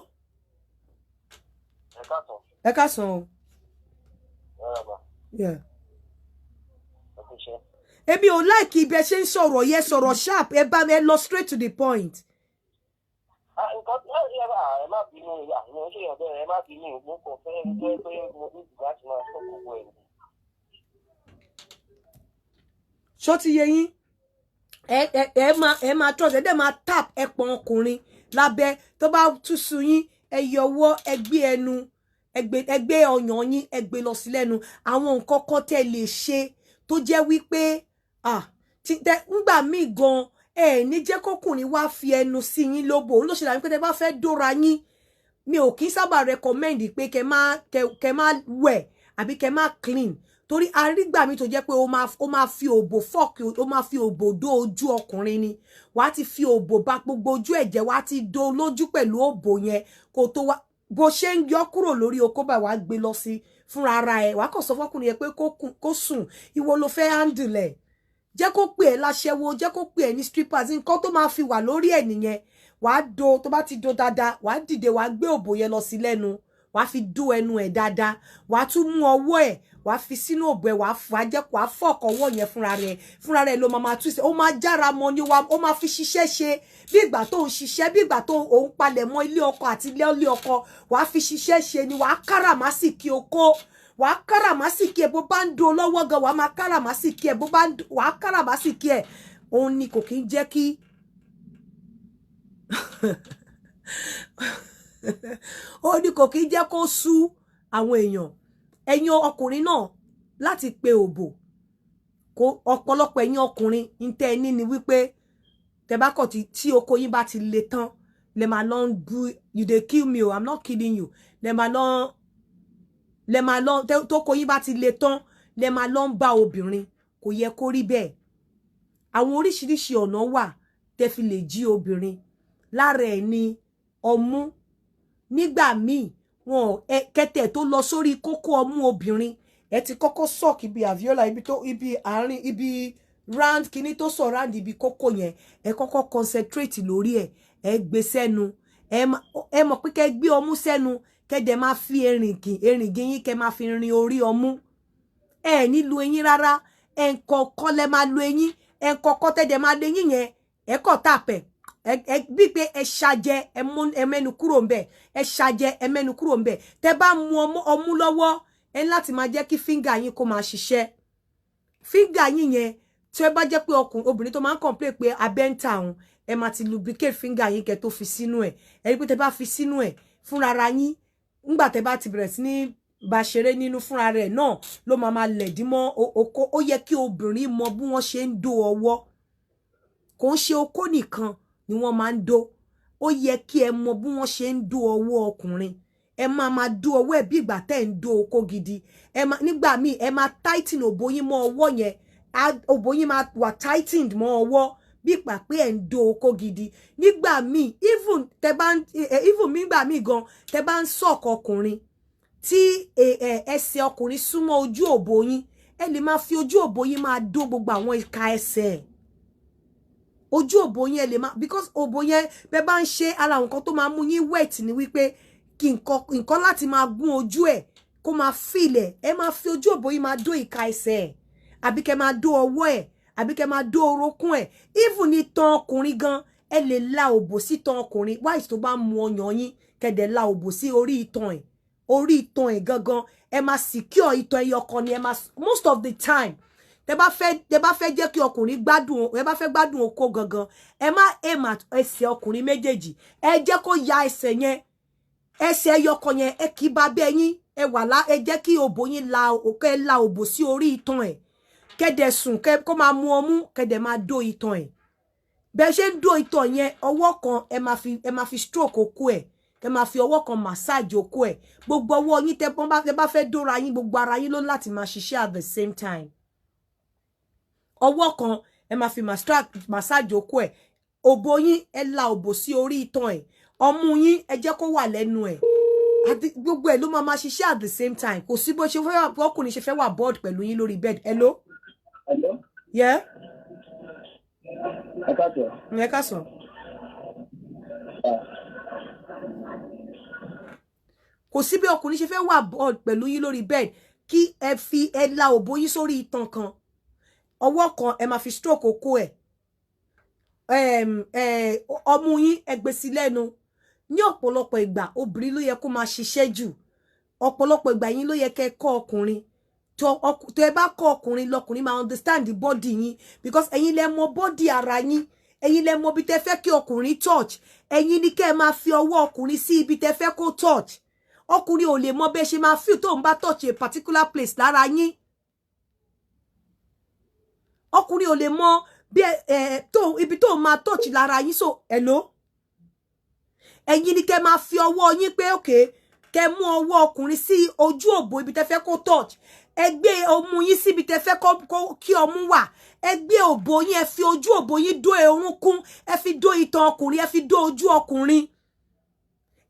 Ẹ káàsán. Ẹ káàsán o. Yeah. Ẹ kú iṣẹ́. Èmi ò like ibi ẹ ṣe ń sọ̀rọ̀ yẹn, sọ̀rọ̀ sharp. Ẹ bá mi, ẹ lọ straight to the point. Nǹkan tí ẹ má bínú, àwọn oṣù yẹn bẹ́ẹ̀, ẹ má bínú. Mo kàn fẹ́ ẹni tó yẹ pé mo ní ìgbà láti máa sọ gbogbo ẹ̀. Ṣó ti yé yín? Ẹ máa trust, ẹ dẹ̀ máa tap ẹpọ̀n ọkùnrin lábẹ́. Tó bá tún sú yín, ẹ yọwọ́, ẹ gbé ẹnu, ẹ gbé ọyàn yín, ẹ gbé lọ sí lẹ́nu. Àwọn nǹkan kan tẹ́ lè ṣe tó jẹ́ wípé, ah, tí tẹ ńgbà míì gan, ẹ ní jẹ́ kọkùnrin wá fi ẹnu sí yín lóbò. Òun ló ṣe dàbí pé tẹ́ bá fẹ́ dóra yín, mi ò kí ń sábà recommend pé kẹ má wẹ̀ àbí kẹ má clean, torí arígbà mi tó jẹ́ pé ó máa fi òbò fọ́ọ̀kì, ó máa fi òbò dó ojú ọkùnrin ni. Wàá ti fi òbò bá gbogbo ojú ẹ̀ jẹ́, wàá ti dó lójú pẹ̀lú òbò yẹn kó tó wá. Bó ṣe ń yọ kúrò lórí okó báyìí, wàá gbé lọ sí fúnra ara ẹ̀. Wàá kàn sọ fọkùnrin yẹn pé kó sùn, ìwọ ló fẹ́ handle ẹ̀. Jẹ́ kó pè ẹ́ láṣẹ́wó, jẹ́ kó pè ẹ́ ní strippers, nǹkan tó máa fi wà lórí ẹ̀ nìyẹn. Wàá do, tó bá ti do dáadáa, wàá dìde, wàá gbé òbò yẹn lọ sí lẹ́nu, wàá fi dó ẹnu ẹ̀ dáadáa. Wàá tún mú ọwọ́ ẹ̀, wàá fi sínú òbò ẹ̀, wàá jẹ́ wàá fọ̀kọ̀ ọwọ́ yẹn fúnra rẹ̀. Fúnra rẹ̀ ló máa twist, ó máa jára mọ́ ni, ó máa fi ṣiṣẹ́ ṣe bí ìgbà tó ń ṣiṣẹ́, bí ìgbà tó òun palẹ̀ mọ́ ilé ọkọ àti ilé ọkọ. Wàá fi ṣiṣẹ́ ṣe ni, wàá káràmásìkí okó, wàá káràmásìkí ẹ. Bó bá ń do lọ́wọ́ gan, wàá máa káràmásìkí ẹ. Bó bá ń wàá káràmásìkí ẹ. Òun ni kò kí ń jẹ́ kí ó ní kò kí ń jẹ́ kó sú àwọn èèyàn. Ẹ̀yin ọkùnrin náà, láti pe òbò kó ọ̀pọ̀lọpọ̀ ẹ̀yin ọkùnrin ń tẹ́ ẹ ní ni wípé tẹ́ bá kọ̀ tí oko yín bá ti le tán, lẹ máa lọ ń bu. You dey kill me o, I'm not killing you. Lẹ máa lọ tóko yín bá ti le tán, lẹ máa lọ ń bá obìnrin. Kò yẹ kó rí bẹ́ẹ̀. Àwọn oríṣiríṣi ọ̀nà wà tẹ́ fi lè jí obìnrin. Lára ẹ̀ ni ọmú. Nígbà míì, wọn kẹtẹ tó lọ sórí kókó ọmú obìnrin, ẹ ti kọ́kọ́ suck ibi areola, ibi tó ibi àárín, ibi round kíní tó surround ibi kókó yẹn. Ẹ kọ́kọ́ concentrate lórí ẹ̀, ẹ gbé sẹ́nu. Ẹ mọ̀ pé kẹ́ gbé ọmú sẹ́nu, kẹ́ dẹ̀ máa fi èrìngì yín, kẹ́ máa fi rin orí ọmú. Ẹ ní lu eyín rárá. Ẹ kọ̀ọ̀kan lẹ máa lu eyín. Ẹ kọ̀ọ̀kan tẹ́ dẹ̀ máa lu eyín yẹn, ẹ kọ̀ tàpẹ̀ ẹ bí pé ẹ ṣàjẹ, ẹ mẹ́nu kúrò ńbẹ̀, ẹ ṣàjẹ, ẹ mẹ́nu kúrò ńbẹ̀. Tẹ́ bá mu ọmú lọ́wọ́, ẹ ní láti máa jẹ́ kí finger yín kó máa ṣiṣẹ́. Finger yín yẹn, tí ẹ bá jẹ́ pé ọkùnrin, obìnrin tó máa ń complain pé abẹ́ ń ta òun, ẹ máa ti lubricate finger yín kẹ́ tó fi sínú ẹ̀. Ẹ rí pé tẹ́ bá fi sínú ẹ̀ fúnra ra yín, ńgbà tẹ́ bá ti bẹ̀rẹ̀ sí ní bá ṣeré nínú, fúnra rẹ̀ náà ló máa máa lẹ̀dí mọ́ okó. Ó yẹ kí obìnrin mọ bí wọ́n ṣe ń dó ọwọ́. Kò ń ṣe okó nìkan ni wọ́n máa ń dó. Ó yẹ kí ẹ mọ bí wọ́n ṣe ń dó ọwọ́ ọkùnrin. Ẹ máa máa dó ọwọ́ ẹ̀ bí ìgbà tẹ́ ń dó okó gidi. Ẹ máa, nígbà míì, ẹ máa tighten òbò yín mọ́ ọwọ́ yẹn. Òbò yín máa wà tightened mọ́ ọwọ́ bí ìgbà pé ẹ̀ ń dó okó gidi. Nígbà míì, even tẹ́ bá ń, even nígbà míì gan, tẹ́ bá ń suck ọkùnrin tí Tí ẹsẹ̀ ọkùnrin súnmọ́ ojú òbò yín, ẹ lè máa fi ojú òbò yín máa dó gbogbo àwọn ìka ẹsẹ̀ ẹ̀. Ojú òbò yín ẹ lè máa, because òbò yẹn bẹ́ẹ̀ bá ń ṣe, ara nǹkan tó máa mú yín wet ni wípé kí nǹkan láti máa gún ojú ẹ̀ kó máa fìlẹ̀. Ẹ máa fi ojú òbò yín máa dó ìka ẹsẹ̀ ẹ̀, àbí kẹ́ máa dó ọwọ́ ẹ̀, àbí kẹ́ máa dó orókún ẹ̀. Even ní tan ọkùnrin gan, ẹ lè la òbò sí tan ọkùnrin wáìsì tó bá mu ọyàn yín, kẹ̀dẹ̀ la òbò sí orí itan ẹ̀, orí itan ẹ̀ gangan. Ẹ máa secure itan ẹyọ kan ni ẹ máa. Most of the time, tẹ bá fẹ́ jẹ́ kí ọkùnrin gbádùn, ẹ bá fẹ́ gbádùn okó gangan, ẹ má aim at ẹsẹ̀ ọkùnrin méjèèjì. Ẹ jẹ́ kó ya ẹsẹ̀ yẹn, ẹsẹ̀ ẹyọ kan yẹn, ẹ kì í bá bẹ́ yín, ẹ wà lá, ẹ jẹ́ kí òbò yín la òkè, la òbò sí orí itan ẹ̀, kẹ́dẹ̀ sùn kó máa mu ọmú, kẹ́dẹ̀ máa dó itan ẹ̀. Bẹ́ẹ̀ ṣe ń dó itan yẹn, ọwọ́ kan ẹ máa fi stroke okó ẹ̀, kẹ́ máa fi ọwọ́ kan massage okó ẹ̀. Gbogbo ọwọ́ yín tẹ́ bá fẹ́ dóra yín, gbogbo ara yín ló láti máa ṣiṣẹ́ at the same time. Ọwọ́ kan ẹ máa fi massage okó ẹ̀, òbò yín ẹ la òbò sí orí itan ẹ̀, ọmú yín ẹ jẹ́ kó wà lẹ́nu ẹ̀, àti gbogbo ẹ̀ ló máa máa ṣiṣẹ́ at the same time. Kò sí bó ṣe fẹ́ ọkùnrin ṣe fẹ́ wà bored pẹ̀lú yín lórí bed. Hello. Hello. Yeah. Ẹ káàsán. Ẹ káàsán. Kò sí bí ọkùnrin ṣe fẹ́ wà bored pẹ̀lú yín lórí bed kí ẹ fi ẹ la òbò yín sórí itan kan, ọwọ́ kan ẹ máa fi stroke okó ẹ̀, ọmú yín ẹ gbé sí lẹ́nu. Ní ọ̀pọ̀lọpọ̀ ìgbà, obìnrin ló yẹ kó máa ṣiṣẹ́ jù. Ọ̀pọ̀lọpọ̀ ìgbà yín ló yẹ kẹ́ kọ́ ọkùnrin. Tó ẹ bá kọ́ ọkùnrin, lọkùnrin máa understand the body yín, because ẹ̀yin lẹ mọ body ara yín, ẹ̀yin lẹ mọ ibi tẹ́ fẹ́ kí ọkùnrin touch. Ẹ̀yin ni kẹ́ ẹ máa fi ọwọ́ ọkùnrin sí ibi tẹ́ fẹ́ kó touch. Ọkùnrin ò lè mọ bẹ́ẹ̀ ṣe máa feel tó ń bá touch a particular place lára yín. Ọkùnrin ò lè mọ bí ẹ tó ibi tó máa touch lára yín. So hello, ẹ̀yin ni kẹ́ máa fi ọwọ́ yín pé okay, kẹ́ mú ọwọ́ ọkùnrin sí ojú òbò ibi tẹ́ fẹ́ kó touch, ẹ gbé ọmú yín síbi tẹ́ fẹ́ kí ọmú wà, ẹ gbé òbò yín, ẹ fi ojú òbò yín dó orúnkún, ẹ fi dó itan ọkùnrin, ẹ fi dó ojú ọkùnrin.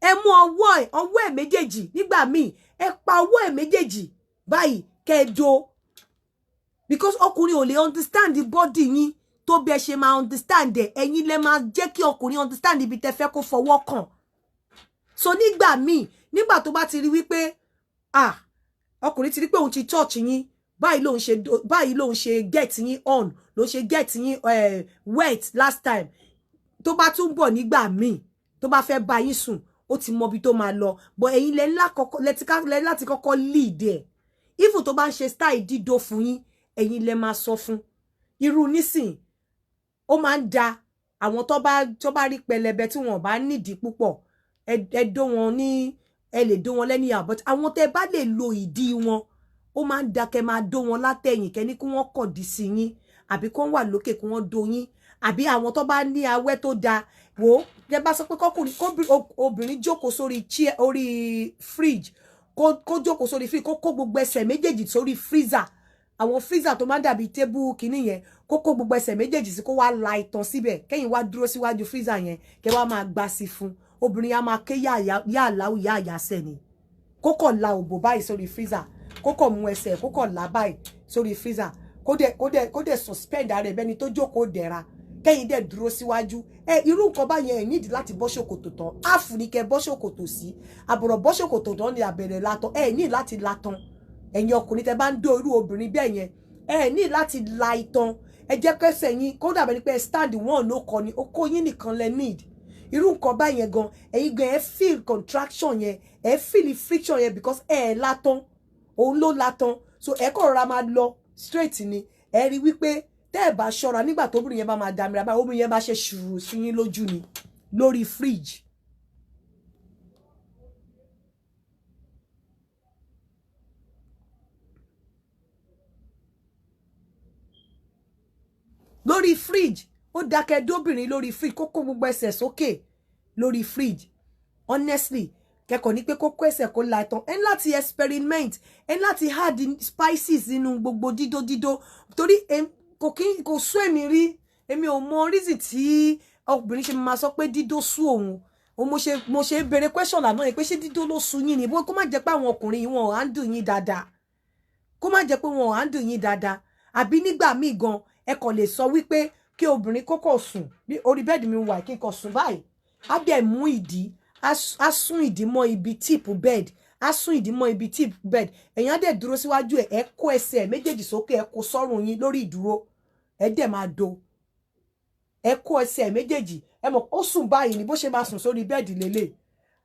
Ẹ mú ọwọ́ ẹ̀, ọwọ́ ẹ̀ méjèèjì, nígbà míì ẹ pa ọwọ́ ẹ̀ méjèèjì báyìí kẹ́ ẹ dó, because ọkùnrin ò lè understand the body yín tó bí ẹ ṣe máa understand ẹ. Ẹ̀yin lẹ máa jẹ́ kí ọkùnrin understand ibi tẹ́ fẹ́ kó fọwọ́ kàn. So nígbà míì, nígbà tó bá ti rí wípé ah, ọkùnrin ti rí pé òun ti touch yín báyìí, lòun ṣe báyìí, lòun ṣe get yín on, lòun ṣe get yín wet last time, tó bá tún bọ̀ nígbà míì, tó bá fẹ́ bá yín sùn, ó ti mọ ibi tó máa lọ. But ẹ̀yin lẹ láti kọ́kọ́ lead ẹ̀. Even tó bá ń ṣe style dídó fún yín, ẹ̀yin lẹ máa sọ fún. Irú nísìn, ó máa ń da àwọn tó bá rí pẹlẹbẹ, tí wọn bá nídìí púpọ̀, ẹ dó wọn ní, ẹ lè dó wọn lẹ́ni, but àwọn tẹ́ bá lè lo ìdí wọn, ó máa ń da kẹ́ máa dó wọn látẹ̀yìn, kẹ́ ní kí wọ́n kọ̀dí sí yín, àbí kó wà lókè kí wọ́n dó yín, àbí àwọn tó bá ní awẹ́ tó da. Wò ó, tẹ́ bá sọ pé kọkùnrin, obìnrin jókòó sórí chair, orí fridge, kó jókòó sórí fridge, kó kó gbogbo ẹsẹ̀ méjèèjì sórí freezer, àwọn freezer tó máa ń dàbí table kìíní yẹn, kó kó gbogbo ẹsẹ̀ méjèèjì sí, kó wá la ìtàn síbẹ̀, kẹ́yìn wá dúró síwájú freezer yẹn, kẹ́ wá máa gbá sí fún obìnrin yẹn, á máa ké yá àláwù yá àyàsẹ̀ ni. Kó kọ̀ la òbò báyìí sórí freezer, kó kọ̀ mú ẹsẹ̀, kó kọ̀ là báyìí sórí freezer, kó dẹ̀ suspend ara ẹ̀ bẹ́ni tó jókòó dẹ̀ra, kẹ́yìn dẹ̀ dúró síwájú ẹ. Irú nǹkan báyẹn, ẹ nídìí láti bọ́ ṣòkòtò tán. Áàfù ní kẹ́ bọ́ ṣòkòtò sí, àbùrọ̀ bọ́ ṣòkòtò tán ní àbẹ̀rẹ̀ látọ̀. Ẹ ní láti latán. Ẹ̀yin ọkùnrin tẹ́ bá ń dó irú obìnrin bẹ́ẹ̀ yẹn, ẹ ní láti la itan. Ẹ jẹ́ kẹsẹ̀ yín kó dàbẹ̀ ni pé stand one ló kọ ni okó yín nìkan lẹ need. Irú nǹkan báyẹn gan, ẹ̀yin gan ẹ feel contraction yẹn, ẹ feel friction yẹn, because ẹ látán, òun ló látán. So ẹ kọ̀ rọra máa lọ straight ni. Ẹ rí wípé tẹ́ ẹ bá ṣọ́ra, nígbà tóbìnrin yẹn bá máa dàmíra báyìí, obìnrin yẹn bá ṣe ṣùrù sí yín lójú ni lórí fridge. Lórí fridge, ó dákẹ́ dóbìnrin lórí fridge, kó kó gbogbo ẹsẹ̀ sókè lórí fridge. Honestly, kẹ́kọ̀ọ́ ní pé kó kó ẹsẹ̀, kó la tán. Ẹ ní láti experiment, ẹ ní láti add spices nínú gbogbo dídó dídó, torí kò kí kò sú èmi rí. Èmi ò mọ reason tí obìnrin ṣe máa sọ pé dídó sú òun. O mo ṣe béèrè question lànà yẹn pé ṣé dídó ló sú yín ni, bó kó má jẹ́ pé àwọn ọkùnrin yìí wọn ò handle yín dáadáa, kó má jẹ́ pé wọn ò handle yín dáadáa. Àbí nígbà míì gan, ẹ kàn lè sọ wípé kí obìnrin kókò sùn bí orí bed mi wà, kí n kàn sùn báyìí, á dẹ̀ mú ìdí, á sún ìdí mọ́ ibi tip bed, á sún ìdí mọ́ ibi tip bed. Ẹ̀yin á dẹ̀ dúró síwájú ẹ̀, ẹ kó ẹsẹ̀ méjèèjì sókè, ẹ kó sọ́rùn yín lórí ìdúró, ẹ dẹ̀ máa do. Ẹ kó ẹsẹ̀ méjèèjì, ẹ mọ̀ ó sùn báyìí ni, bó ṣe máa sùn sórí bed lélẹ̀,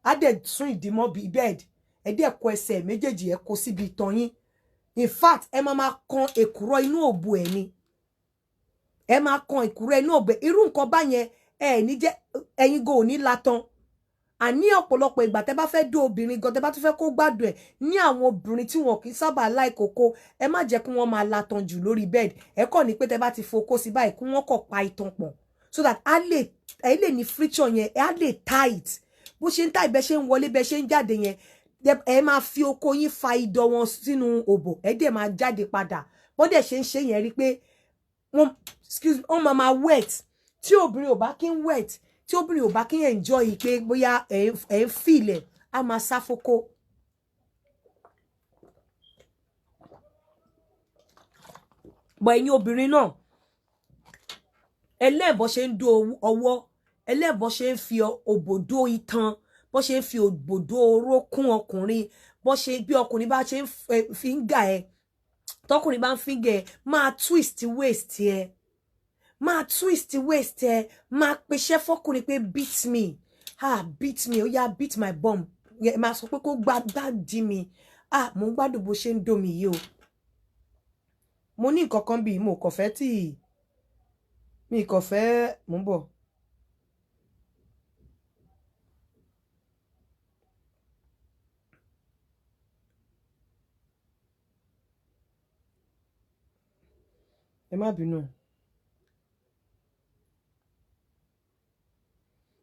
á dẹ̀ sún ìdí mọ́ bí bed, ẹ dẹ̀ kó ẹsẹ̀ méjèèjì, ẹ kó síbi itan yín. In fact, ẹ máa máa kan èkùrọ́ inú òbò ẹ̀ ni, ẹ máa kan èkùrọ́ inú òbò ẹ̀. Irú nǹkan báyẹn, ẹ ní jẹ́ ẹ̀yin go ò ní latan. Àní ọ̀pọ̀lọpọ̀ ìgbà tẹ́ bá fẹ́ dó obìnrin gan, tẹ́ bá tún fẹ́ kó gbádùn ẹ̀, ní àwọn obìnrin tí wọn kì í sábà láì kókó, ẹ má jẹ́ kí wọ́n máa latan jù lórí bed. Ẹ kàn ní pé tẹ́ bá ti fokó sí báyìí, kí wọ́n kọ̀ pa itan pọ̀, so that á lè, ẹ lè ní friction yẹn, ẹ á lè tight. Bó ṣe ń tight, bẹ́ ṣe ń wọlé, bẹ́ ṣe ń jáde yẹn, ẹ máa fi okó yín fa idọ̀ wọn sínú òbò, ẹ dẹ̀ máa jáde padà. Bó dẹ̀ ṣe ń ṣe yẹn, rí pé wọ́n, excuse me, wọ́n máa máa wet. Tí obìnrin ò bá kí ń wet, tí obìnrin ò bá kí ń enjoy pé bóyá ẹ ń feel ẹ̀, á máa sá fókó. Bọ̀ ẹ̀yin obìnrin náà, ẹlẹ́ẹ̀bọ̀ ṣe ń dó ọwọ́, ẹlẹ́ẹ̀bọ̀ ṣe ń fi òbòdó itan, bó ṣe ń fi òbòdó orókún ọkùnrin, bó ṣe bí ọkùnrin bá ṣe ń fi ń gà ẹ, tọkùnrin bá ń fi gà ẹ, máa twist waist ẹ, máa twist waist ẹ, máa pèsè fọkùnrin pé "Beat me, ah, beat me, ó yá, beat my bum." Ẹ máa sọ pé kó gbá gbá dí mi. Ah, mo ń gbádùn bó ṣe ń dó mi yìí o. Mo ní nǹkan kan bíi mo kàn fẹ́ tí mi kàn fẹ́, mò ń bọ̀. Ẹ má bínú,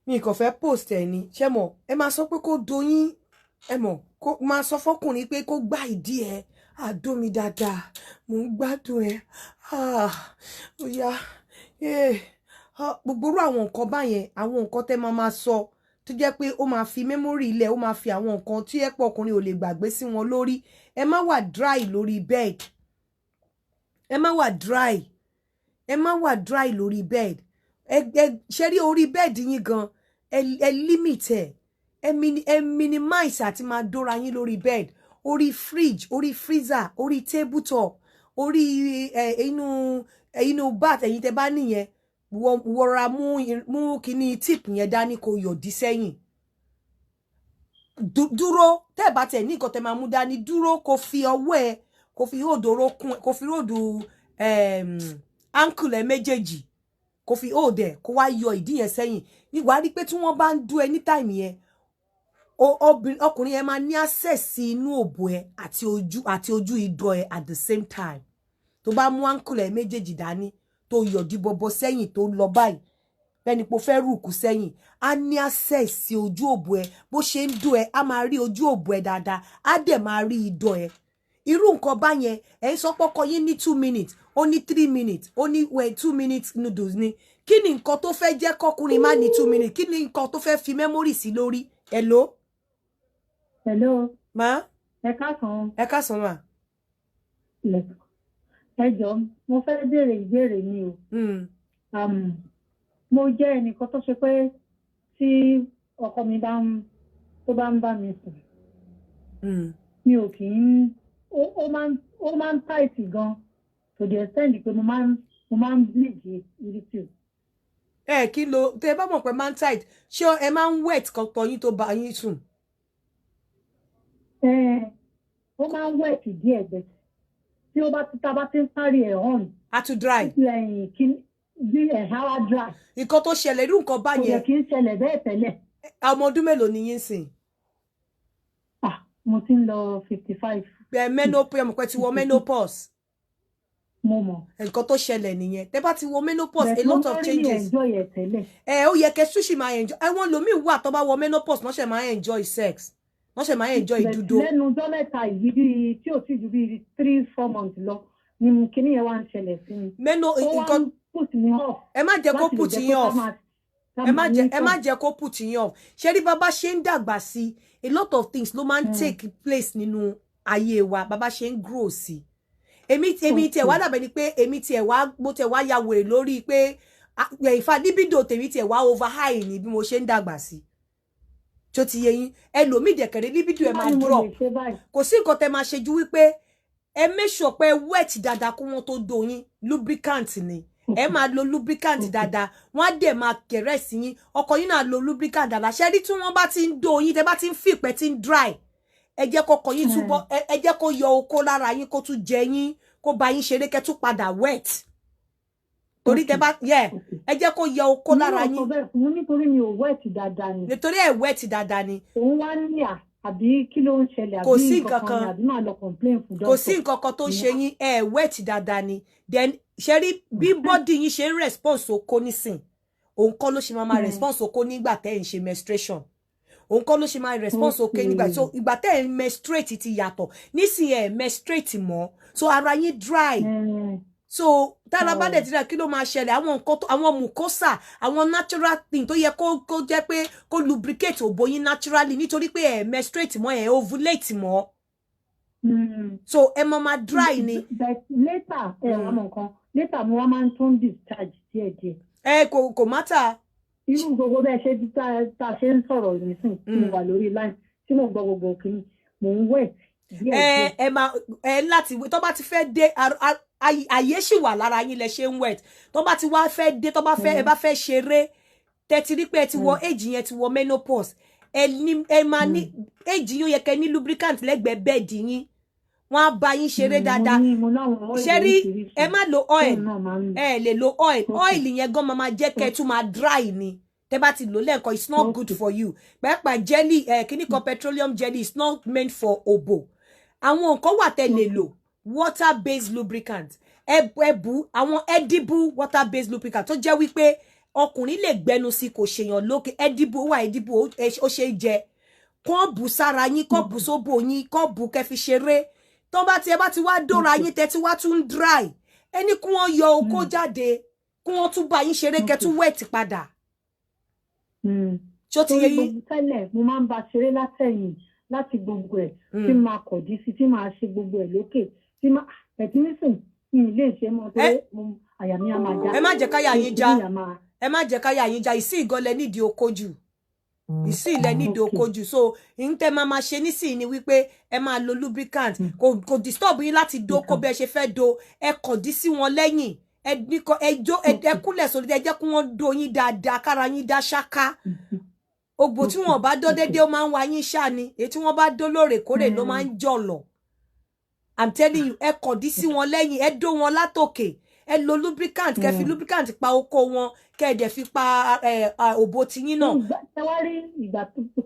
mi kàn fẹ́ post ẹ̀ ni. Ṣé mọ̀, ẹ máa sọ pé kó doyín, ẹ mọ̀, kó máa sọ fọkùnrin pé kó gbá ìdí ẹ, àdó mi dáadáa, mò ń gbádùn ẹ, ah, ó yá, gbogbo irú àwọn nǹkan báyẹn, àwọn nǹkan tẹ́ máa máa sọ tó jẹ́ pé ó máa fi memory ilẹ̀, ó máa fi àwọn nǹkan tí ẹ pọ̀ ọkùnrin ò lè gbàgbé sí wọn lórí. Ẹ má wà dry lórí bed, ẹ má wà dry, ẹ má wà dry lórí bed. Ẹ ṣe rí orí bed yín gan, ẹ limit ẹ, ẹ minimize àti máa dóra yín lórí bed. Orí fridge, orí freezer, orí tabletop, orí ẹ inú bath, ẹ̀yin tẹ́ bá nìyẹn, wọra mú kíní tip yẹn dání, kó yọ̀dí sẹ́yìn. Dúró, tẹ́ ẹ bá tẹ̀ ní nǹkan tẹ́ máa mú dání, dúró, kó fi ọwọ́ ẹ, kó fi hold orókún, kó fi hold ankle ẹ méjèèjì, kó fi hold ẹ, kó wá yọ ìdí yẹn sẹ́yìn. Ní wàá rí pé tí wọ́n bá ń dú ẹ ní time yẹn, ọkùnrin yẹn máa ní access sí inú òbò ẹ àti ojú idọ̀ ẹ at the same time. Tó bá mú ankle ẹ méjèèjì dání, tó yọ̀dí bọbọ sẹ́yìn, tó lọ báyìí bẹ́ni pé o fẹ́ rùkú sẹ́yìn, á ní access sí ojú òbò ẹ. Bó ṣe ń dún ẹ, á máa rí ojú òbò ẹ dáadáa, á dẹ̀ máa rí idọ̀ ẹ. Irú nǹkan báyẹn, ẹ ń sọ pọ́kọ yín ní 2 minutes, ó ní 3 minutes, ó ní well, 2 minutes noodles ni. Kí ni nǹkan tó fẹ́ jẹ́ kọkùnrin má ní 2 minutes? Kí ni nǹkan tó fẹ́ fi memory sí lórí? Hello. Hello. Ma. Ẹ káàsán. Ẹ káàsán ma. Ẹ jọ̀ọ́, mo fẹ́ béèrè ìbéèrè ni o. Mo jẹ́ ẹnìkan tó ṣe pé tí ọkọ mi bá ń tó bá ń bá mi sùn, mi ò kì í, ó máa ń tight gan to the extent pé mo máa ń bleed irritable. Ẹ kí ló tẹ bá mọ̀ pé máa ń tight, ṣé ẹ máa ń wet kọ́kọ́ yín tó bá yín sùn? Ẹ ó máa ń wet díẹ̀ bẹ́ẹ̀, tí ó bá ti tá a bá ti ń carry ẹ̀ on. A tún dry. Lẹ́yìn kí bí ẹ̀ á wá dry. Nǹkan tó ṣẹlẹ̀, irú nǹkan bá Kò yẹn. yẹ kí ń ṣẹlẹ̀ bẹ́ẹ̀ tẹ́lẹ̀. Ọmọ ọdún mélòó ni yín sìn? Ah, mo ti ń lọ 55. Ẹ menopause, mọ̀ pé ti wọ menopause. Mo mọ̀. Nǹkan tó ṣẹlẹ̀ nìyẹn, tẹ́ bá ti wọ menopause, a lot of changes. But mo máa ń really enjoy ẹ̀ tẹ́lẹ̀. Ẹ ó yẹ kẹ́ ṣùṣì máa enjoy. Ẹwọn lomi wà tó bá wọ menopause, wọ́n ṣe máa enjoy sex, wọ́n ṣe máa enjoy But dúdú. lẹ́nu ọjọ́ mẹ́ta yìí, bíi tí ò tí ju bíi 3-4 months lọ ni kinní yẹn wá ń ṣẹlẹ̀ sí mi. Meno Ó wá nǹkan ń put me off. Ẹ má jẹ́ kó láti lè put jẹ́ yín pé ká off. máa Ẹ má jẹ́ kó put yín off. Ṣé rí, bàbá ṣe ń dàgbà sí, a lot of things ló máa ń take place nínú ayé wa. Bàbá ṣe ń grow sí, èmi tiẹ̀ wá dàbẹ̀ ni pé èmi tiẹ̀ wá, mo tiẹ̀ wá ya wèrè lórí pé ìfà libido tèmi tiẹ̀ wá over high ni bí mo ṣe ń dàgbà sí. Tó ti yé yín? Ẹlòmíì dẹ̀kẹ̀rẹ̀, libido ẹ̀ máa drop. Kò sí nǹkan tẹ́ máa ṣe ju wípé ẹ make sure pé wet dáadáa kó wọ́n tó do yín. Lubricant ni ẹ máa lo, lubricant dáadáa. Wọ́n á dẹ̀ máa kẹ̀rẹ́ sí yín, ọkọ yín náà lo lubricant dáadáa. Ṣé rí, tí wọ́n bá ti ń do yín, tẹ́ bá ti ń fìpẹ́ tí ń dry, ẹ jẹ́ kọ́kọ yín túbọ̀, ẹ jẹ́ kó yọ okó lára yín, kó tún jẹ yín, kó bá yín ṣeré, kẹ́ tún padà wet, torí tẹ́ bá yẹ, ẹ jẹ́ kó yọ okó lára yín. Mo nítorí mi ò wet dáadáa ni. Nítorí ẹ wet dáadáa ni. Òun wá ní à, àbí kí ló ń ṣẹlẹ̀? Kò sí àbí nǹkan kan ni, àbí máa lọ complain fún doctor. Kò sí nǹkan kan tó ń ṣe yín, ẹ wet dáadáa ni. Then ṣe rí bí body yín ṣe ń response okó nísìn, òun kọ́ ló ṣe máa response okó nígbà tẹ́ ẹ̀ ń ṣe menstruation, òun kọ́ ló ṣe máa response okó nígbà. So ìgbà tẹ́ ẹ̀ ń menstruate ti yàtọ̀ nísìnyí, ẹ̀ menstruate mọ́, so ara yín dry. So tára bá dẹ̀ ti dà, kí ló máa ṣẹlẹ̀? Àwọn nǹkan tó, àwọn mucosa, àwọn natural thing tó yẹ kó jẹ́ pé kó lubricate òbò yín naturally, nítorí pé ẹ̀ menstruate mọ́, ẹ̀ ovulate mọ́, so ẹ máa dry ni. But later, ẹ wà mọ nǹkan, later mo wá máa ń tún discharge díẹ̀díẹ̀. Ẹ kò matter. Irú gbogbo bẹ́ẹ̀ ṣe tá a ṣe ń sọ̀rọ̀ nísìn, tí mo wà lórí line, tí mo gbọ́ gbogbo kìíní, mò ń wet díẹ̀díẹ̀. Ẹ máa ẹ láti tó bá ti fẹ́ dé, àyè sì wà lára yín lẹ ṣe ń wet. Tó bá ti wá fẹ́ dé, tó bá fẹ́, ẹ bá fẹ́ ṣeré, tẹ́tí rí pé ẹ ti wọ age yẹn, ti wọ menopause, ẹ ní ẹ máa ní age yín, ó yẹ kẹ́ ní lubricant lẹ́gbẹ̀ẹ́ bed yín. Wọ́n á bá yín ṣeré dáadáa. Ṣe rí, ẹ má lo oil. Ẹ lè lo oil. Oil yẹn gan máa jẹ́ kẹ́ ẹ tún máa dry ni. Tẹ́ bá ti lò lẹ́ẹ̀kan, it's not good for you. Pàápàá jelly ẹ kíní kan, petroleum jelly is not meant for òbò. Àwọn nǹkan wà tẹ́ lè lò, water based lubricant. Ẹ bù àwọn edible water based lubricant tó jẹ́ wípé ọkùnrin lè gbẹnu sí, kò ṣèyàn lókè. Edible wà, edible, ó ṣe é jẹ. Kán bù sára yín, kán bù sóbò yín, kán bù kẹ́ fi ṣeré. Tó bá ti, ẹ bá ti wá dóra yín, tẹ́ ti wá tún dry, ẹni kí wọ́n yọ okó jáde, kí wọ́n tún bá yín ṣeré, kẹ́ tún wet padà. Ṣó ti yé yín? Tẹ́lẹ̀ mo máa ń bá ṣeré látẹ̀yìn, láti gbogbo ẹ̀, tí máa kọ̀dí sí, tí máa ṣe gbogbo ẹ̀ lókè, tí máa ẹ̀tí nísìn mi ì lè ṣe mọ́, pé àyà mi á máa já. Ẹ má jẹ́ káyà yín já, ẹ má jẹ́ káyà yín já. Ìsí ìgọlẹ̀ nídìí okó jù, ìsí ilẹ̀ nídìí okó jù. So n tẹ́ máa ṣe nísìnyí ni wípé ẹ máa lo lubricant. Kò disturb yín láti dóko bí ẹ ṣe fẹ́ do. Ẹ kọ̀dí sí wọn lẹ́yìn, ẹ ní ẹ jó, ẹ kúnlẹ̀ sórí, ẹ jẹ́ kí wọ́n do yín dáadáa, kára yín dá ṣáká. Ògbò tí wọn bá dó déédéé, ó máa ń wá yín ṣá ni. Èyí tí wọ́n bá dó lóòrèkóòrè ló máa ń jọ̀lọ̀. I'm telling you. Ẹ kọ̀dí sí wọn lẹ́yìn, ẹ dó wọn látòkè, ẹ lo lubricant, kẹ́ fi lubricant pa okó wọn, kẹ́ ẹ dẹ̀ fi pa òbò tiyín náà. Ẹ wá rí ìgbà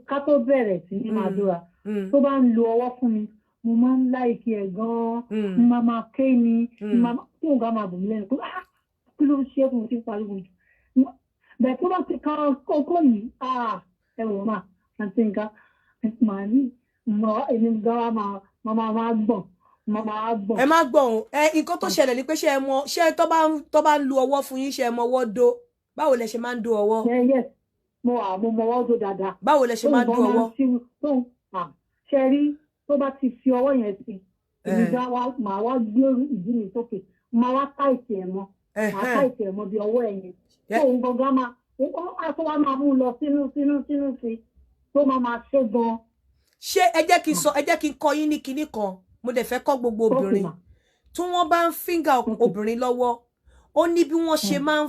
ká tó bẹ̀rẹ̀ sí ní máa dóra, tó bá ń lo ọwọ́ fún mi, mo máa ń like ẹ̀ gan-an. Mo máa ké ni, tí nǹkan máa bù mí lẹ́nu pé, ah, kí ló ń ṣe é fún mi tí ń pariwo jù bẹ́ẹ̀. Tó bá ti kan kókó yìí, ah, ẹ wò máa àti nǹkan màá ní èmi gan máa gbọ̀n, máa gbọ̀n. Ẹ má gbọ̀n o. Ẹ nǹkan tó ṣẹlẹ̀ ni pé, ṣé ẹ mọ, ṣé tó bá ń lu ọwọ́ fún yín, ṣé ẹ mọ ọwọ́ dó? Báwo lẹ ṣe máa ń dó ọwọ́? Yes, mo à mo mọ ọwọ́ dó dáadáa. Báwo lẹ ṣe máa ń dó ọwọ́? Ṣe rí, tó bá ti fi ọwọ́ yẹn sí, èmi gan wa màá wá gbé ìdí mi sókè, màá wá tight ẹ̀ mọ́, màá tight ẹ̀ mọ́ bí ọwọ́ ẹ̀ yẹn, tó ń gangan máa á tó wá máa mú un lọ sínú sínú sínú sí, tó máa ṣe gan. Ṣé ẹ jẹ́ kí n sọ, ẹ jẹ́ kí n kọ́ yín ní kinní kan. Mo dẹ̀ fẹ́ kọ́ gbogbo obìnrin tí wọ́n bá ń finger obìnrin lọ́wọ́. Ó ní bí wọ́n ṣe máa ń,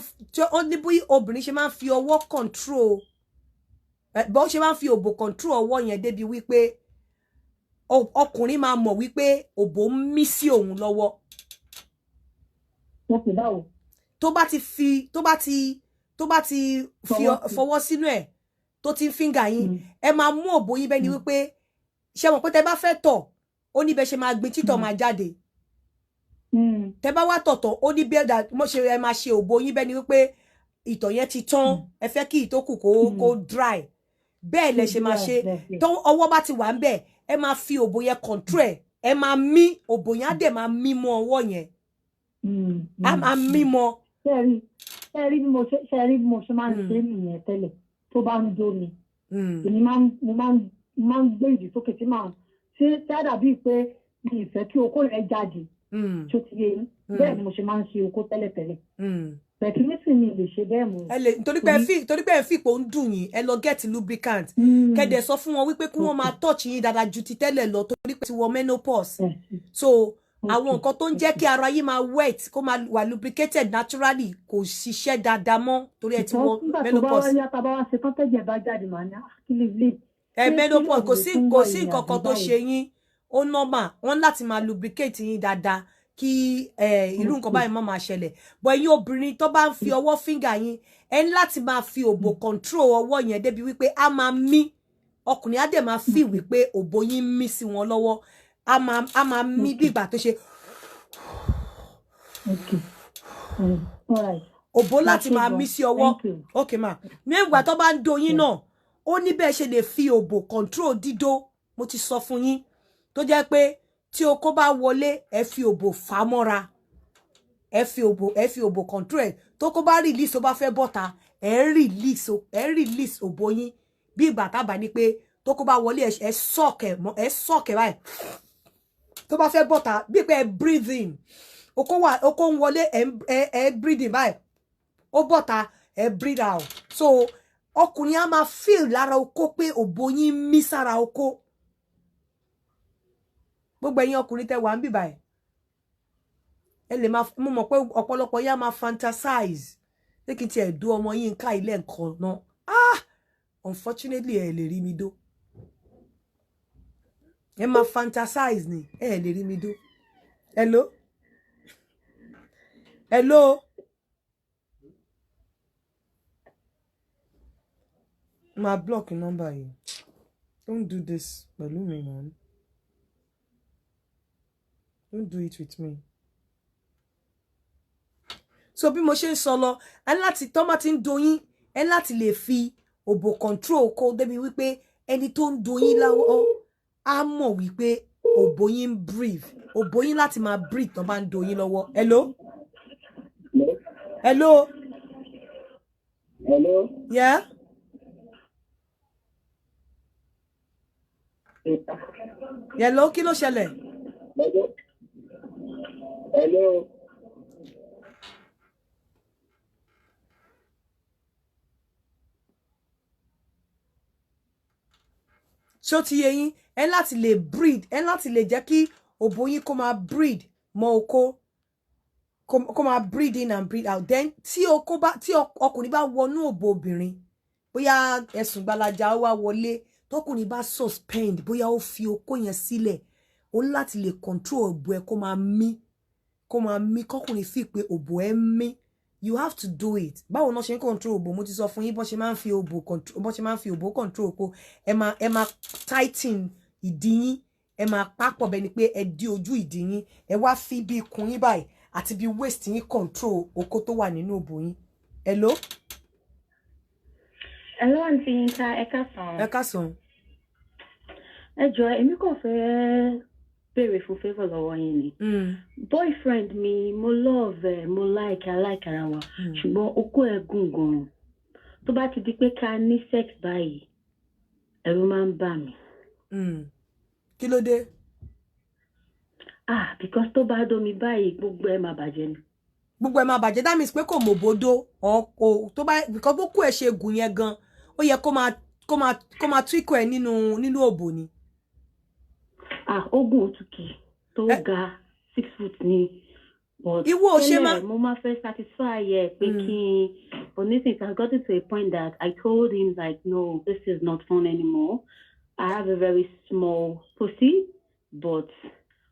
ó ní bí obìnrin ṣe máa ń fi ọwọ́ control, bó ṣe máa ń fi òbò control ọwọ́ yẹn débi wípé ọkùnrin máa mọ̀ wípé òbò ń mí sí òun lọ́wọ́. Tó bá ti fi tó bá ti fi fọwọ́ sínú ẹ̀, tó ti ń finger yín, ẹ máa mú òbò yín bẹ́ẹ̀ ni wípé, ṣé mọ̀ pé tẹ bá fẹ́ tọ̀, ó ní bẹ́ẹ̀ ṣe máa gbin títọ̀ máa jáde. Tẹ bá wá tọ̀tọ̀, ó ní bẹ́ẹ̀ mo ṣe ẹ máa ṣe òbò yín bẹ́ẹ̀ ni wípé ìtọ̀ yẹn ti tán, ẹ fẹ́ kí ìtókù kó dry. Bẹ́ẹ̀ lẹ ṣe máa ṣe. Tó ọwọ́ bá ti wà ń bẹ̀, ẹ máa fi òbò yẹn control ẹ̀, ẹ máa mí, òbò yẹn á dẹ̀ máa mí mọ́ ọwọ́ yẹn, á máa mí mọ́. Bẹ́ẹ̀ni. Ṣe rí bí mo ṣe máa ń ṣe nìyẹn tẹ́lẹ̀. Tó bá ń dó mi, èmi máa ń mo máa ń mo máa ń gbé ìdí sókè tí màá ṣe tí á dàbí pé mi ì fẹ́ kí okó rẹ̀ jáde. Ṣó ti yé yín? Bẹ́ẹ̀ ni mo ṣe máa ń ṣe okó tẹ́lẹ̀tẹ́lẹ̀. Bẹ̀tí nísìnyí mi lè ṣe bẹ́ẹ̀ mọ́. Ẹ lè torí pé ẹ fi ipò ń dùn yín, ẹ lọ get lubricant. Kẹ́dẹ̀ sọ fún wọn wípé kí wọ́n máa touch yín dáadáa ju ti tẹ́lẹ̀ lọ, torí pé ti wọ menopause. So àwọn nǹkan tó ń jẹ́ kí ara yín máa wet, kó máa wà lubricated naturally, kò ṣiṣẹ́ dáadáa mọ́ torí ẹ ti wọ Nígbà tó bá menopause. wá yá, tá a bá wá ṣe tán, tẹ́jẹ̀ bá jáde, màá ní, "Ah, kí lè lè." Ẹ menopause, kò sí nǹkan kan tó báwo? ṣe yín, ó normal. Wọ́n láti máa lubricate yín dáadáa kí irú nǹkan báyìí má máa ṣẹlẹ̀. But ẹ̀yin obìnrin tó bá ń fi ọwọ́ finger yín, ẹ ní láti máa fi òbò control ọwọ́ yẹn débi wípé a máa mí, ọkùnrin á dẹ̀ máa feel wípé òbò yín mí sí wọn lọ́wọ́, a máa mí bí ìgbà tó ṣe Okay. All right. òbó láti Ẹ ṣé máa gan. mí sí ọwọ́. Thank you. Ok ma, ní ìgbà tó bá ń do yín náà, ó ní bẹ́ẹ̀ ṣe lè fi òbò control dídó. Mo ti sọ fún yín, tó jẹ́ pé tí okó bá wọlé, ẹ fi òbò fà á mọ́ra, ẹ fi òbò control ẹ. Tó kó bá release, ó bá fẹ́ bọ́ta, ẹ release òbò yín bí ìgbà tábà ní pé tó kó bá wọlé, ẹ suck ẹ mọ́, ẹ suck ẹ báyìí. Tó bá fẹ́ bọ́ta, bí pé ẹ breathe in, okó wà, okó ń wọlé, ẹ breathe in báyìí, ó bọ́ta, ẹ breathe out. So ọkùnrin á máa feel lára okó pé òbò yín ń mí sára okó. Gbogbo ẹ̀yin ọkùnrin tẹ́ wà ń bì báyìí, ẹ lè máa, mo mọ̀ pé ọ̀pọ̀lọpọ̀ yá máa fantasize pé kí n tiẹ̀ dó ọmọ yín ká ilé nǹkan náà. Ah, unfortunately, ẹ lè rí mi dó. Ẹ máa fantasize ni, ẹ lè rí mi dó. Hello, hello. Máa block number yìí. Don't do this pẹ̀lú mi, man. Don't do it with me. So bí mo ṣe ń sọ lọ, ẹ ní láti, tọ́ bá ti ń doyin, ẹ ní láti lè fi òbò control kó débi wípé ẹni tó ń doyin lọ́wọ́ á mọ̀ wípé òbò yín ń breathe, òbò yín láti máa breathe tó bá ń doyin lọ́wọ́. Hello, hello. Hello. Yeah. Hello, kí ló ṣẹlẹ̀? Hello. Hello. Ṣó ti yé yín? Ẹ láti lè breathe, ẹ láti lè jẹ́ kí òbò yín kó máa breathe mọ́ okó, kó máa breathe in and breathe out. Then tí okó bá, tí ọkùnrin bá wọnú òbò obìnrin, bóyá ẹ̀sùn gbalaja, ó wá wọlé, tọkùnrin bá suspend, bóyá ó fi okó yẹn sílẹ̀, ó ní láti lè control òbò ẹ kó máa mí, kó máa mí, kọkùnrin fi pé òbò ẹ ń mí. You have to do it. Báwo náà ṣe ń control òbò? Mo ti sọ fún yín bó ṣe máa ń fi òbò control, bó ṣe máa ń fi òbò control okó. Ẹ máa tighten ìdí yín, ẹ máa pápọ̀ bẹ́ẹ̀ ni pé ẹ dí ojú ìdí yín, ẹ wá fi bí ikùn yín báyìí àti bí waist yín control okó tó wà nínú òbò yín. Hello. Hello, Aunty Yinka, ẹ káàsán. Ẹ káàsán. Ẹ jọ̀ọ́, èmi kàn fẹ́ béèrè fún favour lọ́wọ́ yín ni. Boyfriend mi, mo love ẹ, mo like, I like ara wa. Ṣùgbọ́n okó ẹ̀ gùn gan-an. Tó bá ti di pé ká ní sex báyìí, ẹ̀rù máa ń bà mí. Kí ló dé? Ah, because tó bá dómi báyìí, gbogbo ẹ̀ máa bàjẹ́ ni. Gbogbo ẹ̀ máa bàjẹ́. That means pé kò mọ̀bódó ọkọ̀ tó bá, because bó kú ẹ̀ ṣe gùn yẹn gan, ó yẹ kó máa twinkle ẹ̀ nínú òbò ni. Ah, ogun òtúkì tó ga, 6 foot ni. But Ìwọ ò ṣe tẹ́lẹ̀, mo máa fẹ́ satisfy ẹ pé kí n, but nísìnyí it has gotten to a point that I told him like, "No, this is not fun anymore. I have a very small pussy, but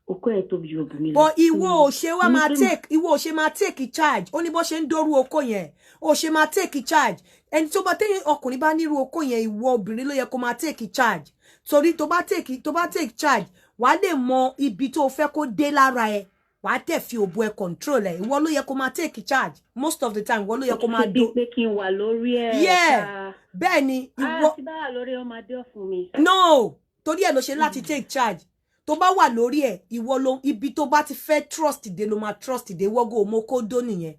okó ẹ̀ tóbi ju òbò mi lọ." But ìwọ ò ṣe wá Mo ní máa take, ìwọ ò ṣe máa take charge? Ó ní bó ṣe ń dóru okó yẹn, ó ṣe máa take charge. Ẹni tó bá téyìn ọkùnrin bá nírú okó yẹn, ìwọ obìnrin ló yẹ kó máa take charge, torí tó bá take charge, wàá lè mọ ibi tó fẹ́ kó dé lára ẹ, wàá tẹ̀ fi òbò ẹ control ẹ. Ìwọ ló yẹ kó máa take charge most of the time. Ìwọ ló yẹ kó máa Ṣe do. bíi pé kí n wà lórí ẹ̀? Yeah, bẹ́ẹ̀ ni ìwọ. Ah, tí bá wà lórí ọmọdé ọ̀fun mi. No, torí ẹ ló ṣe láti take charge. Tó bá wà lórí ẹ, ìwọ ló, ibi tó bá ti fẹ́ trust dé ló máa trust dé. Wọ́gọ́ òmò kó dó nìyẹn.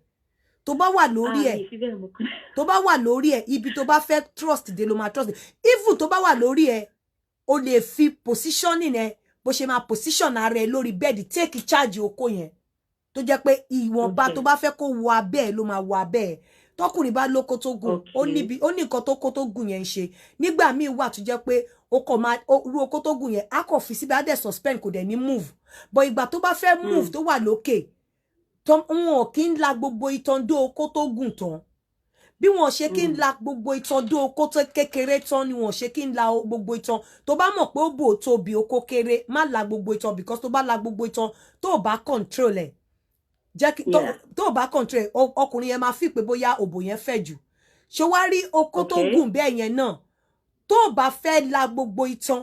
Tó bá wà lórí Ah, ẹ̀, mi ì fi bẹ́ẹ̀ mú kú. tó bá wà lórí ẹ̀, ibi tó bá fẹ́ trust dé ló máa trust dé. Even tó bá wà lórí ẹ̀, o lè fi positioning ẹ, bó ṣe máa position ara ẹ lórí bẹ́ẹ̀dì, take charge okó yẹn, tó jẹ́ pé ìwọ̀nba tó bá fẹ́ kó wọ abẹ́ ẹ̀ ló máa wọ abẹ́ ẹ̀. Tọkùnrin bá lóko tó gùn, ó níbi ó ní nǹkan tó kó tó gùn yẹn ń ṣe. Nígbà míì wà tó jẹ́ pé ó kàn máa rú okó tó gùn yẹn, á kàn fi síbi, á dẹ̀ suspend, kò dẹ̀ ní move. But ìgbà tó bá fẹ́ move, tó wà lókè, wọn ò kí ń la gbogbo itan dó okó tó gùn tán. Bí wọn ṣe kí ń la gbogbo itan dó okó tó kékeré tán ni wọn ṣe kí ń la gbogbo itan. Tó bá mọ̀ pé ó bò tóbi, okó kéré, má la gbogbo itan, because tó bá la gbogbo itan, tó o bá control ẹ̀, jẹ́ kí tó o bá control ẹ̀, ọkùnrin yẹn máa fi pé bóyá òbò yẹn fẹ̀ jù. Ṣé wá rí okó tó gùn bẹ́ẹ̀ yẹn náà, tó o bá fẹ́ la gbogbo itan,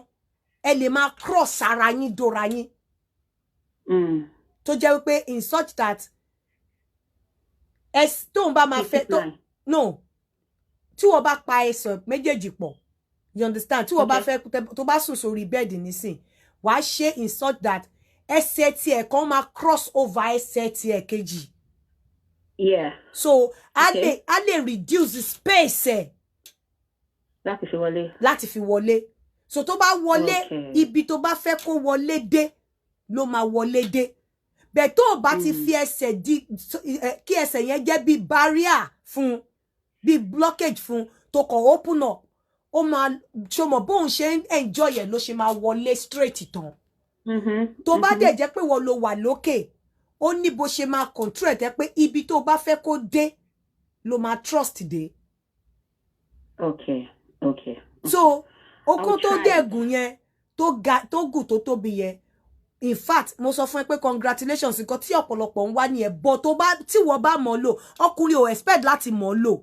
ẹ lè máa cross ara yín dóra yín, tó jẹ́ wípé in such that tóun bá máa fẹ́ tó, no, tí wọ́n bá pa ẹsẹ̀ méjèèjì pọ̀, you understand, tí wọ́n bá fẹ́, tó bá sùn sórí bẹ́ẹ̀dì nísìn, wàá ṣe in such that ẹsẹ̀ tiẹ̀ kan máa cross over ẹsẹ̀ tiẹ̀ kejì. So a lè reduce the space ẹ̀ láti fi wọlé. Láti fi wọlé. So tó bá wọlé, ibi tó bá fẹ́ kó wọlé dé ló máa wọlé dé. Bẹ́ẹ̀ tó o bá ti fi ẹsẹ̀ di, kí ẹsẹ̀ yẹn jẹ́ bí barrier fún, bí blockage fún, tó kàn open up, ó máa ṣọmọ bóun ṣe ń enjoy ẹ̀ ló ṣe máa wọlé straight tán. Tó bá dẹ̀ jẹ́ pé wọ́n lo wà lókè, ó ní bó ṣe máa control ẹ̀ tẹ́ pé ibi tó bá fẹ́ kó dé ló máa trust dé. Okay, okay. So okó tó dẹ̀ gùn yẹn, tó ga, tó gùn, tó tóbi yẹn, in fact, mo sọ fún ẹ pé congratulations. Nǹkan tí ọ̀pọ̀lọpọ̀ ń wá nìyẹn. But tó bá, tí wọ́n bá mọ̀ lò, ọkùnrin ò expect láti mọ̀ lò,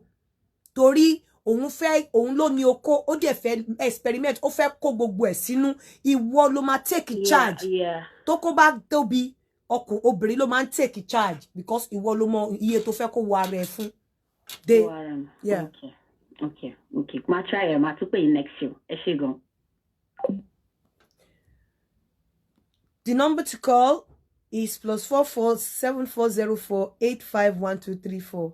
torí òun fẹ́, òun ló ní okó, ó dẹ̀ fẹ́ experiment, ó fẹ́ kó gbogbo ẹ̀ sínú. Ìwọ ló máa take charge. Tó kó bá tóbi, ọkùn obìnrin ló máa ń take charge, because ìwọ ló mọ iye tó fẹ́ kó wọ ara ẹ fún dé. Yeah. Okay, máa try ẹ, máa tún pè yín next year. Ẹ ṣé gan. The number to call is +44 7404 851234.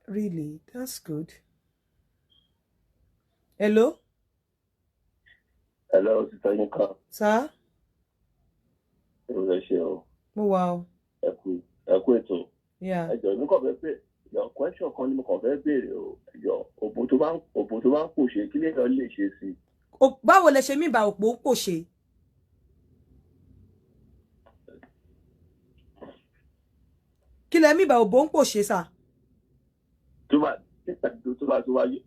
Really, that's good. Hello? Hello, Sister Yinka. Sir? Ẹ ṣé o. Mo wà o. Ẹ kú ètò. Yeah. Ẹ jọ̀ọ́, èmi kàn fẹ́ pé your question kan ni mo kàn fẹ́ béèrè o. Ẹ jọ̀ọ́, òbò tó bá ń pòṣe, kí lèèyàn lè ṣe sí i? Báwo lẹ ṣe mí bá òpó ń pòṣe? Kí lẹ mí bá òbò ń pòṣe sà? Tó bá tó bá tó bá yẹ.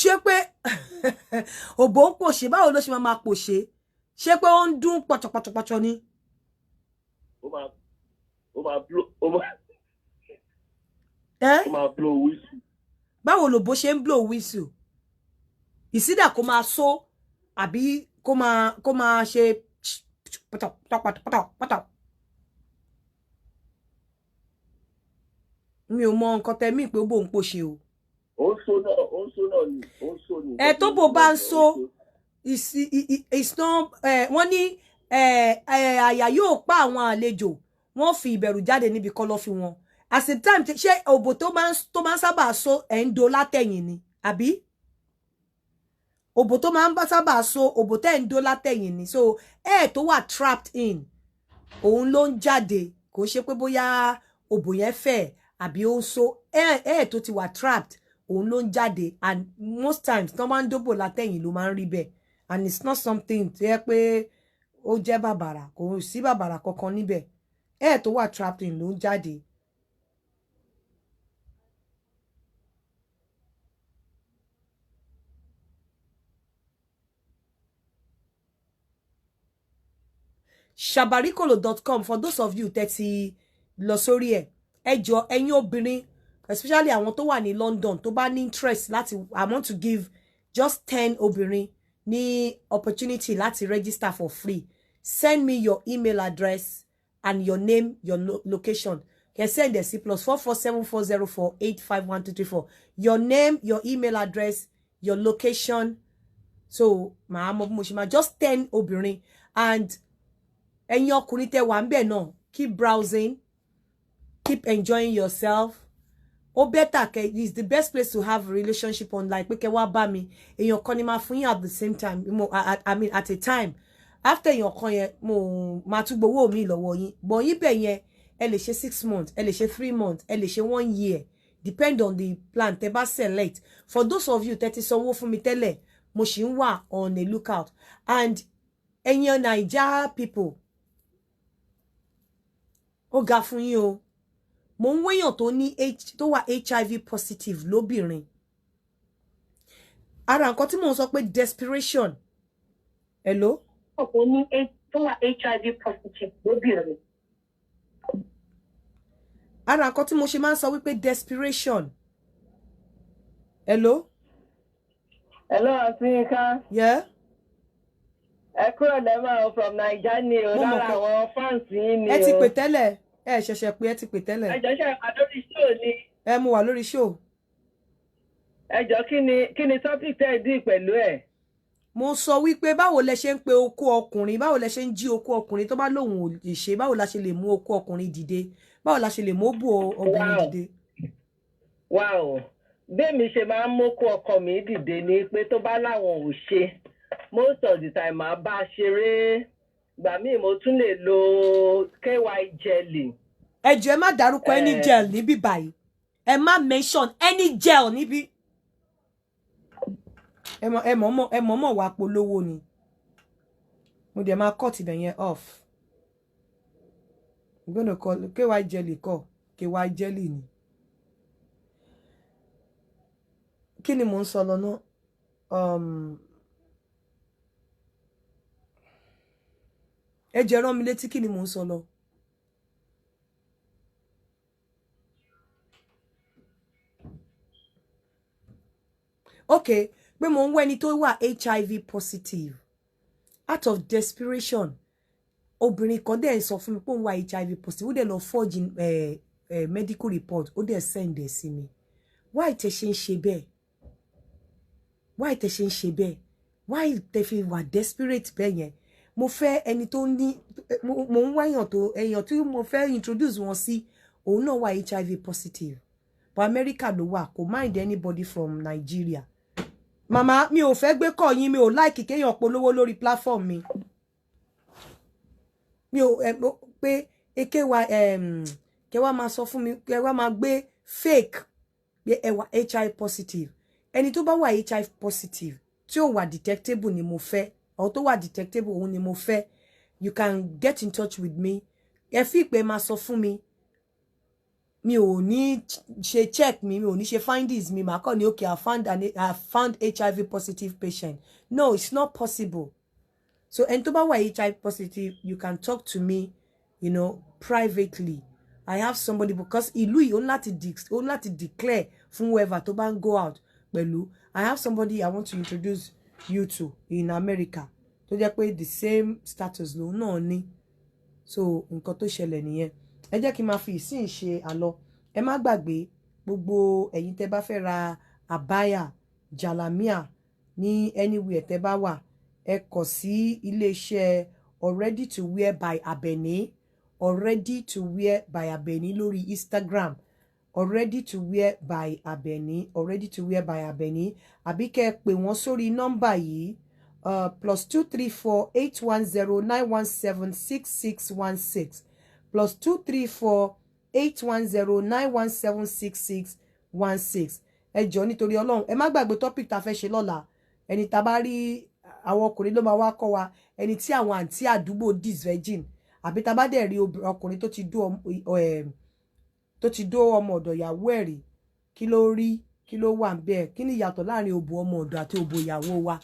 Ṣé pé òbò ń pòṣe, báwo ló ṣe máa pòṣe? Ṣé pé ó ń dún pọ̀chọ̀pọ̀chọ̀pọ̀chọ̀ ni? Ó máa blow, ó máa blow whistle. Báwo lòbó ṣe ń blow whistle? Ìsídà kó máa só àbí kó máa ṣe pọ̀tọ̀pọ̀tọ̀pọ̀tọ̀. Mi ò mọ nǹkan tẹ mí pé ó bò ń pòṣe o. Ó ń só náà, ó ń só náà ni, ó ń só ni. Ẹ tó bò bá ń só, it's not. Wọ́n ní àyà yóò pa àwọn àlejò, wọ́n fi ìbẹ̀rù jáde níbi kọ̀lọ̀fín wọn. At the time, ṣé òbò tó máa ń sábà so ẹ̀ ń do látẹ̀yìn ni, àbí? Òbò tó máa ń sábà so, òbò tẹ́ ń do látẹ̀yìn ni. So air tó wà trapped in, òun ló ń jáde. Kò ṣe pé bóyá òbò yẹn fẹ̀ àbí ó ń so. Air tó ti wà trapped, òun ló ń jáde. And most times tó máa ń dóbò látẹ̀yìn ló máa ń rí bẹ́ẹ̀. And it's not something tó yẹ pé ó jẹ́ bàbàrà, kò sí bàbàrà kankan níbẹ̀. Air tó wà trapped in ló ń jáde. Shabarikolo.com for those of you tẹ́tí lọ sórí ẹ̀. Ẹ jọ̀ọ́, ẹ̀yin obìnrin, especially àwọn tó wà ní London, tó bá ní interest láti, I want to give just 10 obìnrin ní opportunity láti register for free. Send me your email address and your name, your location. Kẹ́ send ẹ̀ sí +44 7404851234. Your name, your email address, your location, so màá mọ bí mo ṣe máa. Just 10 obìnrin. And ẹ̀yin ọkùnrin tẹ́ wà ń bẹ̀ náà, keep browsing, keep enjoying yourself. Ó better kẹ is the best place to have a relationship online, pé kẹ wá bá mi. Èèyàn kan ni máa fún yín at the same time, mo I mean at a time. After èèyàn kan yẹn, mo máa tún gbowó mi lọ́wọ́ yín. But yín bẹ̀ yẹn, ẹ lè ṣe 6 months, ẹ lè ṣe 3 months, ẹ lè ṣe one year, depend on the plan tẹ́ bá select. For those of you tẹ́ ti sanwó fún mi tẹ́lẹ̀, mo ṣì ń wà on a lookout. And ẹ̀yin Naija people, ó ga fún yín o. Mo ń wéyàn tó ní H, tó wà HIV positive lóbìnrin. Ara nǹkan tí mò ń sọ pé desperation. Hello. Ọ̀pọ̀ ní tó wà HIV positive lóbìnrin. Ara nǹkan tí mo ṣe máa ń sọ wípé desperation. Hello. Hello, Aunty Yinka. Yeah. Ẹ kúrò lẹ́mọ̀ o, from Naija ni o, Mo mọ̀ lára àwọn fans yín ni o. Ẹ ti pè tẹ́lẹ̀, ẹ ṣẹ̀ṣẹ̀ pé, ẹ ti pè tẹ́lẹ̀. Ẹ jọ̀ọ́, ṣe wà lórí show ni? Ẹ mo wà lórí show. Ẹ jọ̀ọ́, kí ni topic tẹ́ ẹ dì pẹ̀lú ẹ̀? Mo sọ wípé báwo lẹ ṣe ń pe okó ọkùnrin, báwo lẹ ṣe ń jí okó ọkùnrin tó bá lóun ò lè ṣe, báwo la ṣe lè mú okó ọkùnrin dìde, báwo la ṣe lè mú òbò obìnrin dìde. Wow, bẹ́ẹ̀mi ṣe máa ń mókó ọkọ mi dìde ni pé tó bá láwọn ò ṣe, most of the time máa bá a ṣeré. Gbà míì mo tún lè lo KY jelly. Ẹ jọ̀ọ́, ẹ má dárúkọ any gel níbí báyìí. Ẹ má mention any gel níbí. Ẹ mọ̀ mọ̀ wá polówó ni. Mo dẹ̀ máa cut ibẹ̀ yẹn off. I'm gonna call KY jelly kọ́, KY jelly ni. Kí ni mò ń sọ lọ ná? Ẹ jẹ́ rán mi létí, kí ni mò ń sọ lọ? Okay, pé mo ń wá ẹni tó wà HIV positive. Out of desperation, obìnrin kan dẹ̀ sọ fún mi pé òun wà HIV positive. Ó dẹ̀ lọ forge medical report, ó dẹ̀ send ẹ̀ sí mi. Why tẹ ṣe ń ṣe bẹ́ẹ̀? Why tẹ ṣe ń ṣe bẹ́ẹ̀? Why tẹ fi wà desperate bẹ́ẹ̀ yẹn? Mo fẹ́ ẹni tó ní, mo ń wá èèyàn tó, èèyàn tí mo fẹ́ introduce wọn sí, òun náà wà HIV positive, but America ló wà, kò mind anybody from Nigeria. Màmá, mi ò fẹ́ gbé kọ̀ yín. Mi ò like kéèyàn polówó lórí platform mi. Mi ò ẹ pé eke wa kẹ wá máa sọ fún mi, kẹ wá máa gbé fake pé ẹ wà HIV positive. Ẹni tó bá wà HIV positive tí ò wà detectable ni mo fẹ́, or tó wà detectable, òun ni mo fẹ́. You can get in touch with me. Ẹ fi ìpè máa sọ fún mi, mi ò ní ṣe check mi, mi ò ní ṣe findings mi. Màá kàn ní, "Okay, I found HIV positive patient." No, it's not possible. So ẹni tó bá wà HIV positive, you can talk to me privately. I have somebody, because ìlú yìí, ó ní láti declare fún whoever tó bá ń go out pẹ̀lú. I have somebody I want to introduce you to in America tó jẹ́ pé the same status lòun náà ní. So nǹkan tó ṣẹlẹ̀ nìyẹn. Ẹ jẹ́ kí n máa fi ìsìn ṣe àlọ. Ẹ má gbàgbé, gbogbo ẹ̀yin tẹ́ bá fẹ́ ra àbáyà jalamiya ní anywhere tẹ́ bá wà, ẹ kàn sí iléeṣẹ́ Already to Wear by Abeni, Already to Wear by Abeni lórí Instagram, Already to Wear by Abeni, Already to Wear by Abeni, àbí kẹ́ ẹ pè wọ́n sórí nọ́mbà yìí, +234 810 917 6616, +234 810 917 6616. Ẹ jọ̀ọ́, nítorí Ọlọ́run, ẹ má gbàgbé topic tá a fẹ́ ṣe lọ́la. Ẹni tá a bá rí, àwọn ọkùnrin ló máa wá kọ́ wa, ẹni tí àwọn àǹtí àdúgbò disvirgin, àbí tá a bá dẹ̀ rí ọkùnrin tó ti dó ọmọ ọ̀dọ̀ ìyàwó ẹ̀ rí, kí ló rí, kí ló wà níbẹ̀, kí ni ìyàtọ̀ láàrin òbò ọmọ ọ̀dọ̀ àti òbò ìyàwó wa,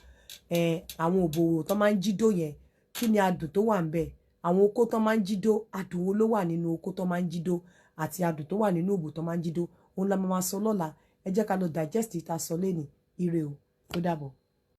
àwọn òbò tó máa ń jídó yẹn, kí ni adùn tó wà níbẹ̀, àwọn okó tó máa ń jídó, adùn wo ló wà nínú okó tó máa ń jídó àti adùn tó wà nínú òbò tó máa ń jídó, òun la máa sọ lọ́la. Ẹ jẹ́ ká lọ digest ìta sọ lẹ́nìí. Ire o, ó dàbọ̀.